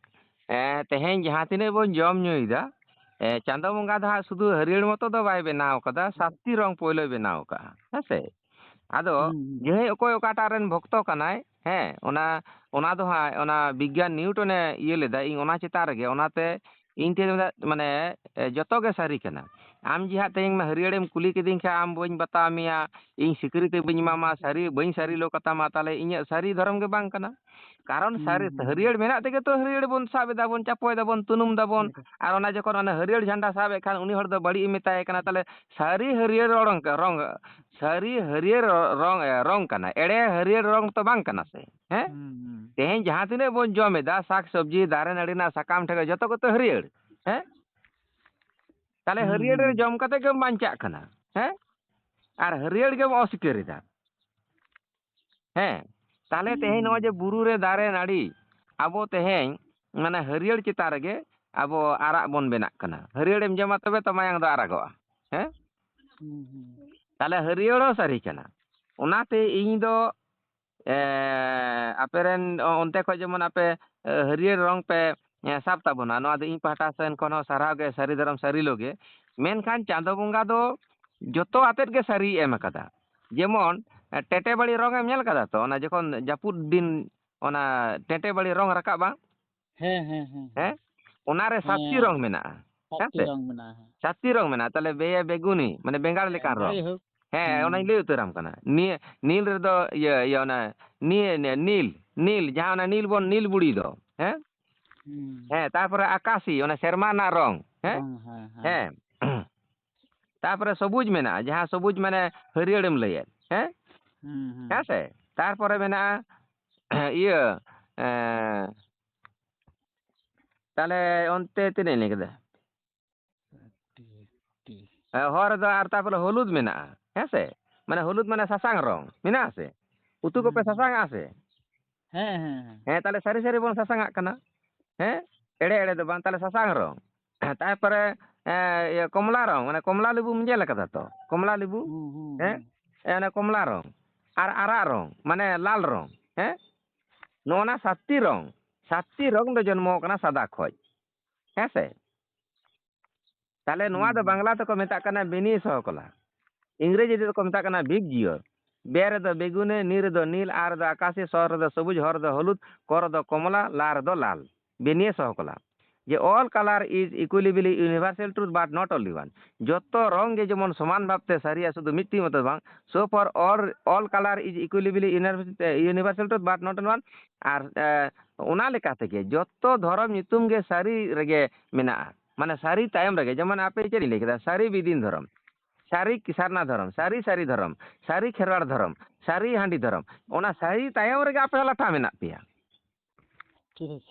ᱮ, ᱛᱮᱦᱮᱧ ᱡᱟᱦᱟᱸ ᱛᱤᱱᱟᱹᱜ ᱵᱚᱱ ᱡᱚᱢ ᱧᱩᱭᱮᱫᱟ, ᱮ, ᱪᱟᱸᱫᱚ ᱵᱚᱸᱜᱟ ᱫᱚ ᱦᱟᱸᱜ ᱥᱩᱫᱷᱩ ᱦᱟᱹᱨᱭᱟᱹᱲ ᱢᱚᱛᱚ ᱫᱚ ᱵᱟᱭ ᱵᱮᱱᱟᱣ ᱠᱟᱫᱟ, ᱥᱟᱛᱴᱤ ᱨᱚᱝ ᱯᱳᱭᱞᱳᱭ ᱵᱮᱱᱟᱣ ᱠᱟᱜᱼᱟ, ᱦᱮᱸ ᱥᱮ? ᱟᱫᱚ ᱦᱩᱸ, ᱦᱩᱸ᱾ ᱡᱟᱦᱟᱸᱭ ᱚᱠᱚᱭ ᱚᱠᱟᱴᱟᱜ ᱨᱮᱱ ᱵᱷᱚᱠᱛᱚ ᱠᱟᱱᱟᱭ, ᱦᱮᱸ, ᱚᱱᱟ, ᱚᱱᱟ ᱫᱚ ᱦᱟᱸᱜ ᱚᱱᱟ ᱵᱤᱜᱽᱜᱟᱱ ᱱᱤᱭᱩᱴᱚᱱᱮ ᱤᱭᱟᱹ ᱞᱮᱫᱟ, ᱤᱧ ᱚᱱᱟ ᱪᱮᱛᱟᱱ ᱨᱮᱜᱮ, ᱚᱱᱟᱛᱮ ᱤᱧ ᱴᱷᱮᱱ ᱫᱚ ᱢᱟᱱᱮ, ᱮ, ᱡᱚᱛᱚ ᱜᱮ ᱥᱟᱹᱨᱤ ᱠᱟᱱᱟ᱾ ᱟᱢ ᱡᱮ ᱦᱟᱸᱜ ᱛᱮᱦᱮᱧ ᱢᱟ ᱦᱟᱹᱨᱭᱟᱹᱲᱮᱢ ᱠᱩᱞᱤ ᱠᱤᱫᱤᱧ ᱠᱷᱟᱱ, ᱟᱢ ᱵᱟᱹᱧ ᱵᱟᱛᱟᱣ ᱢᱮᱭᱟ, ᱤᱧ ᱥᱤᱠᱨᱤᱛᱤ ᱵᱟᱹᱧ ᱮᱢᱟᱢᱟ, ᱥᱟᱹᱨᱤ ᱵᱟᱹᱧ ᱥᱟᱹᱨᱤ ᱞᱚ ᱠᱟᱛᱟᱢᱟ, ᱛᱟᱦᱞᱮ ᱤᱧᱟᱹᱜ ᱥᱟᱹᱨᱤ ᱫᱷᱚᱨᱚᱢ ᱜᱮ ᱵᱟᱝ ᱠᱟᱱᱟ᱾ ᱠᱟᱨᱚᱱ ᱦᱩᱸ, ᱥᱟᱹᱨᱤ, ᱦᱩᱸ᱾ ᱦᱟᱹᱨᱭᱟᱹᱲ ᱢᱮᱱᱟᱜ ᱛᱮᱜᱮ ᱛᱚ ᱦᱟᱹᱨᱭᱟᱹᱲ ᱵᱚᱱ ᱥᱟᱵ ᱮᱫᱟ ᱵᱚᱱ, ᱪᱟᱯᱚᱭ ᱫᱟᱵᱚᱱ, ᱛᱩᱱᱩᱢ ᱫᱟᱵᱚᱱ᱾ ᱦᱩᱸ᱾ ᱟᱨ ᱚᱱᱟ ᱡᱚᱠᱷᱚᱱ ᱚᱱᱟ ᱦᱟᱹᱨᱭᱟᱹᱲ ᱡᱷᱟᱱᱰᱟ ᱥᱟᱵ ᱮᱫ ᱠᱷᱟᱱ, ᱩᱱᱤ ᱦᱚᱲ ᱫᱚ ᱵᱟᱹᱲᱤᱡ ᱮ ᱢᱮᱛᱟᱭ ᱠᱟᱱᱟ, ᱛᱟᱦᱞᱮ ᱥᱟᱹᱨᱤ ᱦᱟᱹᱨᱭᱟᱹᱲ ᱨᱚᱝ, ᱨᱚᱝ, ᱥᱟᱹᱨᱤ ᱦᱟᱹᱨᱭᱟᱹᱲ ᱨᱚᱝ, ᱨᱚᱝ ᱠᱟᱱᱟ, ᱮᱲᱮ ᱦᱟᱹᱨᱭᱟᱹᱲ ᱨᱚᱝ ᱛᱚ ᱵᱟᱝ ᱠᱟᱱᱟ ᱥᱮ, ᱦᱮᱸ? ᱦᱩᱸ, ᱦᱩᱸ᱾ ᱛᱮᱦᱮᱧ ᱡᱟᱦᱟᱸ ᱛᱤᱱᱟᱹᱜ ᱵᱚᱱ ᱡᱚᱢ ᱮᱫᱟ, ᱥᱟᱠ ᱥᱚᱵᱽᱡᱤ, ᱫᱟᱨᱮ ᱱᱟᱹᱲᱤ ᱨᱮᱱᱟᱜ ᱥᱟᱠᱟᱢ ᱴᱷᱮᱱ ᱡᱚᱛᱚ ᱠᱚᱛᱮ ᱦᱟᱹᱨᱭᱟᱹᱲ, ᱦᱮᱸ? ᱛᱟᱦᱞᱮ ᱦᱩᱸ, ᱦᱟᱹᱨᱭᱟᱹᱲ ᱨᱮ ᱦᱩᱸ᱾ ᱡᱚᱢ ᱠᱟᱛᱮ ᱜᱮᱢ ᱵᱟᱧᱪᱟᱜ ᱠᱟᱱᱟ, ᱦᱮᱸ? ᱟᱨ ᱦᱟᱹᱨᱭᱟᱹᱲ ᱜᱮᱢ ᱚᱥᱤᱠᱟᱹᱨ ᱮᱫᱟ, ᱦᱮᱸ? ᱛᱟᱦᱞᱮ ᱦᱩᱸ, ᱛᱮᱦᱮᱧ ᱱᱚᱜᱼᱚᱭ ᱡᱮ ᱦᱩᱸ᱾ ᱵᱩᱨᱩ ᱨᱮ ᱫᱟᱨᱮ ᱱᱟᱹᱲᱤ, ᱟᱵᱚ ᱛᱮᱦᱮᱧ ᱢᱟᱱᱮ ᱦᱟᱹᱨᱭᱟᱹᱲ ᱪᱮᱛᱟᱱ ᱨᱮᱜᱮ ᱟᱵᱚ ᱟᱨᱟᱜ ᱵᱚᱱ ᱵᱮᱱᱟᱜ ᱠᱟᱱᱟ᱾ ᱦᱟᱹᱨᱭᱟᱹᱲᱮᱢ ᱡᱚᱢᱟ ᱛᱚᱵᱮ ᱛᱚ ᱢᱟᱭᱟᱝ ᱫᱚ ᱟᱨᱟᱜᱚᱜᱼᱟ, ᱦᱮᱸ? ᱦᱩᱸ, ᱦᱩᱸ᱾ ᱛᱟᱦᱞᱮ ᱦᱟᱹᱨᱭᱟᱹᱲ ᱦᱚᱸ ᱥᱟᱹᱨᱤ ᱠᱟᱱᱟ᱾ ᱚᱱᱟᱛᱮ ᱤᱧ ᱫᱚ, ᱮ, ᱟᱯᱮ ᱨᱮᱱ ᱚ-, ᱚᱱᱛᱮ ᱠᱷᱚᱡ ᱡᱮᱢᱚᱱ ᱟᱯᱮ, ᱮ, ᱦᱟᱹᱨᱭᱟᱹᱲ ᱨᱚᱝ ᱯᱮ, ᱮ, ᱥᱟᱵ ᱛᱟᱵᱚᱱᱟ, ᱱᱚᱣᱟ ᱫᱚ ᱤᱧ ᱯᱟᱦᱴᱟ ᱥᱮᱱ ᱠᱷᱚᱱ ᱦᱚᱸ ᱥᱟᱨᱦᱟᱣ ᱜᱮ, ᱥᱟᱹᱨᱤ ᱫᱷᱚᱨᱚᱢ ᱥᱟᱹᱨᱤ ᱞᱚ ᱜᱮ᱾ ᱢᱮᱱᱠᱷᱟᱱ ᱪᱟᱸᱫᱚ ᱵᱚᱸᱜᱟ ᱫᱚ ᱡᱚᱛᱚ ᱟᱛᱮᱫ ᱜᱮ ᱥᱟᱹᱨᱤᱭ ᱮᱢ ᱟᱠᱟᱫᱟ᱾ ᱡᱮᱢᱚᱱ, ᱮ, ᱴᱮᱴᱮ ᱵᱟᱲᱤ ᱨᱚᱝ ᱮᱢ ᱧᱮᱞ ᱠᱟᱫᱟ ᱛᱚ? ᱚᱱᱟ ᱡᱚᱠᱷᱚᱱ ᱡᱟᱹᱯᱩᱫ ᱫᱤᱱ ᱚᱱᱟ ᱴᱮᱴᱮ ᱵᱟᱲᱤ ᱨᱚᱝ ᱨᱟᱠᱟᱵᱼᱟ, ᱦᱮᱸ, ᱦᱮᱸ, ᱦᱮᱸ, ᱦᱮᱸ? ᱦᱮᱸ᱾ ᱚᱱᱟᱨᱮ ᱥᱟᱛᱴᱤ ᱦᱮᱸ, ᱨᱚᱝ ᱢᱮᱱᱟᱜᱼᱟ, ᱦᱮᱸ ᱥᱟᱛᱴᱤ ᱥᱮ? ᱨᱚᱝ ᱢᱮᱱᱟᱜᱼᱟ, ᱦᱮᱸ᱾ ᱥᱟᱛᱴᱤ ᱨᱚᱝ ᱢᱮᱱᱟᱜᱼᱟ, ᱛᱟᱦᱞᱮ ᱵᱮᱭᱮ ᱵᱮᱜᱩᱱᱤ, ᱢᱟᱱᱮ ᱵᱮᱸᱜᱟᱲ ᱦᱮᱸ, ᱞᱮᱠᱟᱱ ᱨᱚᱝ᱾ ᱡᱟᱭᱦᱳᱠ᱾ ᱦᱮᱸ, ᱦᱩᱸ᱾ ᱚᱱᱟᱧ ᱞᱟᱹᱭ ᱩᱛᱟᱹᱨᱟᱢ ᱠᱟᱱᱟ᱾ ᱱᱤᱭᱟᱹ, ᱱᱤᱞ ᱨᱮᱫᱚ ᱤᱭᱟᱹ, ᱤᱭᱟᱹ, ᱚᱱᱟ ᱱᱤᱭᱟᱹ, ᱱᱤᱭᱟᱹ, ᱱᱤᱞ, ᱡᱟᱦᱟᱸ ᱚᱱᱟ ᱱᱤᱞ ᱵᱚᱱ ᱱᱤᱞ ᱵᱩᱲᱤ ᱫᱚ, ᱦᱮᱸ? ᱦᱩᱸ᱾ ᱦᱮᱸ, ᱛᱟᱨᱯᱚᱨᱮ ᱟᱠᱟᱥᱤ, ᱚᱱᱟ ᱥᱮᱨᱢᱟ ᱨᱮᱱᱟᱜ ᱨᱚᱝ, ᱦᱮᱸ? ᱨᱚᱝ, ᱦᱮᱸ, ᱦᱮᱸ᱾ ᱦᱮᱸ᱾ ᱛᱟᱨᱯᱚᱨᱮ ᱥᱚᱵᱩᱡ ᱢᱮᱱᱟᱜᱼᱟ, ᱡᱟᱦᱟᱸ ᱥᱚᱵᱩᱡ ᱢᱟᱱᱮ ᱦᱟᱹᱨᱭᱟᱹᱲᱮᱢ ᱞᱟᱹᱭᱮᱫ, ᱦᱮᱸ? ᱦᱩᱸ, ᱦᱩᱸ᱾ ᱦᱮᱸ ᱥᱮ? ᱛᱟᱨᱯᱚᱨᱮ ᱢᱮᱱᱟᱜᱼᱟ ᱤᱭᱟᱹ, ᱮᱸ, ᱛᱟᱦᱞᱮ ᱚᱱᱛᱮ ᱛᱤᱱᱟᱹᱜ ᱤᱧ ᱞᱟᱹᱭ ᱠᱮᱫᱟ? T, T. ᱦᱮᱸ, ᱦᱚᱨ ᱨᱮᱫᱚ ᱟᱨ ᱛᱟᱨᱯᱚᱨᱮ ᱦᱚᱞᱩᱫ ᱢᱮᱱᱟᱜᱼᱟ, ᱦᱮᱸ ᱥᱮ? ᱢᱟᱱᱮ ᱦᱚᱞᱩᱫ ᱢᱟᱱᱮ ᱥᱟᱥᱟᱝ ᱨᱚᱝ, ᱢᱮᱱᱟᱜᱼᱟ ᱥᱮ? ᱩᱛᱩ ᱠᱚᱯᱮ ᱦᱩᱸ, ᱦᱩᱸ᱾ ᱥᱟᱥᱟᱝᱟᱜᱼᱟ ᱥᱮ? ᱦᱮᱸ, ᱦᱮᱸ, ᱦᱮᱸ᱾ ᱦᱮᱸ, ᱛᱟᱦᱞᱮ ᱥᱟᱹᱨᱤ ᱥᱟᱹᱨᱤ ᱵᱚᱱ ᱥᱟᱥᱟᱝᱟᱜ ᱠᱟᱱᱟ᱾ ᱦᱮᱸ, ᱮᱲᱮ ᱮᱲᱮ ᱫᱚ ᱵᱟᱝ, ᱛᱟᱦᱞᱮ ᱥᱟᱥᱟᱝ ᱨᱚᱝ᱾ ᱛᱟᱨᱯᱚᱨᱮ, ᱮᱸ, ᱤᱭᱟᱹ, ᱠᱚᱢᱞᱟ ᱨᱚᱝ, ᱢᱟᱱᱮ ᱠᱚᱢᱞᱟ ᱞᱮᱵᱩᱢ ᱧᱮᱞ ᱟᱠᱟᱫᱟ ᱛᱚ? ᱠᱚᱢᱞᱟ ᱞᱮᱵᱩ, ᱦᱩᱸ, ᱦᱩᱸ, ᱦᱮᱸ? ᱦᱩᱸ᱾ ᱮ, ᱚᱱᱮ ᱠᱚᱢᱞᱟ ᱨᱚᱝ ᱟᱨ ᱟᱨᱟᱜ ᱨᱚᱝ, ᱢᱟᱱᱮ ᱞᱟᱞ ᱨᱚᱝ, ᱦᱮᱸ? ᱱᱚᱜᱼᱚ ᱱᱟ ᱥᱟᱛᱴᱤ ᱨᱚᱝ, ᱥᱟᱛᱴᱤ ᱨᱚᱝ ᱫᱚ ᱡᱚᱱᱢᱚ ᱟᱠᱟᱱᱟ ᱥᱟᱫᱟ ᱠᱷᱚᱡ, ᱦᱮᱸ ᱥᱮ? ᱛᱟᱦᱞᱮ ᱱᱚᱣᱟ ᱦᱩᱸ, ᱫᱚ ᱦᱩᱸ᱾ ᱵᱟᱝᱞᱟ ᱛᱮᱠᱚ ᱢᱮᱛᱟᱜ ᱠᱟᱱᱟ ᱵᱤᱱᱤᱭ ᱥᱚᱦᱚᱠᱚᱞᱟ, ᱤᱝᱨᱮᱡᱤ ᱛᱮᱫᱚ ᱠᱚ ᱢᱮᱛᱟᱜ ᱠᱟᱱᱟ ᱵᱤᱜᱽ ᱡᱤᱭᱚᱨ᱾ ᱵᱮ ᱨᱮᱫᱚ ᱵᱮᱜᱩᱱᱮ, ᱱᱤ ᱨᱮᱫᱚ ᱱᱤᱞ, ᱟ ᱨᱮᱫᱚ ᱟᱠᱟᱥᱤ, ᱥᱚ ᱨᱮᱫᱚ ᱥᱚᱵᱩᱡ, ᱦᱚ ᱨᱮᱫᱚ ᱦᱚᱞᱩᱫ, ᱠᱚ ᱨᱮᱫᱚ ᱠᱚᱢᱞᱟ, ᱞᱟ ᱨᱮᱫᱚ ᱞᱟᱞ᱾ ᱵᱤᱱᱤᱭ ᱥᱚᱦᱚᱠᱚᱞᱟ, ᱡᱮ all color is equally universal truth but not only one. ᱡᱚᱛᱚ ᱨᱚᱝ ᱜᱮ ᱡᱮᱢᱚᱱ ᱥᱚᱢᱟᱱ ᱵᱷᱟᱵᱛᱮ ᱥᱟᱹᱨᱤᱭᱟ, ᱥᱩᱫᱷᱩ ᱢᱤᱫᱴᱤᱡ ᱢᱚᱛᱚ ᱫᱚ ᱵᱟᱝ᱾ So for all, all color is equally universal, universal truth but not only one. ᱟᱨ ᱮ, ᱚᱱᱟ ᱞᱮᱠᱟ ᱛᱮᱜᱮ ᱡᱚᱛᱚ ᱫᱷᱚᱨᱚᱢ ᱧᱩᱛᱩᱢ ᱜᱮ ᱥᱟᱹᱨᱤ ᱨᱮᱜᱮ ᱢᱮᱱᱟᱜᱼᱟ, ᱢᱟᱱᱮ ᱥᱟᱹᱨᱤ ᱛᱟᱭᱚᱢ ᱨᱮᱜᱮ᱾ ᱡᱮᱢᱚᱱ ᱟᱯᱮ ᱪᱮᱫ ᱤᱧ ᱞᱟᱹᱭ ᱠᱮᱫᱟ, ᱥᱟᱹᱨᱤ ᱵᱤᱫᱤᱱ ᱫᱷᱚᱨᱚᱢ, ᱥᱟᱹᱨᱤ ᱥᱟᱨᱱᱟ ᱫᱷᱚᱨᱚᱢ, ᱥᱟᱹᱨᱤ ᱥᱟᱹᱨᱤ ᱫᱷᱚᱨᱚᱢ, ᱥᱟᱹᱨᱤ ᱠᱷᱮᱨᱣᱟᱲ ᱫᱷᱚᱨᱚᱢ, ᱥᱟᱹᱨᱤ ᱦᱟᱺᱰᱤ ᱫᱷᱚᱨᱚᱢ, ᱚᱱᱟ ᱥᱟᱹᱨᱤ ᱛᱟᱭᱚᱢ ᱨᱮᱜᱮ ᱟᱯᱮ ᱦᱚᱸ ᱞᱟᱴᱷᱟ ᱢᱮᱱᱟᱜ ᱯᱮᱭᱟ᱾ ᱴᱷᱤᱠ᱾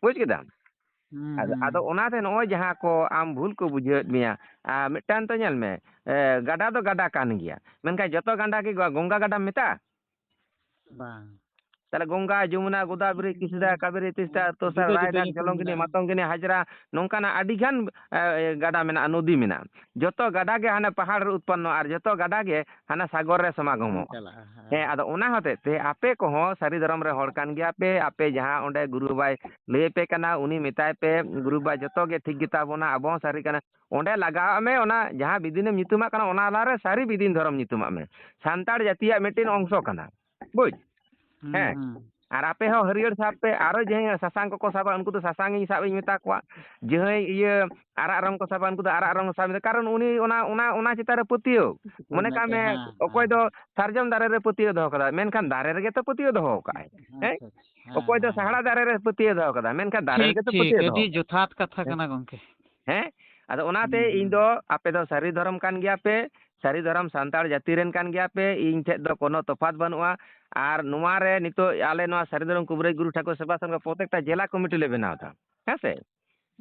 ᱵᱩᱡᱽ ᱠᱮᱫᱟᱢ? ᱦᱩᱸ, ᱟᱫᱚ, ᱦᱩᱸ᱾ ᱟᱫᱚ ᱚᱱᱟᱛᱮ ᱱᱚᱜᱼᱚᱭ ᱡᱟᱦᱟᱸ ᱠᱚ ᱟᱢ ᱵᱷᱩᱞ ᱠᱚ ᱵᱩᱡᱷᱟᱹᱣᱮᱫ ᱢᱮᱭᱟ, ᱟᱨ ᱢᱤᱫᱴᱟᱝ ᱛᱚ ᱧᱮᱞ ᱢᱮ, ᱮ, ᱜᱟᱰᱟ ᱫᱚ ᱜᱟᱰᱟ ᱠᱟᱱ ᱜᱮᱭᱟ, ᱢᱮᱱᱠᱷᱟᱱ ᱡᱚᱛᱚ ᱜᱟᱰᱟ ᱜᱮ ᱜᱚ-, ᱜᱚᱝᱜᱟ ᱜᱟᱰᱟᱢ ᱢᱮᱛᱟᱜᱼᱟ? ᱵᱟᱝ᱾ ᱛᱟᱦᱞᱮ ᱜᱚᱝᱜᱟ, ᱡᱚᱢᱩᱱᱟ, ᱜᱳᱫᱟᱵᱨᱤ, ᱠᱤᱥᱫᱟ, ᱠᱟᱵᱮᱨᱤ, ᱛᱤᱥᱛᱟ, ᱛᱚᱥᱟᱨ, ᱡᱩᱫᱟᱹ ᱡᱩᱫᱟᱹ ᱨᱟᱭᱰᱟᱠ, ᱧᱩᱛᱩᱢ ᱡᱚᱞᱚᱝᱜᱤᱱᱤ, ᱢᱮᱱᱟᱜᱼᱟ᱾ ᱢᱟᱛᱚᱝᱜᱤᱱᱤ, ᱦᱟᱡᱽᱨᱟ, ᱱᱚᱝᱠᱟᱱᱟᱜ ᱟᱹᱰᱤ ᱜᱟᱱ, ᱮ, ᱜᱟᱰᱟ ᱢᱮᱱᱟᱜᱼᱟ, ᱱᱚᱫᱤ ᱢᱮᱱᱟᱜᱼᱟ᱾ ᱡᱚᱛᱚ ᱜᱟᱰᱟ ᱜᱮ ᱦᱟᱱᱮ ᱯᱟᱦᱟᱲ ᱨᱮ ᱩᱛᱯᱚᱱᱱᱚ ᱟᱨ ᱡᱚᱛᱚ ᱜᱟᱰᱟ ᱜᱮ ᱦᱟᱱᱟ ᱥᱟᱜᱚᱨ ᱨᱮ ᱥᱚᱢᱟᱜᱚᱢᱚᱜᱼᱟ᱾ ᱪᱟᱞᱟᱜᱼᱟ, ᱦᱮᱸ᱾ ᱦᱮᱸ, ᱟᱫᱚ ᱚᱱᱟ ᱦᱚᱛᱮᱡ ᱛᱮ ᱟᱯᱮ ᱠᱚᱦᱚᱸ ᱥᱟᱹᱨᱤ ᱫᱷᱚᱨᱚᱢ ᱨᱮ ᱦᱚᱲ ᱠᱟᱱ ᱜᱮᱭᱟ ᱯᱮ, ᱟᱯᱮ ᱡᱟᱦᱟᱸ ᱚᱸᱰᱮ ᱜᱩᱨᱩ ᱵᱟᱵᱟᱭ ᱞᱟᱹᱭ ᱟᱯᱮ ᱠᱟᱱᱟ, ᱩᱱᱤ ᱢᱮᱛᱟᱭ ᱯᱮ, ᱜᱩᱨᱩ ᱵᱟᱵᱟ ᱡᱚᱛᱚ ᱜᱮ ᱴᱷᱤᱠ ᱜᱮᱛᱟ ᱵᱚᱱᱟ, ᱟᱵᱚ ᱦᱚᱸ ᱥᱟᱹᱨᱤ ᱠᱟᱱᱟ, ᱚᱸᱰᱮ ᱞᱟᱜᱟᱣᱟᱜ ᱢᱮ ᱚᱱᱟ ᱡᱟᱦᱟᱸ ᱵᱤᱫᱤᱱᱮᱢ ᱧᱩᱛᱩᱢᱟᱜ ᱠᱟᱱᱟ, ᱚᱱᱟ ᱟᱞᱟᱨᱮ ᱥᱟᱹᱨᱤ ᱵᱤᱫᱤᱱ ᱫᱷᱚᱨᱚᱢ ᱧᱩᱛᱩᱢᱟᱜ ᱢᱮ᱾ ᱥᱟᱱᱛᱟᱲ ᱡᱟᱹᱛᱤᱭᱟᱜ ᱢᱤᱫᱴᱮᱱ ᱚᱝᱥᱚ ᱠᱟᱱᱟ, ᱵᱩᱡᱽ? ᱦᱩᱸ, ᱦᱮᱸ᱾ ᱦᱩᱸ᱾ ᱟᱨ ᱟᱯᱮ ᱦᱚᱸ ᱦᱟᱹᱨᱭᱟᱹᱲ ᱥᱟᱵ ᱯᱮ, ᱟᱨᱚ ᱡᱟᱦᱟᱸᱭ ᱥᱟᱥᱟᱝ ᱠᱚᱠᱚ ᱥᱟᱵᱟ, ᱩᱱᱠᱩ ᱫᱚ ᱥᱟᱥᱟᱝ ᱤᱧ ᱥᱟᱵ ᱤᱧ ᱢᱮᱛᱟ ᱠᱚᱣᱟ᱾ ᱡᱟᱦᱟᱸᱭ ᱤᱭᱟᱹ ᱟᱨᱟᱜ ᱨᱚᱝ ᱠᱚ ᱥᱟᱵᱟ, ᱩᱱᱠᱩ ᱫᱚ ᱟᱨᱟᱜ ᱨᱚᱝ ᱥᱟᱵ ᱢᱮᱛᱟ, ᱠᱟᱨᱚᱱ ᱩᱱᱤ ᱚᱱᱟ, ᱚᱱᱟ, ᱚᱱᱟ ᱪᱮᱛᱟᱱ ᱨᱮ ᱯᱟᱹᱛᱭᱟᱹᱣ᱾ ᱢᱚᱱᱮ ᱠᱟᱜ ᱢᱮ, ᱦᱮᱸ, ᱚᱠᱚᱭ ᱦᱮᱸ᱾ ᱫᱚ ᱥᱟᱨᱡᱚᱢ ᱫᱟᱨᱮ ᱨᱮ ᱯᱟᱹᱛᱭᱟᱹᱣ ᱫᱚᱦᱚ ᱠᱟᱫᱟ, ᱢᱮᱱᱠᱷᱟᱱ ᱫᱟᱨᱮ ᱨᱮᱜᱮ ᱛᱚ ᱯᱟᱹᱛᱭᱟᱹᱣ ᱫᱚᱦᱚ ᱠᱟᱜᱼᱟᱭ᱾ ᱦᱮᱸ? ᱟᱪᱪᱷᱟ, ᱟᱪᱪᱷᱟ᱾ ᱦᱮᱸ, ᱚᱠᱚᱭ ᱫᱚ ᱦᱮᱸ, ᱥᱟᱦᱲᱟ ᱦᱮᱸ᱾ ᱫᱟᱨᱮ ᱨᱮ ᱯᱟᱹᱛᱭᱟᱹᱣ ᱫᱚᱦᱚ ᱠᱟᱫᱟ, ᱢᱮᱱᱠᱷᱟᱱ ᱫᱟᱨᱮ ᱴᱷᱤᱠ, ᱨᱮᱜᱮ ᱛᱚ ᱴᱷᱤᱠ᱾ ᱯᱟᱹᱛᱭᱟᱹᱣ ᱫᱚᱦᱚ ᱟᱹᱰᱤ ᱠᱟᱫᱟ᱾ ᱡᱚᱛᱷᱟᱛ ᱠᱟᱛᱷᱟ ᱦᱮᱸ? ᱠᱟᱱᱟ ᱜᱚᱝᱠᱮ᱾ ᱦᱮᱸ? ᱟᱫᱚ ᱚᱱᱟᱛᱮ ᱦᱩᱸ, ᱤᱧ ᱦᱩᱸ᱾ ᱫᱚ ᱟᱯᱮ ᱫᱚ ᱥᱟᱹᱨᱤ ᱫᱷᱚᱨᱚᱢ ᱠᱟᱱ ᱜᱮᱭᱟ ᱯᱮ, ᱥᱟᱹᱨᱤ ᱫᱷᱚᱨᱚᱢ ᱥᱟᱱᱛᱟᱲ ᱡᱟᱹᱛᱤ ᱨᱮᱱ ᱠᱟᱱ ᱜᱮᱭᱟ ᱯᱮ, ᱤᱧ ᱴᱷᱮᱡ ᱫᱚ ᱠᱳᱱᱳ ᱛᱚᱯᱷᱟᱛ ᱵᱟᱹᱱᱩᱜᱼᱟ᱾ ᱟᱨ ᱱᱚᱣᱟ ᱨᱮ ᱱᱤᱛᱚᱜ ᱟᱞᱮ ᱱᱚᱣᱟ ᱥᱟᱹᱨᱤ ᱫᱷᱚᱨᱚᱢ ᱠᱩᱵᱨᱟᱹᱡ ᱜᱩᱨᱩ ᱴᱷᱟᱹᱠᱩᱨ ᱥᱮᱵᱟ ᱥᱚᱝᱜᱷᱚ ᱯᱨᱚᱛᱮᱠᱴᱟ ᱡᱮᱞᱟ ᱠᱚᱢᱤᱴᱤ ᱞᱮ ᱵᱮᱱᱟᱣ ᱮᱫᱟ, ᱦᱮᱸ ᱥᱮ?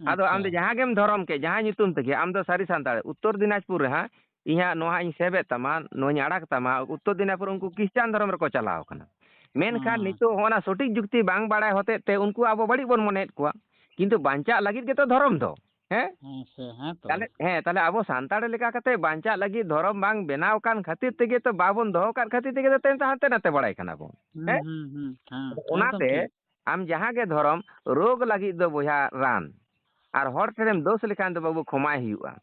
ᱟᱫᱚ ᱟᱪᱪᱷᱟ᱾ ᱟᱢ ᱫᱚ ᱡᱟᱦᱟᱸ ᱜᱮᱢ ᱫᱷᱚᱨᱚᱢ ᱠᱮᱫ, ᱡᱟᱦᱟᱸ ᱧᱩᱛᱩᱢ ᱛᱮᱜᱮ, ᱟᱢ ᱫᱚ ᱥᱟᱹᱨᱤ ᱥᱟᱱᱛᱟᱲ᱾ ᱩᱛᱛᱚᱨ ᱫᱤᱱᱟᱡᱽᱯᱩᱨ ᱨᱮ ᱦᱟᱸᱜ ᱤᱧ ᱦᱟᱸᱜ ᱱᱚᱣᱟ ᱦᱟᱸᱜ ᱤᱧ ᱥᱮᱵᱮᱫ ᱛᱟᱢᱟ, ᱱᱚᱣᱟᱧ ᱟᱲᱟᱜᱽ ᱛᱟᱢᱟ, ᱩᱛᱛᱚᱨ ᱫᱤᱱᱟᱡᱽᱯᱩᱨ ᱩᱱᱠᱩ ᱠᱷᱨᱤᱥᱪᱟᱱ ᱫᱷᱚᱨᱚᱢ ᱨᱮᱠᱚ ᱪᱟᱞᱟᱣ ᱠᱟᱱᱟ᱾ ᱢᱮᱱᱠᱷᱟᱱ ᱦᱮᱸ᱾ ᱱᱤᱛᱚᱜ ᱦᱚᱸ ᱚᱱᱟ ᱥᱚᱴᱷᱤᱠ ᱡᱩᱠᱛᱤ ᱵᱟᱝ ᱵᱟᱲᱟᱭ ᱦᱚᱛᱮᱡ ᱛᱮ ᱩᱱᱠᱩ ᱟᱵᱚ ᱵᱟᱹᱲᱤᱡ ᱵᱚᱱ ᱢᱚᱱᱮᱭᱮᱫ ᱠᱚᱣᱟ, ᱠᱤᱱᱛᱩ ᱵᱟᱧᱪᱟᱜ ᱞᱟᱹᱜᱤᱫ ᱜᱮᱛᱚ ᱫᱷᱚᱨᱚᱢ ᱫᱚ, ᱦᱮᱸ? ᱦᱮᱸ ᱥᱮ, ᱦᱮᱸ ᱛᱚ᱾ ᱛᱟᱦᱞᱮ, ᱦᱮᱸ, ᱛᱟᱦᱞᱮ ᱟᱵᱚ ᱥᱟᱱᱛᱟᱲ ᱞᱮᱠᱟ ᱠᱟᱛᱮ ᱵᱟᱧᱪᱟᱜ ᱞᱟᱹᱜᱤᱫ ᱫᱷᱚᱨᱚᱢ ᱵᱟᱝ ᱵᱮᱱᱟᱣ ᱠᱟᱱ ᱠᱷᱟᱹᱛᱤᱨ ᱛᱮᱜᱮ ᱛᱚ, ᱵᱟᱵᱚᱱ ᱫᱚᱦᱚ ᱠᱟᱜ ᱠᱷᱟᱹᱛᱤᱨ ᱛᱮᱜᱮ ᱛᱚ ᱛᱮᱦᱮᱧ ᱫᱚ ᱦᱟᱱᱛᱮ ᱱᱟᱛᱮ ᱵᱟᱲᱟᱭ ᱠᱟᱱᱟ ᱵᱚᱱ, ᱦᱩᱸ, ᱦᱮᱸ? ᱦᱩᱸ, ᱦᱩᱸ, ᱦᱮᱸ, ᱟᱫᱚ ᱮᱠᱫᱚᱢ ᱚᱱᱟᱛᱮ ᱴᱷᱤᱠ᱾ ᱟᱢ ᱡᱟᱦᱟᱸ ᱜᱮ ᱫᱷᱚᱨᱚᱢ, ᱨᱳᱜᱽ ᱞᱟᱹᱜᱤᱫ ᱫᱚ ᱵᱚᱭᱦᱟ ᱨᱟᱱ, ᱟᱨ ᱦᱚᱲ ᱴᱷᱮᱱᱮᱢ ᱫᱳᱥ ᱞᱮᱠᱷᱟᱱ ᱫᱚ ᱵᱟᱹᱵᱩ ᱠᱷᱚᱢᱟᱭ ᱦᱩᱭᱩᱜᱼᱟ,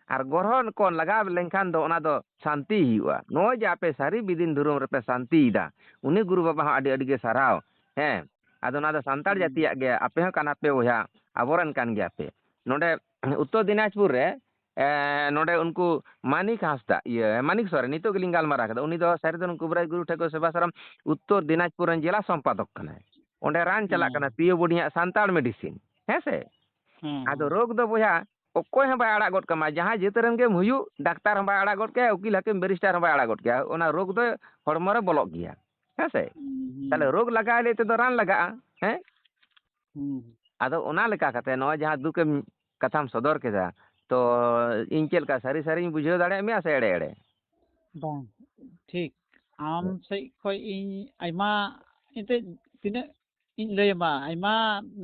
ᱟᱨ ᱜᱚᱨᱦᱚᱱ ᱠᱚ ᱞᱟᱜᱟᱣ ᱞᱮᱱᱠᱷᱟᱱ ᱫᱚ ᱚᱱᱟ ᱫᱚ ᱥᱟᱱᱛᱤ ᱦᱩᱭᱩᱜᱼᱟ᱾ ᱱᱚᱜᱼᱚᱭ ᱡᱮ ᱟᱯᱮ ᱥᱟᱹᱨᱤ ᱵᱤᱫᱤᱱ ᱫᱷᱚᱨᱚᱢ ᱨᱮᱯᱮ ᱥᱟᱱᱛᱤᱭᱮᱫᱟ, ᱩᱱᱤ ᱜᱩᱨᱩ ᱵᱟᱵᱟ ᱦᱚᱸ ᱟᱹᱰᱤ ᱟᱹᱰᱤ ᱜᱮ ᱥᱟᱨᱦᱟᱣ, ᱦᱮᱸ᱾ ᱟᱫᱚ ᱱᱚᱣᱟ ᱫᱚ ᱥᱟᱱᱛᱟᱲ ᱦᱩᱸ᱾ ᱡᱟᱹᱛᱤᱭᱟᱜ ᱜᱮ, ᱟᱯᱮ ᱦᱚᱸ ᱠᱟᱱᱟ ᱯᱮ ᱵᱚᱭᱦᱟ, ᱟᱵᱚᱨᱮᱱ ᱠᱟᱱ ᱜᱮᱭᱟ ᱯᱮ᱾ ᱱᱚᱰᱮ ᱩᱛᱛᱚᱨ ᱫᱤᱱᱟᱡᱽᱯᱩᱨ ᱨᱮ, ᱮ, ᱱᱚᱰᱮ ᱩᱱᱠᱩ ᱢᱟᱱᱤᱠ ᱦᱟᱸᱥᱫᱟ, ᱤᱭᱟᱹ, ᱢᱟᱱᱤᱠ ᱥᱚᱨᱮᱱ, ᱱᱤᱛᱚᱜ ᱜᱮᱞᱤᱧ ᱜᱟᱞᱢᱟᱨᱟᱣ ᱠᱮᱫᱟ, ᱩᱱᱤ ᱫᱚ ᱥᱟᱹᱨᱤ ᱫᱷᱚᱨᱚᱢ ᱠᱩᱵᱨᱟᱡᱽ ᱜᱩᱨᱩ ᱴᱷᱟᱹᱠᱩᱨ ᱥᱮᱵᱟᱥᱨᱚᱢ ᱩᱛᱛᱚᱨ ᱫᱤᱱᱟᱡᱽᱯᱩᱨ ᱨᱮᱱ ᱡᱮᱞᱟ ᱥᱚᱢᱯᱟᱫᱚᱠ ᱠᱟᱱᱟᱭ᱾ ᱚᱸᱰᱮ ᱨᱟᱱ ᱪᱟᱞᱟᱜ ᱦᱩᱸ᱾ ᱠᱟᱱᱟ, ᱯᱤᱭᱳ ᱵᱚᱰᱤᱭᱟᱜ ᱥᱟᱱᱛᱟᱲ ᱢᱮᱰᱤᱥᱤᱱ, ᱦᱮᱸ ᱥᱮ? ᱦᱩᱸ, ᱟᱫᱚ ᱦᱩᱸ᱾ ᱨᱳᱜᱽ ᱫᱚ ᱵᱚᱭᱦᱟ ᱚᱠᱚᱭ ᱦᱚᱸ ᱵᱟᱭ ᱟᱲᱟᱜ ᱜᱚᱫ ᱠᱟᱢᱟ, ᱡᱟᱦᱟᱸ ᱡᱟᱹᱛ ᱨᱮᱱ ᱜᱮᱢ ᱦᱩᱭᱩᱜ, ᱰᱟᱠᱛᱟᱨ ᱦᱚᱸ ᱵᱟᱭ ᱟᱲᱟᱜ ᱜᱚᱫ ᱠᱟᱭᱟ, ᱩᱠᱤᱞ, ᱦᱟᱹᱠᱤᱢ, ᱵᱮᱨᱤᱥᱴᱟᱨ ᱦᱚᱸ ᱵᱟᱭ ᱟᱲᱟᱜ ᱜᱚᱫ ᱠᱟᱭᱟ, ᱚᱱᱟ ᱨᱳᱜᱽ ᱫᱚ ᱦᱚᱲᱢᱚ ᱨᱮ ᱵᱚᱞᱚᱜ ᱜᱮᱭᱟ, ᱦᱮᱸ ᱥᱮ? ᱦᱩᱸ, ᱦᱩᱸ᱾ ᱛᱟᱦᱞᱮ ᱨᱳᱜᱽ ᱞᱟᱜᱟᱣ ᱞᱟᱹᱭ ᱛᱮᱫᱚ ᱨᱟᱱ ᱞᱟᱜᱟᱜᱼᱟ, ᱦᱮᱸ? ᱦᱩᱸ᱾ ᱟᱫᱚ ᱚᱱᱟ ᱞᱮᱠᱟ ᱠᱟᱛᱮ ᱱᱚᱜᱼᱚᱭ ᱡᱟᱦᱟᱸ ᱫᱩᱠᱮᱢ ᱠᱟᱛᱷᱟᱢ ᱥᱚᱫᱚᱨ ᱠᱮᱫᱟ, ᱛᱚ ᱤᱧ ᱪᱮᱫ ᱞᱮᱠᱟ ᱥᱟᱹᱨᱤ ᱥᱟᱹᱨᱤᱧ ᱵᱩᱡᱷᱟᱹᱣ ᱫᱟᱲᱮᱭᱟᱜ ᱢᱮᱭᱟ ᱥᱮ ᱮᱲᱮ ᱮᱲᱮ? ᱵᱟᱝ, ᱴᱷᱤᱠ᱾ ᱟᱢ ᱦᱮᱸ᱾ ᱥᱮᱫ ᱠᱷᱚᱡ ᱤᱧ ᱟᱭᱢᱟ, ᱮᱱᱛᱮᱫ ᱛᱤᱱᱟᱹᱜ ᱤᱧ ᱞᱟᱹᱭ ᱟᱢᱟ, ᱟᱭᱢᱟ,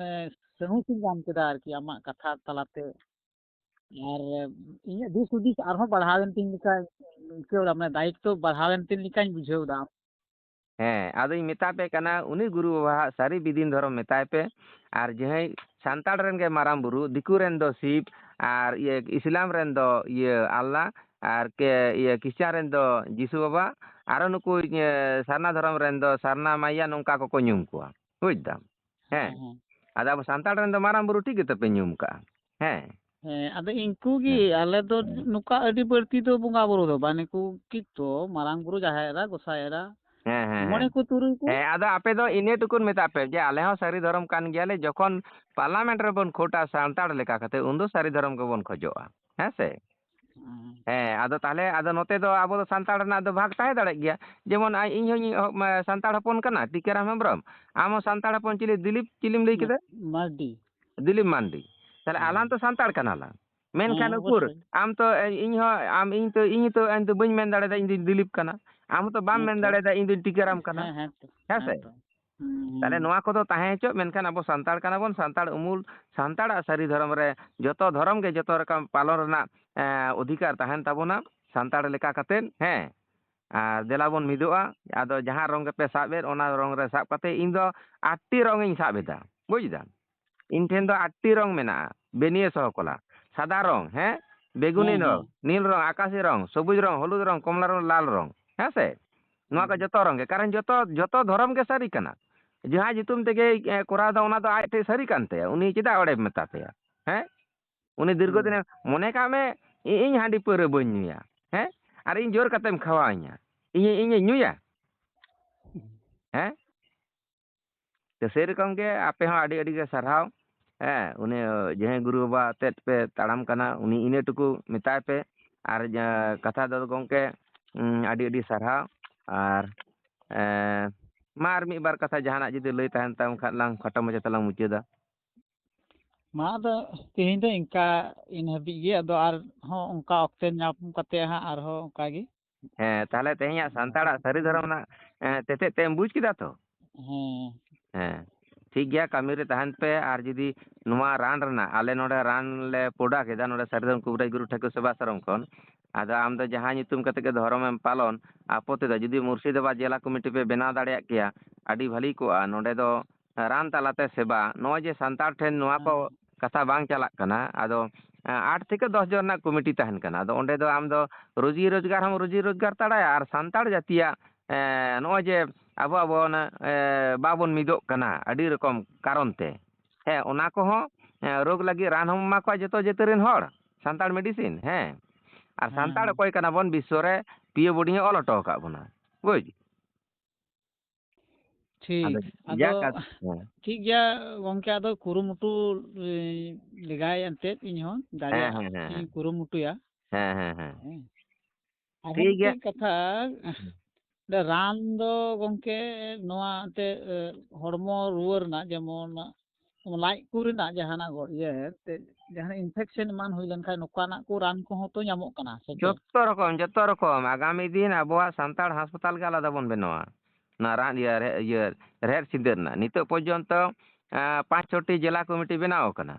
ᱮ, ᱥᱟᱹᱦᱩᱥ ᱤᱧ ᱧᱟᱢ ᱠᱮᱫᱟ ᱟᱨᱠᱤ ᱟᱢᱟᱜ ᱠᱟᱛᱷᱟ ᱛᱟᱞᱟᱛᱮ᱾ ᱟᱨ ᱤᱧᱟᱹᱜ ᱫᱤᱥ ᱦᱩᱫᱤᱥ ᱟᱨᱦᱚᱸ ᱵᱟᱲᱦᱟᱣᱮᱱ ᱛᱤᱧ ᱞᱮᱠᱟᱧ ᱟᱹᱭᱠᱟᱹᱣ ᱮᱫᱟ, ᱢᱟᱱᱮ ᱫᱟᱭᱤᱛᱛᱚ ᱵᱟᱲᱦᱟᱣᱮᱱ ᱛᱤᱧ ᱞᱮᱠᱟᱧ ᱵᱩᱡᱷᱟᱹᱣ ᱮᱫᱟ᱾ ᱦᱮᱸ, ᱟᱫᱚᱧ ᱢᱮᱛᱟ ᱯᱮ ᱠᱟᱱᱟ, ᱩᱱᱤ ᱜᱩᱨᱩ ᱵᱟᱵᱟᱣᱟᱜ ᱥᱟᱹᱨᱤ ᱵᱤᱫᱤᱱ ᱫᱷᱚᱨᱚᱢ ᱢᱮᱛᱟᱭ ᱯᱮ᱾ ᱟᱨ ᱡᱟᱦᱟᱸᱭ ᱥᱟᱱᱛᱟᱲ ᱨᱮᱱ ᱜᱮ ᱢᱟᱨᱟᱝ ᱵᱩᱨᱩ, ᱫᱤᱠᱩ ᱨᱮᱱ ᱫᱚ ᱥᱤᱵ, ᱟᱨ ᱤᱭᱟᱹ ᱤᱥᱞᱟᱢ ᱨᱮᱱ ᱫᱚ ᱤᱭᱟᱹ ᱟᱞᱞᱟ, ᱟᱨ ᱠᱮ ᱤᱭᱟᱹ ᱠᱷᱨᱤᱥᱪᱟᱱ ᱨᱮᱱ ᱫᱚ ᱡᱤᱥᱩ ᱵᱟᱵᱟ, ᱟᱨᱚ ᱱᱩᱠᱩ ᱤᱭᱟᱹ ᱥᱟᱨᱱᱟ ᱫᱷᱚᱨᱚᱢ ᱨᱮᱱ ᱫᱚ ᱥᱟᱨᱱᱟ ᱢᱟᱭᱭᱟ, ᱱᱚᱝᱠᱟ ᱠᱚᱠᱚ ᱧᱩᱢ ᱠᱚᱣᱟ, ᱵᱩᱡᱽ ᱫᱟᱢ? ᱦᱮᱸ᱾ ᱦᱮᱸ, ᱦᱮᱸ᱾ ᱟᱫᱚ ᱟᱵᱚ ᱥᱟᱱᱛᱟᱲ ᱨᱮᱱ ᱫᱚ ᱢᱟᱨᱟᱝ ᱵᱩᱨᱩ ᱴᱷᱤᱠ ᱜᱮᱛᱚ ᱯᱮ ᱧᱩᱢ ᱠᱟᱜᱼᱟ᱾ ᱦᱮᱸ᱾ ᱦᱮᱸ, ᱟᱫᱚ ᱤᱱᱠᱩ ᱜᱮ, ᱦᱮᱸ᱾ ᱟᱞᱮ ᱫᱚ ᱦᱮᱸ᱾ ᱱᱚᱝᱠᱟ ᱟᱹᱰᱤ ᱵᱟᱹᱲᱛᱤ ᱫᱚ ᱵᱚᱸᱜᱟ ᱵᱩᱨᱩ ᱫᱚ ᱵᱟᱝ, ᱱᱩᱠᱩ ᱠᱤᱛᱚ ᱢᱟᱨᱟᱝ ᱵᱩᱨᱩ, ᱡᱟᱦᱮᱨ ᱮᱨᱟ, ᱜᱚᱸᱥᱟᱭ ᱮᱨᱟ, ᱦᱮᱸ, ᱦᱮᱸ, ᱢᱚᱬᱮ ᱦᱮᱸ᱾ ᱠᱚ, ᱛᱩᱨᱩᱭ ᱠᱚ᱾ ᱦᱮᱸ, ᱟᱫᱚ ᱟᱯᱮ ᱫᱚ ᱤᱱᱟᱹ ᱴᱩᱠᱩᱱ ᱢᱮᱛᱟᱜ ᱯᱮ ᱡᱮ ᱟᱞᱮ ᱦᱚᱸ ᱥᱟᱹᱨᱤ ᱫᱷᱚᱨᱚᱢ ᱠᱟᱱ ᱜᱮᱭᱟᱞᱮ, ᱡᱚᱠᱷᱚᱱ ᱯᱟᱨᱞᱟᱢᱮᱱᱴ ᱨᱮᱵᱚᱱ ᱠᱷᱳᱴᱟ ᱥᱟᱱᱛᱟᱲ ᱞᱮᱠᱟ ᱠᱟᱛᱮ, ᱩᱱ ᱫᱚ ᱥᱟᱹᱨᱤ ᱫᱷᱚᱨᱚᱢ ᱜᱮᱵᱚᱱ ᱠᱷᱚᱡᱚᱜᱼᱟ᱾ ᱦᱮᱸ ᱥᱮ? ᱦᱮᱸ, ᱟᱫᱚ ᱛᱟᱦᱞᱮ, ᱟᱫᱚ ᱱᱚᱛᱮ ᱫᱚ ᱟᱵᱚ ᱫᱚ ᱥᱟᱱᱛᱟᱲ ᱨᱮᱱᱟᱜ ᱫᱚ ᱵᱷᱟᱜᱽ ᱛᱟᱦᱮᱸ ᱫᱟᱲᱮᱭᱟᱜ ᱜᱮᱭᱟ᱾ ᱡᱮᱢᱚᱱ ᱟᱭ-, ᱤᱧ ᱦᱚᱸᱧ ᱮᱦᱚᱵ, ᱢᱟ, ᱥᱟᱱᱛᱟᱲ ᱦᱚᱯᱚᱱ ᱠᱟᱱᱟ, ᱴᱤᱠᱟᱹᱨᱟᱢ ᱦᱮᱢᱵᱨᱚᱢ᱾ ᱟᱢ ᱦᱚᱸ ᱥᱟᱱᱛᱟᱲ ᱦᱚᱯᱚᱱ, ᱪᱤᱞᱤ ᱫᱤᱞᱤᱯ, ᱪᱤᱞᱤᱢ ᱞᱟᱹᱭ ᱠᱮᱫᱟ? ᱢᱟᱨᱰᱤ᱾ ᱫᱤᱞᱤᱯ ᱢᱟᱱᱰᱤ᱾ ᱛᱟᱦᱞᱮ ᱦᱮᱸ᱾ ᱟᱞᱟᱝ ᱛᱚ ᱥᱟᱱᱛᱟᱲ ᱠᱟᱱᱟᱞᱟᱝ᱾ ᱢᱮᱱᱠᱷᱟᱱ ᱦᱮᱸ, ᱩᱠᱩᱨ, ᱚᱵᱚᱥᱥᱳᱭ᱾ ᱟᱢ ᱛᱚ, ᱮ, ᱤᱧ ᱦᱚᱸ, ᱟᱢ, ᱤᱧ ᱛᱚ, ᱤᱧ ᱛᱚ, ᱤᱧ ᱫᱚ ᱵᱟᱹᱧ ᱢᱮᱱ ᱫᱟᱲᱮᱭᱟᱫᱟ ᱤᱧ ᱫᱚᱧ ᱫᱤᱞᱤᱯ ᱠᱟᱱᱟ᱾ ᱟᱢ ᱦᱚᱸᱛᱚ ᱵᱟᱢ ᱢᱮᱱ ᱦᱮᱸ ᱛᱚ᱾ ᱫᱟᱲᱮᱭᱟᱫᱟ ᱤᱧ ᱫᱚᱧ ᱴᱤᱠᱟᱹᱨᱟᱢ ᱠᱟᱱᱟ᱾ ᱦᱮᱸ, ᱦᱮᱸ ᱛᱚ᱾ ᱦᱮᱸ ᱥᱮ? ᱦᱮᱸ ᱛᱚ᱾ ᱦᱩᱸ᱾ ᱛᱟᱦᱞᱮ ᱱᱚᱣᱟ ᱠᱚᱫᱚ ᱛᱟᱦᱮᱸ ᱦᱚᱪᱚᱜ, ᱢᱮᱱᱠᱷᱟᱱ ᱟᱵᱚ ᱥᱟᱱᱛᱟᱲ ᱠᱟᱱᱟ ᱵᱚᱱ, ᱥᱟᱱᱛᱟᱲ ᱩᱢᱩᱞ, ᱥᱟᱱᱛᱟᱲᱟᱜ ᱥᱟᱹᱨᱤ ᱫᱷᱚᱨᱚᱢ ᱨᱮ ᱡᱚᱛᱚ ᱫᱷᱚᱨᱚᱢ ᱜᱮ ᱡᱚᱛᱚ ᱨᱚᱠᱚᱢ ᱯᱟᱞᱚᱱ ᱨᱮᱱᱟᱜ, ᱮ, ᱚᱫᱷᱤᱠᱟᱨ ᱛᱟᱦᱮᱱ ᱛᱟᱵᱚᱱᱟ, ᱥᱟᱱᱛᱟᱲ ᱞᱮᱠᱟ ᱠᱟᱛᱮᱫ, ᱦᱮᱸ᱾ ᱟᱨ ᱫᱮᱞᱟ ᱵᱚᱱ ᱢᱤᱫᱚᱜᱼᱟ᱾ ᱟᱫᱚ ᱡᱟᱦᱟᱸ ᱨᱚᱝ ᱜᱮᱯᱮ ᱥᱟᱵ ᱮᱫ, ᱚᱱᱟ ᱨᱚᱝ ᱨᱮ ᱥᱟᱵ ᱠᱟᱛᱮ ᱤᱧ ᱫᱚ ᱟᱴᱴᱤ ᱨᱚᱝ ᱤᱧ ᱥᱟᱵ ᱮᱫᱟ, ᱵᱩᱡᱽ ᱫᱟᱢ? ᱤᱧ ᱴᱷᱮᱱ ᱫᱚ ᱟᱴᱴᱤ ᱨᱚᱝ ᱢᱮᱱᱟᱜᱼᱟ, ᱵᱮᱱᱤᱭᱟᱹ ᱥᱚᱦᱚ ᱠᱚᱞᱟ᱾ ᱥᱟᱫᱟ ᱨᱚᱝ, ᱦᱮᱸ, ᱵᱮᱜᱩᱱᱤ ᱦᱮᱸ, ᱨᱚᱝ, ᱦᱮᱸ᱾ ᱱᱤᱞ ᱨᱚᱝ, ᱟᱠᱟᱥᱤ ᱨᱚᱝ, ᱥᱚᱵᱩᱡᱽ ᱨᱚᱝ, ᱦᱚᱞᱩᱫ ᱨᱚᱝ, ᱠᱚᱢᱞᱟ ᱨᱚᱝ, ᱞᱟᱞ ᱨᱚᱝ, ᱦᱮᱸ ᱥᱮ? ᱱᱚᱣᱟ ᱠᱚ ᱦᱮᱸ᱾ ᱡᱚᱛᱚ ᱨᱚᱝ ᱜᱮ, ᱠᱟᱨᱚᱱ ᱡᱚᱛᱚ, ᱡᱚᱛᱚ ᱫᱷᱚᱨᱚᱢ ᱜᱮ ᱥᱟᱹᱨᱤ ᱠᱟᱱᱟ᱾ ᱡᱟᱦᱟᱸ ᱧᱩᱛᱩᱢ ᱛᱮᱜᱮᱭ, ᱮ, ᱠᱚᱨᱟᱣ ᱮᱫᱟ, ᱚᱱᱟ ᱫᱚ ᱟᱡ ᱴᱷᱮᱡ ᱥᱟᱹᱨᱤ ᱠᱟᱱ ᱛᱟᱭᱟ, ᱩᱱᱤ ᱪᱮᱫᱟᱜ ᱚᱸᱰᱮ ᱢᱮᱛᱟ ᱯᱮᱭᱟ? ᱦᱮᱸ? ᱩᱱᱤ ᱫᱤᱨᱜᱷᱚ ᱦᱮᱸ᱾ ᱫᱤᱱᱮ ᱢᱚᱱᱮ ᱠᱟᱜ ᱢᱮ, ᱤ-, ᱤᱧ ᱦᱟᱺᱰᱤ ᱯᱟᱹᱣᱨᱟᱹ ᱵᱟᱹᱧ ᱧᱩᱭᱟ, ᱦᱮᱸ? ᱟᱨ ᱤᱧ ᱡᱳᱨ ᱠᱟᱛᱮᱢ ᱠᱷᱟᱣᱟᱣᱤᱧᱟ, ᱤᱧ, ᱤᱧ ᱧᱩᱭᱟ? ᱦᱮᱸ? ᱛᱚ, ᱥᱮᱨᱚᱠᱚᱢ ᱜᱮ ᱟᱯᱮ ᱦᱚᱸ ᱟᱹᱰᱤ, ᱟᱹᱰᱤ ᱜᱮ ᱥᱟᱨᱦᱟᱣ᱾ ᱦᱮᱸ, ᱩᱱᱤ ᱡᱟᱦᱟᱸᱭ ᱜᱩᱨᱩ ᱵᱟᱵᱟ ᱟᱛᱮᱫ ᱯᱮ ᱛᱟᱲᱟᱢ ᱠᱟᱱᱟ, ᱩᱱᱤ ᱤᱱᱟᱹ ᱴᱩᱠᱩ ᱢᱮᱛᱟᱭ ᱯᱮ᱾ ᱟᱨ, ᱡᱟ-, ᱠᱟᱛᱷᱟ ᱫᱚ ᱜᱚᱢᱠᱮ, ᱩᱸ, ᱟᱹᱰᱤ, ᱟᱹᱰᱤ ᱥᱟᱨᱦᱟᱣ᱾ ᱟᱨ, ᱮᱸ, ᱢᱟ ᱟᱨ ᱢᱤᱫ ᱵᱟᱨ ᱠᱟᱛᱷᱟ ᱡᱟᱦᱟᱱᱟᱜ ᱡᱩᱫᱤ ᱞᱟᱹᱭ ᱛᱟᱦᱮᱱ ᱛᱟᱢ ᱠᱷᱟᱱ ᱞᱟᱝ ᱠᱷᱟᱴᱚ ᱢᱟᱪᱷᱟ ᱛᱮᱞᱟᱝ ᱢᱩᱪᱟᱹᱫᱟ᱾ ᱢᱟ ᱟᱫᱚ ᱛᱮᱦᱮᱧ ᱫᱚ ᱤᱱᱠᱟ ᱤᱱ ᱦᱟᱹᱵᱤᱡ ᱜᱮ, ᱟᱫᱚ ᱟᱨᱦᱚᱸ ᱚᱱᱠᱟ ᱚᱠᱛᱮ ᱧᱟᱢ ᱠᱟᱛᱮ ᱦᱟᱸᱜ ᱟᱨᱦᱚᱸ ᱚᱱᱠᱟ ᱜᱮ᱾ ᱦᱮᱸ, ᱛᱟᱦᱞᱮ ᱛᱮᱦᱮᱧᱟᱜ ᱥᱟᱱᱛᱟᱲᱟᱜ ᱥᱟᱹᱨᱤ ᱫᱷᱚᱨᱚᱢ ᱨᱮᱱᱟᱜ, ᱮᱸ, ᱛᱮᱛᱮᱫ ᱛᱮᱫ ᱮᱢ ᱵᱩᱡᱽ ᱠᱮᱫᱟ ᱛᱚ? ᱦᱮᱸ᱾ ᱦᱮᱸ, ᱴᱷᱤᱠ ᱜᱮᱭᱟ, ᱠᱟᱹᱢᱤ ᱨᱮ ᱛᱟᱦᱮᱱ ᱯᱮ᱾ ᱟᱨ ᱡᱩᱫᱤ ᱱᱚᱣᱟ ᱨᱟᱱ ᱨᱮᱱᱟᱜ, ᱟᱞᱮ ᱱᱚᱰᱮ ᱨᱟᱱ ᱞᱮ product ᱮᱫᱟ, ᱱᱚᱰᱮ ᱥᱟᱹᱨᱤ ᱫᱷᱚᱨᱚᱢ ᱠᱩᱵᱨᱟᱡᱽ ᱜᱩᱨᱩ ᱴᱷᱟᱹᱠᱩᱨ ᱥᱮᱵᱟᱥᱨᱚᱢ ᱠᱷᱚᱱ, ᱟᱫᱚ ᱟᱢ ᱫᱚ ᱡᱟᱦᱟᱸ ᱧᱩᱛᱩᱢ ᱠᱟᱛᱮ ᱜᱮ ᱫᱷᱚᱨᱚᱢ ᱮᱢ ᱯᱟᱞᱚᱱ, ᱟᱯᱚᱛᱛᱤ ᱫᱚ ᱡᱩᱫᱤ ᱢᱩᱨᱥᱤᱫᱟᱵᱟᱫᱽ ᱡᱮᱞᱟ ᱠᱚᱢᱤᱴᱤ ᱯᱮ ᱵᱮᱱᱟᱣ ᱫᱟᱲᱮᱭᱟᱜ ᱠᱮᱭᱟ, ᱟᱹᱰᱤ ᱵᱷᱟᱹᱞᱤ ᱠᱚᱜᱼᱟ᱾ ᱱᱚᱰᱮ ᱫᱚ ᱨᱟᱱ ᱛᱟᱞᱟᱛᱮ ᱥᱮᱵᱟ, ᱱᱚᱜᱼᱚᱭ ᱡᱮ ᱥᱟᱱᱛᱟᱲ ᱴᱷᱮᱱ ᱱᱚᱣᱟ ᱠᱚ ᱦᱮᱸ᱾ ᱠᱟᱛᱷᱟ ᱵᱟᱝ ᱪᱟᱞᱟᱜ ᱠᱟᱱᱟ, ᱟᱫᱚ, ᱮᱸ, ᱟᱴ ᱛᱷᱮᱠᱮ ᱫᱚᱥ ᱡᱚᱱ ᱨᱮᱱᱟᱜ ᱠᱚᱢᱤᱴᱤ ᱛᱟᱦᱮᱱ ᱠᱟᱱᱟ᱾ ᱟᱫᱚ ᱚᱸᱰᱮ ᱫᱚ ᱟᱢ ᱫᱚ ᱨᱩᱡᱤ ᱨᱳᱡᱽᱜᱟᱨ ᱦᱚᱸᱢ ᱨᱩᱡᱤ ᱨᱳᱡᱽᱜᱟᱨ ᱫᱟᱲᱮᱭᱟᱜᱼᱟ, ᱟᱨ ᱥᱟᱱᱛᱟᱲ ᱡᱟᱹᱛᱤᱭᱟᱜ, ᱮᱸ, ᱱᱚᱜᱼᱚᱭ ᱡᱮ ᱟᱵᱚ, ᱟᱵᱚ ᱚᱱᱟ, ᱮᱸ, ᱵᱟᱵᱚᱱ ᱢᱤᱫᱚᱜ ᱠᱟᱱᱟ ᱟᱹᱰᱤ ᱨᱚᱠᱚᱢ ᱠᱟᱨᱚᱱ ᱛᱮ, ᱦᱮᱸ, ᱚᱱᱟ ᱠᱚᱦᱚᱸ, ᱮᱸ, ᱨᱳᱜᱽ ᱞᱟᱹᱜᱤᱫ ᱨᱟᱱ ᱦᱚᱸᱢ ᱮᱢᱟ ᱠᱚᱣᱟ ᱡᱚᱛᱚ ᱡᱟᱹᱛ ᱨᱮᱱ ᱦᱚᱲ, ᱥᱟᱱᱛᱟᱲ medicine, ᱦᱮᱸ᱾ ᱟᱨ ᱦᱮᱸ, ᱥᱟᱱᱛᱟᱲ ᱦᱮᱸ᱾ ᱚᱠᱚᱭ ᱠᱟᱱᱟ ᱵᱚᱱ ᱵᱤᱥᱥᱚ ᱨᱮ ᱯᱤ ᱳ ᱵᱳᱨᱰᱤᱝ ᱮ ᱚᱞ ᱦᱚᱴᱚ ᱟᱠᱟᱫ ᱵᱚᱱᱟ, ᱵᱩᱡᱽ? ᱴᱷᱤᱠ᱾ ᱟᱫᱚ ᱟᱫᱚ ᱡᱟᱠ, ᱟᱫ-, ᱦᱮᱸ᱾ ᱴᱷᱤᱠ ᱜᱮᱭᱟ ᱜᱚᱢᱠᱮ, ᱟᱫᱚ ᱠᱩᱨᱩᱢᱩᱴᱩ, ᱮ, ᱞᱮᱜᱟᱭ ᱮᱱᱛᱮᱫ ᱤᱧ ᱦᱚᱸ ᱦᱮᱸ, ᱫᱟᱲᱮᱭᱟᱜ ᱦᱮᱸ, ᱦᱮᱸ, ᱤᱧ ᱦᱮᱸ᱾ ᱠᱩᱨᱩᱢᱩᱴᱩᱭᱟ᱾ ᱦᱮᱸ, ᱦᱮᱸ, ᱦᱮᱸ᱾ ᱦᱮᱸ᱾ ᱟᱨᱦᱚᱸ ᱴᱷᱤᱠ ᱜᱮᱭᱟ᱾ ᱢᱤᱫᱴᱮᱱ ᱠᱟᱛᱷᱟ, ᱦᱩᱸ᱾ ᱚᱸᱰᱮ ᱨᱟᱱ ᱫᱚ ᱜᱚᱢᱠᱮ ᱱᱚᱣᱟ ᱮᱱᱛᱮᱫ, ᱮ, ᱦᱚᱲᱢᱚ ᱨᱩᱣᱟᱹ ᱨᱮᱱᱟᱜ, ᱡᱮᱢᱚᱱ ᱞᱟᱡ ᱠᱚ ᱨᱮᱱᱟᱜ ᱡᱟᱦᱟᱱᱟᱜ ᱜᱚ-, ᱤᱭᱟᱹ ᱮᱱᱛᱮᱫ ᱡᱟᱦᱟᱱᱟᱜ infection ᱮᱢᱟᱱ ᱦᱩᱭ ᱞᱮᱱᱠᱷᱟᱱ ᱱᱚᱝᱠᱟᱱᱟᱜ ᱠᱚ ᱨᱟᱱ ᱠᱚᱦᱚᱸ ᱛᱚ ᱧᱟᱢᱚᱜ ᱠᱟᱱᱟ ᱥᱮ ᱪᱮᱫ? ᱡᱚᱛᱚ ᱨᱚᱠᱚᱢ, ᱡᱚᱛᱚ ᱨᱚᱠᱚᱢ᱾ ᱟᱜᱟᱢᱤ ᱫᱤᱱ ᱟᱵᱚᱣᱟᱜ ᱥᱟᱱᱛᱟᱲ ᱦᱟᱥᱯᱟᱛᱟᱞ ᱜᱮ ᱟᱞᱟᱫᱟ ᱵᱚᱱ ᱵᱮᱱᱟᱣᱟ᱾ ᱚᱱᱟ ᱨᱟᱱ ᱤᱭᱟᱹ ᱨᱮ-, ᱤᱭᱟᱹ ᱨᱮᱦᱮᱫ ᱥᱤᱸᱫᱟᱹᱨ ᱨᱮᱱᱟᱜ᱾ ᱱᱤᱛᱚᱜ ᱯᱚᱨᱡᱚᱱᱛᱚ, ᱮᱸ, ᱯᱟᱸᱪ ᱪᱷᱚᱴᱤ ᱡᱮᱞᱟ ᱠᱚᱢᱤᱴᱤ ᱵᱮᱱᱟᱣ ᱟᱠᱟᱱᱟ᱾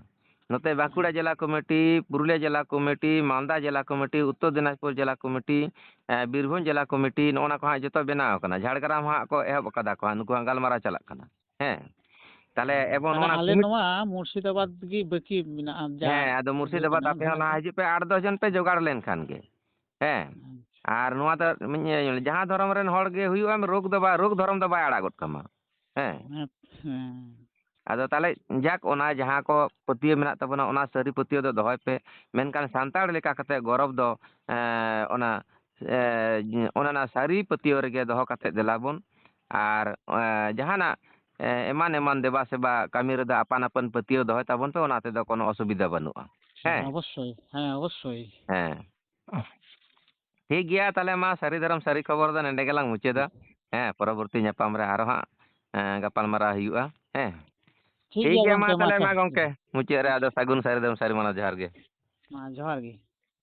ᱱᱚᱛᱮ ᱵᱟᱸᱠᱩᱲᱟ ᱦᱮᱸ᱾ ᱡᱮᱞᱟ ᱠᱚᱢᱤᱴᱤ, ᱯᱩᱨᱩᱞᱤᱭᱟᱹ ᱡᱮᱞᱟ ᱠᱚᱢᱤᱴᱤ, ᱢᱟᱞᱫᱟ ᱡᱮᱞᱟ ᱠᱚᱢᱤᱴᱤ, ᱩᱛᱛᱚᱨ ᱫᱤᱱᱟᱡᱽᱯᱩᱨ ᱡᱮᱞᱟ ᱠᱚᱢᱤᱴᱤ, ᱮᱸ, ᱵᱤᱨᱵᱷᱩᱢ ᱡᱮᱞᱟ ᱠᱚᱢᱤᱴᱤ, ᱱᱚᱜᱼᱚ ᱱᱟ ᱠᱚ ᱦᱟᱸᱜ ᱡᱚᱛᱚ ᱵᱮᱱᱟᱣ ᱟᱠᱟᱱᱟ᱾ ᱡᱷᱟᱲᱜᱨᱟᱢ ᱦᱟᱸᱜ ᱠᱚ ᱮᱦᱚᱵ ᱟᱠᱟᱫᱟ ᱠᱚ ᱦᱟᱸᱜ, ᱱᱩᱠᱩ ᱦᱟᱸᱜ ᱜᱟᱞᱢᱟᱨᱟᱣ ᱪᱟᱞᱟᱜ ᱠᱟᱱᱟ᱾ ᱦᱮᱸ᱾ ᱛᱟᱦᱞᱮ ᱮᱵᱚᱝ ᱛᱟᱦᱞᱮ ᱱᱚᱜᱼᱚ ᱱᱟ ᱟᱞᱮ ᱠᱚᱢᱤᱴᱤ ᱱᱚᱣᱟ ᱢᱩᱨᱥᱤᱫᱟᱵᱟᱫᱽ ᱜᱮ ᱵᱟᱹᱠᱤ ᱢᱮᱱᱟᱜᱼᱟ, ᱡᱟ ᱦᱮᱸ, ᱟᱫᱚ ᱤᱭᱟᱹ ᱢᱩᱨᱥᱤᱫᱟᱵᱟᱫᱽ ᱠᱟᱱᱟ, ᱟᱯᱮ ᱦᱚᱸ ᱞᱟᱦᱟ ᱦᱤᱡᱩᱜ ᱯᱮ, ᱟᱴ ᱫᱚᱥ ᱡᱚᱱ ᱯᱮ ᱡᱚᱜᱟᱲ ᱞᱮᱱᱠᱷᱟᱱ ᱜᱮ᱾ ᱦᱮᱸ᱾ ᱟᱪᱪᱷᱟ᱾ ᱟᱨ ᱱᱚᱣᱟ ᱫᱚ ᱡᱟᱦᱟᱸ ᱫᱷᱚᱨᱚᱢ ᱨᱮᱱ ᱦᱚᱲ ᱜᱮ ᱦᱩᱭᱩᱜᱼᱟ, ᱨᱳᱜᱽ ᱫᱚ ᱵᱟᱭ, ᱨᱳᱜᱽ ᱫᱷᱚᱨᱚᱢ ᱫᱚ ᱵᱟᱭ ᱟᱲᱟᱜ ᱜᱚᱫ ᱠᱟᱢᱟ᱾ ᱦᱮᱸ᱾ ᱦᱮᱸ, ᱦᱮᱸ᱾ ᱟᱫᱚ ᱛᱟᱦᱞᱮ ᱡᱟᱠ, ᱚᱱᱟ ᱡᱟᱦᱟᱸ ᱠᱚ ᱯᱟᱹᱛᱭᱟᱹᱣ ᱢᱮᱱᱟᱜ ᱛᱟᱵᱚᱱᱟ, ᱚᱱᱟ ᱥᱟᱹᱨᱤ ᱯᱟᱹᱛᱭᱟᱹᱣ ᱫᱚ ᱫᱚᱦᱚᱭ ᱯᱮ᱾ ᱢᱮᱱᱠᱷᱟᱱ ᱥᱟᱱᱛᱟᱲ ᱞᱮᱠᱟ ᱠᱟᱛᱮ ᱜᱚᱨᱚᱵᱽ ᱫᱚ, ᱮᱸ, ᱚᱱᱟ, ᱮᱸ, ᱚᱱᱟ, ᱚᱱᱟ ᱥᱟᱹᱨᱤ ᱯᱟᱹᱛᱭᱟᱹᱣ ᱨᱮᱜᱮ ᱫᱚᱦᱚ ᱠᱟᱛᱮ ᱫᱮᱞᱟ ᱵᱚᱱ᱾ ᱟᱨ, ᱮᱸ, ᱡᱟᱦᱟᱱᱟᱜ, ᱮᱸ, ᱮᱢᱟᱱ ᱮᱢᱟᱱ ᱫᱮᱵᱟ ᱥᱮᱵᱟ ᱠᱟᱹᱢᱤ ᱨᱮᱫᱚ ᱟᱯᱟᱱ ᱟᱯᱤᱱ ᱯᱟᱹᱛᱭᱟᱹᱣ ᱫᱚᱦᱚᱭ ᱛᱟᱵᱚᱱ ᱯᱮ, ᱚᱱᱟ ᱛᱮᱫᱚ ᱠᱳᱱᱳ ᱚᱥᱩᱵᱤᱫᱷᱟ ᱵᱟᱹᱱᱩᱜᱼᱟ᱾ ᱦᱮᱸ᱾ ᱚᱵᱚᱥᱥᱳᱭ, ᱦᱮᱸ, ᱚᱵᱚᱥᱥᱳᱭ᱾ ᱦᱮᱸ᱾ ᱴᱷᱤᱠ ᱜᱮᱭᱟ, ᱛᱟᱦᱞᱮ ᱢᱟ ᱥᱟᱹᱨᱤ ᱫᱷᱚᱨᱚᱢ ᱥᱟᱹᱨᱤ ᱠᱷᱚᱵᱚᱨ ᱫᱚ ᱱᱚᱸᱰᱮ ᱜᱮᱞᱟᱝ ᱢᱩᱪᱟᱹᱫᱟ᱾ ᱦᱮᱸ, ᱯᱚᱨᱚᱵᱚᱨᱛᱤ ᱧᱟᱯᱟᱢ ᱨᱮ ᱟᱨᱚ ᱦᱟᱸᱜ, ᱮᱸ, ᱜᱟᱯᱟᱞᱢᱟᱨᱟᱣ ᱦᱩᱭᱩᱜᱼᱟ᱾ ᱦᱮᱸ᱾ ᱴᱷᱤᱠ ᱴᱷᱤᱠ ᱜᱮᱭᱟ ᱜᱮᱭᱟ, ᱢᱟ ᱜᱚᱢᱠᱮ, ᱢᱟ ᱛᱟᱦᱞᱮ ᱛᱚ᱾ ᱢᱟ ᱜᱚᱢᱠᱮ, ᱢᱩᱪᱟᱹᱫ ᱨᱮ ᱟᱫᱚ ᱥᱟᱹᱜᱩᱱ ᱥᱟᱹᱨᱤ ᱫᱷᱚᱨᱚᱢ ᱥᱟᱹᱨᱤ ᱢᱟᱱᱟᱣ ᱡᱚᱦᱟᱨ ᱜᱮ᱾ ᱢᱟ ᱡᱚᱦᱟᱨ ᱜᱮ᱾